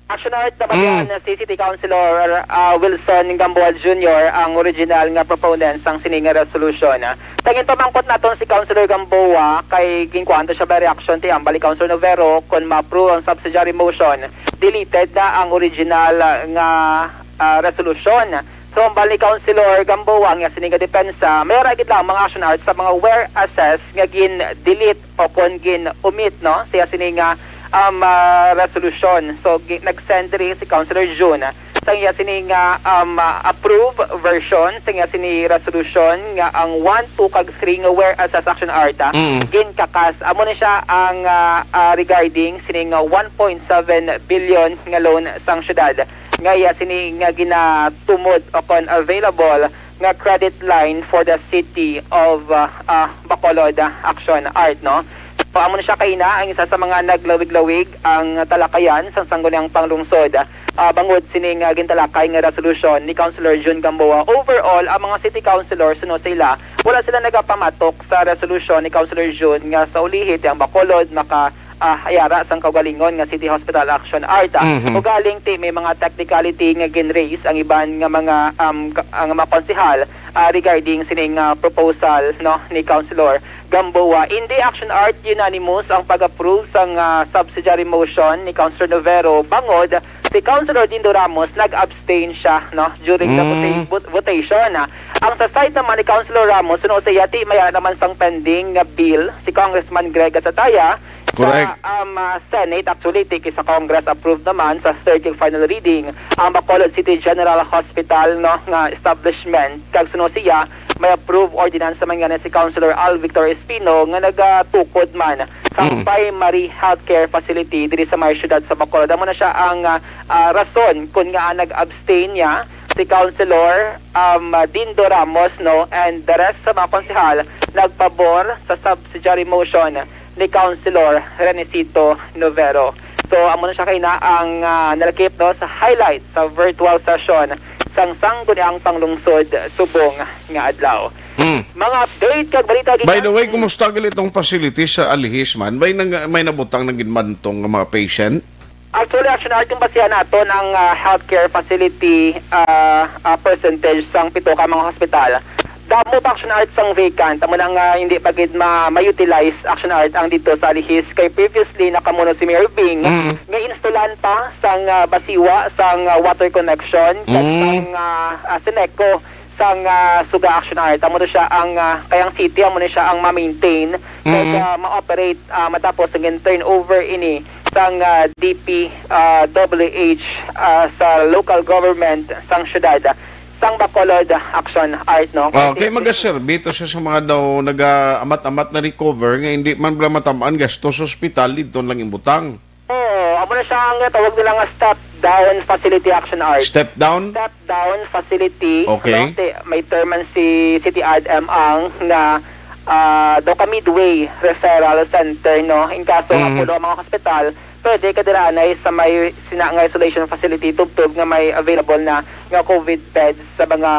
Action Art, nabatian Mm. na si City Councilor, ah, Wilson Gamboa Junior ang original nga proponent sang sini nga resolution. Sa ginpamangkot naton si Councilor Gamboa kay ginkuhaan to siya by reaction ti hambal ni Councilor Novero kon ma-approve ang subsidiary motion, deleted na ang original, ah, nga, ah, resolution. So, hambal ni Councilor Gamboa nga sini nga depensa, may ara gid lang mga Action Art sa mga whereases nga gin-delete o kon gin-omit, no, siya sini nga, um, ah, resolution. So, gi-, nag-send diri si Councilor June sa iya sini nga, um, ah, approved version sa iya sini resolution nga ang one, two, kag three nga whereases, Action Art, ah, Mm. ginkakas. Amo ni siya ang, ah, ah, regarding sini nga one point seven billion nga loan sang syudad nga iya sini nga ginatumod o kon available nga credit line for the city of, uh, uh, Bacolod, uh, Action Art, no? So, amo na siya kaina ang isa sa mga naglawig-lawig ang talakayan sang Sangguniang Panglungsod. Uh, bangod sini nga gintalakay nga resolution ni Councilor June Gamboa, overall, ang mga city councilors, suno sa ila, wala sila nagapamatok sa resolution ni Councilor June nga sa ulihi ti ang Bacolod maka ah, yara sang kaugalingon nga City Hospital Action Art. Mhm. Ugaling ti may mga technicality nga gin-raise ang iban nga mga, um, ka-, ang mga konsehal, ah, regarding sining, ah, proposal, no, ni Councilor Gamboa. Indi, Action Art, unanimous ang pag-approve sang, ah, subsidiary motion ni Councilor Novero bangod si Councilor Dindo Ramos nag-abstain siya, no, during the Mm. vota-, vot-, votation. Ang sa side naman ni Councilor Ramos, suno sa iya, ti may ara naman sang pending nga bill si Congressman Greg Gatchadaya, Correct. Sa, um, uh, Senate, actually, ti sa Congress, approved naman sa third kag final reading ang Bacolod City General Hospital, no, nga establishment. Kag suno siya, may approved ordinance naman nga si Councilor Al Victor Espino nga nagatukod man sa Mm. primary healthcare facility diri sa may siyudad sa Bacolod. Amo na siya ang, uh, uh, rason kung nga nag-abstain niya si Councilor, um, Dindo Ramos, no, and the rest sa mga konsehal nagpabor sa subsidiary motion ni Councilor Renesito Novero. So, amo na siya kaina ang, ah, nalakip, no, sa highlight sa virtual session sang Sangguniang Panglungsod subong nga adlaw. Hmm. Mga update kag balita gikan By the way, kumusta gali tong facility sa Alihis man? May nang-, may nabutang na ginbantog nga mga patient? Actually, Action Art, kung basihan naton ang, ah, healthcare facility, ah, ah, percentage sang pito ka mga hospital, damo pa, Action Art, sang vacant. Amo na nga hindi pa gid ma-, ma-utilize, Action Art, ang dito sa Alihis. Kay previously, nakamuno si Mayor Bing, Mm. nga installan pa sang, ah, basiwa, sang, ah, water connection, kag Mm. sang, ah, ah, Seneco, sang, ah, Suga, Action Art. Amo to siya ang, ah, kay ang city, amo ni siya ang ma-maintain, kag, Mm. ah, ma-operate, ah, matapos ang turnover ini sang, ah, D P, ah, W H, ah, sa local government sang syudad, sang Bacolod, Action Art, no? Ah, Kasi kay magaserbi to siya sa mga daw naga-amat-amat na recover nga hindi man bala matamaan gasto sa ospital, dito lang imbutang. Oo, amo na siya ang tawag nila nga step down facility, Action Art. Step down? Step down facility. Okay. Ano, ti-, may term man si City Ad M ang nga, ah, daw ka midway referral center, no? In kaso nga Mhm. puno ang mga hospital, pwede ka dira anay sa may sina nga isolation facility tubtob nga may available na nga COVID beds sa mga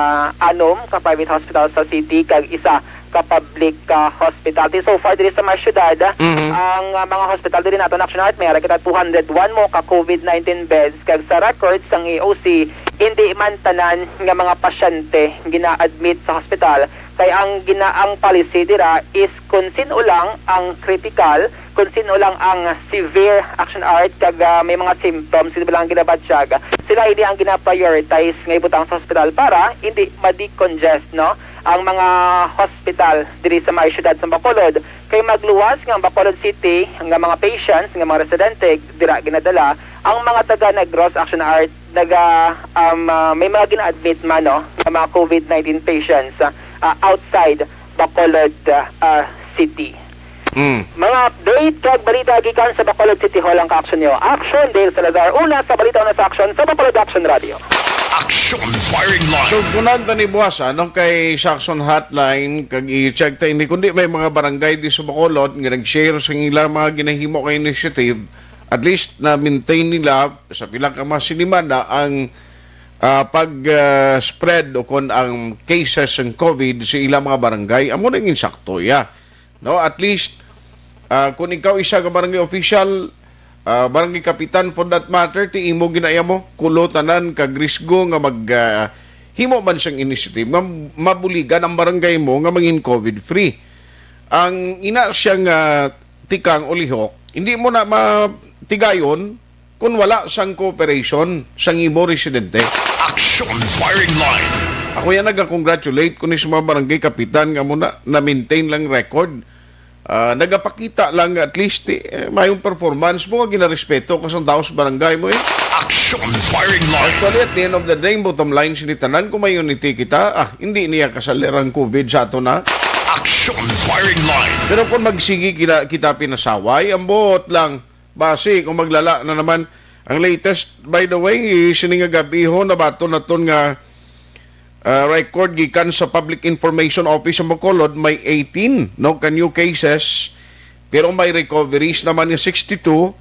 anom ka private hospital sa city kag isa ka public, ah, hospital. Ti so far diri sa mga syudad, Mhm. ang, ah, mga hospital diri nato na, Action Art, may ara kita two hundred one mo ka COVID nineteen beds, kag sa records sang A O C, Hindi man tanan nga mga pasyente gina-admit sa hospital, kay ang gina-, ang policy dira is kung sino lang ang critical, kung sino lang ang severe, Action Art, kag, ah, may mga symptoms, sila lang ang ginabatyag, sila ini ang gina-prioritize nga ibutang sa hospital para hindi ma-decongest, no, ang mga hospital diri sa may siyudad sa Bacolod. Kay magluwas nga ang Bacolod City nga mga patients, nga mga residente, dira ginadala ang mga taga Negros, Action Art, naga, um, ah, may mga gina-admit man, no, nga mga covid nineteen patients, ah, ah, outside Bacolod, ah, ah, City. Mm. Mga update kag balita gikan sa Bacolod City Hall ang ka-action nyo. Action, Dale Salazar, una sa balita, una sa action sa Bacolod Action Radio. Action Firing Line. So, kunan ta ni buwas, ano, kay sa Action Hotline, kag i-check ta ini, kundi may mga barangay di sa Bacolod nga nag-share sa ilang mga ginahimo nga initiative, at least na-maintain nila sa pila ka mga sinimana ang, ah, pag, ah, spread o kon ang cases ng covid sa ilang mga barangay. Amo na yung insakto, ya. No, at least, ah, kung ikaw isa ka barangay official, ah, barangay kapitan for that matter, ti imo ginaya mo, kulo tanan kag risgo nga mag, ah, himo man siyang initiative nga mabuligan ang barangay mo nga mangin covid free. Ang ina siyang, ah, tikang o lihok, hindi mo na matigayon kung wala sang cooperation sang imo residente. Action Firing Line. Ako yan nag-congratulate ko ni sa mga barangay kapitan nga mo na, na-maintain lang record. Ah, nagapakita lang nga at least, eh, mayong performance mo nga ginarespeto ka sa tao sa barangay mo, eh. Action Firing Line. Actually, at the end of the day, bottom line, sinitanan ko may unity kita, ah, hindi niya kasalirang covid sa ato na. Action Firing Line. Pero kung magsigi kita, kita pinasaway, ang buot lang, basi kung maglala na naman. Ang latest, by the way, sini nga gabi ho, nabaton naton nga, ah, record gikan sa Public Information Office sa Bacolod, may eighteen, no, ka new cases, pero may recoveries naman nga sixty-two,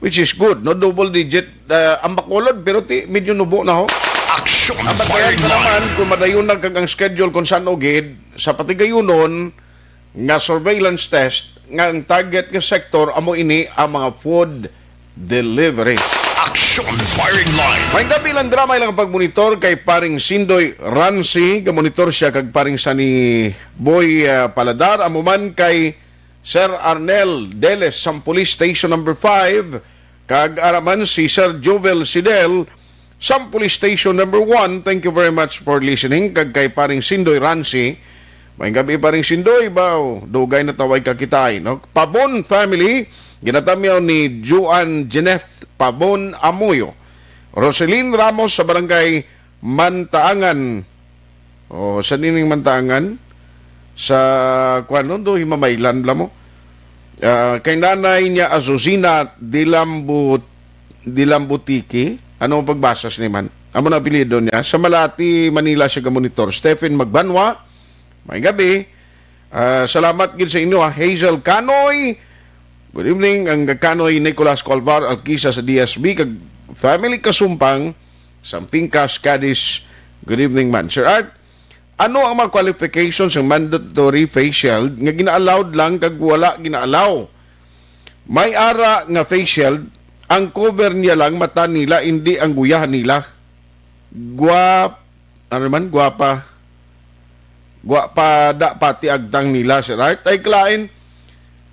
which is good, no, double digit, ah, ang Bacolod, pero ti, medyo nubo na ho. Action Ang Firing Line. Naman, kung madayon na kag ang schedule kung saan o gid, sa patigayunon, nga surveillance test nga ang target nga sektor amo ini ang mga food delivery. Action Firing Line. May gabi lang drama ilang pagmonitor kay paring Sindoy Ransi, gamonitor siya kag paring Sani Boy, ah, Paladar, amo man kay Sir Arnel Deles sang Police Station number five, kag araman si Sir Jovel Sidel sang Police Station number one. Thank you very much for listening. Kag kay paring Sindoy Ransi, may gabi, paring Sindoy, baw, dugay na taway ka kita, ay, no? Pabon family, ginatamyaw ni Juan Jeneth Pabon Amuyo. Roselyn Ramos sa barangay Mantaangan. O, sa nining Mantaangan? Sa, kuwan, no? Do, Himamaylan, bala mo? Ah, kay nanay niya, Azucena Dilambu-, Dilambutiki. Ano ang pagbasa sa niman? Amo na apelyido niya. Sa Malati, Manila siya gamonitor. Stephen Magbanwa, may gabi. Ah, salamat gid sa inyo, ha. Hazel Canoy, good evening. Ang Canoy Nicolas Colvar, Alkisa sa D S B, kag family Kasumpang, Sampingkas, Cadiz, good evening man. Sir Art, ano ang mga qualifications ng mandatory face shield nga gina-allowed lang kag wala gina-allow? May ara nga face shield, ang cover niya lang mata nila, hindi ang guyahan nila. Guwap-, ano man, guwapa. Guwapa da pati agtang nila, Sir Art. Ay, klain.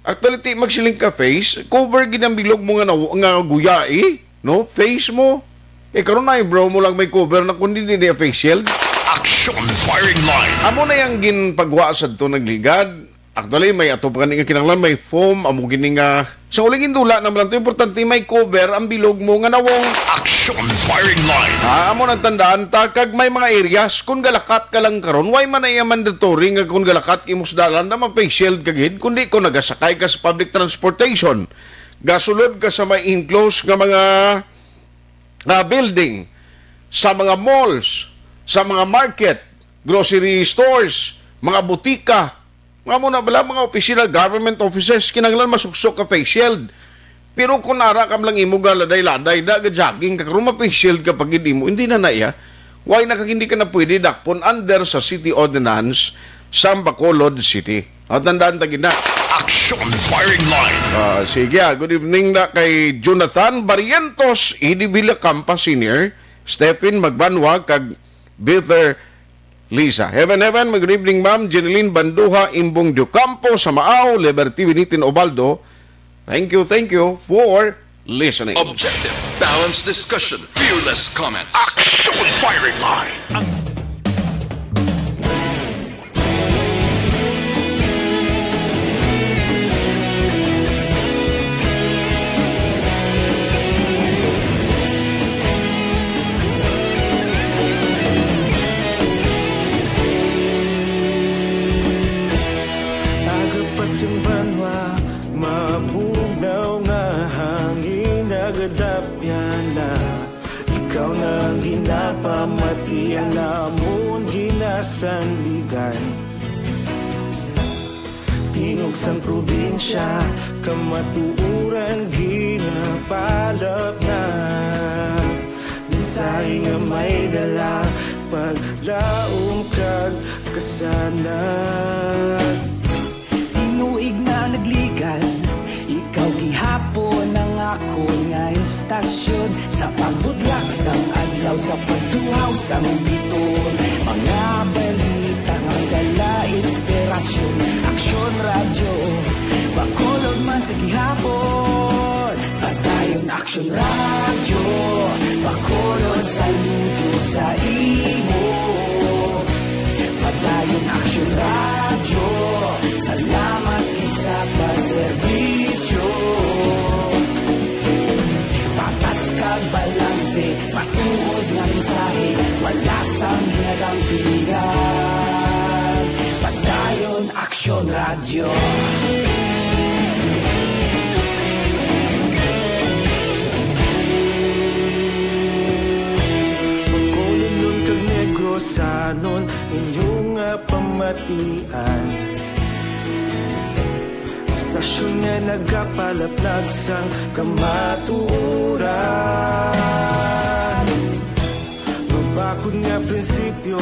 Actually, ti magsiling ka face, cover gid ang bilog mo nga naw-, nga guyai, no? Face mo. Eh, karon na, bro, mo lang may cover na kundi di niya face shield. Action Firing Line. Amo na yang ginpagwa sa to nagligad. Actually, may ato pa gani nga kinahanglan, may foam, amo gini nga sa uling indula naman lang to. Importante, may cover ang bilog mo nga nawong. Action Firing Line. Ah, amo nang tandaan ta, kag may mga areas, kung galakat ka lang karon, why man ay mandatory nga kung galakat ka imo sa dalan na ma-face shield ka gid, kundi kung nagasakay ka sa public transportation, gasulod ka sa may enclosed nga mga, ah, building, sa mga malls, sa mga market, grocery stores, mga butika, mga mo na bala, mga opisina, government offices, kinahanglan masuksok ka face shield. Pero kung ara ka lang imo galaday-laday, da, ga-jogging ka, karon ma-face shield ka pag imo, hindi na na iya. Why na kag hindi ka na pwede dakpon under sa city ordinance sa Bacolod City? O, tandaan ta gid na. Action Firing Line. Ah, sige, ah. Good evening na kay Jonathan Barrientos, E D Villacampa Senior. Stephen Magbanwa kag Bither Lisa. Heaven, heaven, good evening, ma'am. Jeneline Banduha, Imbong Diocampo, sa Maao, Liberty Binitin Ubaldo. Thank you, thank you for listening. Objective, balanced discussion, fearless comment. Action Firing Line. Aga pa sing banwa, mabugnaw nga hangin nagadapyan na. Ikaw na ang ginapamati, ang amon ginasandigan. Tingog sang probinsya, kamatuoran ginapalapnag. Mensahe nga may dala, paglaom kag kasanag. Tinuig na nagligad, ikaw gihapon ang akon nga istasyon. Sa pagbutlak sang adlaw, sa pagtuhaw sang biton, mga balita nga dala inspirasyon. Aksyon Radyo, Bacolod man sa gihapon. Padayon Aksyon Radyo, Bacolod, saludo sa imo. Padayon Aksyon Radyo, salamat gid sa pagserbisyo. Patas kag balanse, matuod nga mensahe, wala sang ginadampigan. Padayon Aksyon Radyo. Bacolodnon kag Negrosanon, inyo nga pamatian. Istasyon nga nagapalaplag sang kamatuoran. Mabakod nga prinsipyo,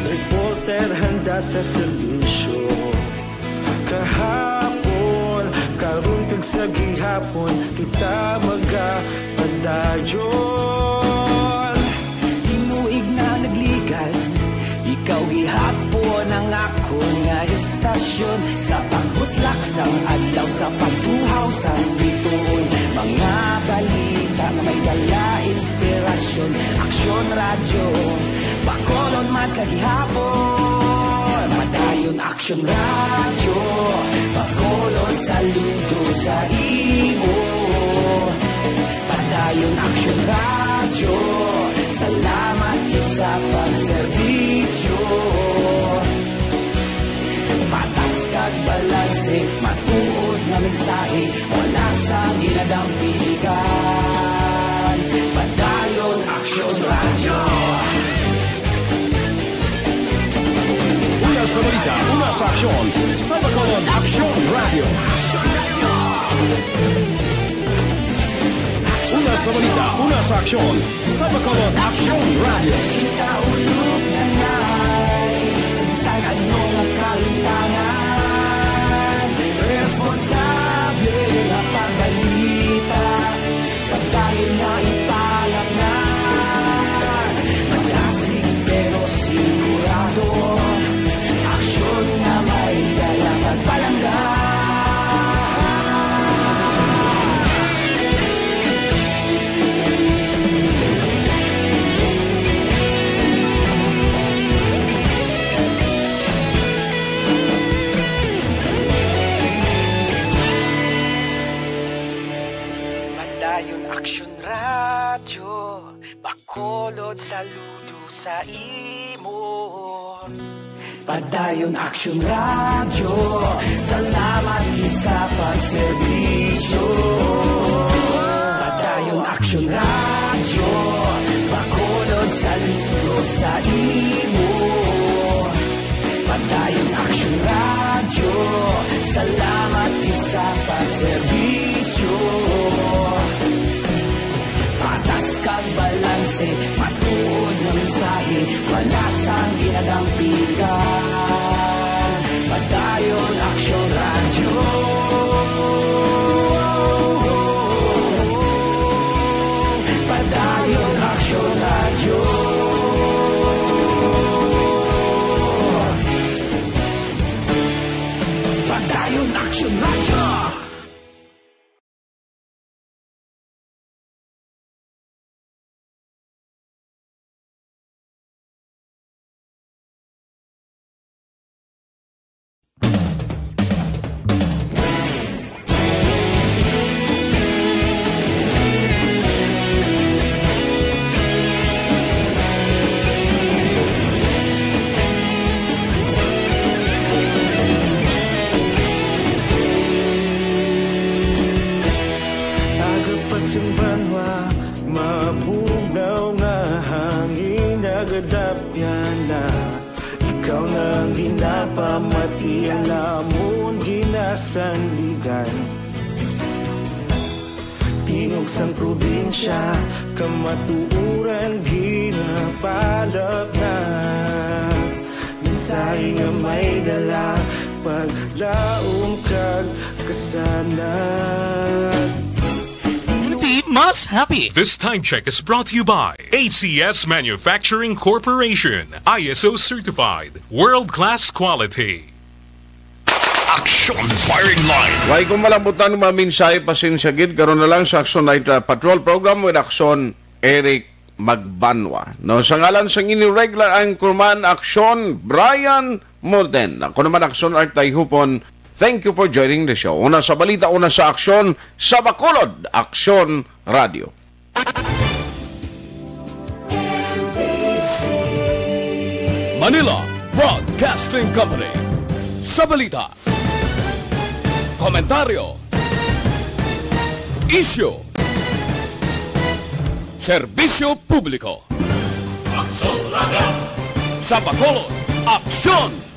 reporter handa sa serbisyo. Kahapon, karon kag sa gihapon, kita magapadayon. Tinuig na nagligad, ikaw gihapon ang akon nga istasyon. Sa pagbutlak sang adlaw, sa pagtuhaw sang bituon, mga balita nga may dala inspirasyon. Aksyon Radyo, Bacolod man sa gihapon. Padayon Aksyon Radyo, Bacolod, saludo sa imo. Padayon Aksyon Radyo, salamat gid sa pagserbisyo. Patas kag balanse, matuod nga mensahe, wala sang ginadampigan. Padayon Aksyon Radyo. Una sa balita, una sa aksyon, sa Bacolod Aksyon Radyo. Una sa balita, una sa aksyon, sa Bacolod Aksyon Radyo. Kita ulog na nay, sa bisan ano nga kahintangan, responsable nga pagbalita. Pagdayon nga ipalapngan, malasig pero sigurado. Aksyon nga may dala pagpalangga. Padayon Aksyon Radyo, Bacolod, saludo sa imo. Padayon Aksyon Radyo, salamat gid sa pagserbisyo. Padayon Aksyon Radyo, Bacolod, saludo sa imo. Padayon Aksyon Radyo, salamat gid sa pagserbisyo. Patas kag balanse, matuod nga mensahe, wala sang ginadampigan. Padayon Aksyon Radyo. Padayon Aksyon Tapyana, ikaw na ang ginapamati, ang lamon ginasandigan. Tingog sang probinsya, kamatuoran ginapalapna. Mensahe nga may dala, paglaom kag kasanag. Empty, mas happy. This time check is brought to you by A C S Manufacturing Corporation, I S O certified, world-class quality. Aksyon Firing Line. Way ko malambutan nga mga mensahe, pasensya gid. Karon na lang sa Aksyon Night, uh, Patrol Program with Aksyon Eric Magbanwa. No, sa ngalan sang inyo regular anchorman, Aksyon Brian Morten. Ako naman, Aksyon Art Tayhupon. Thank you for joining the show. Una sa balita, una sa aksyon, sa Bacolod, Aksyon Radio. Manila Broadcasting Company. Sa balita, komentaryo, isyu, serbisyo publiko. Aksyon Radio. Sa Bacolod, Aksyon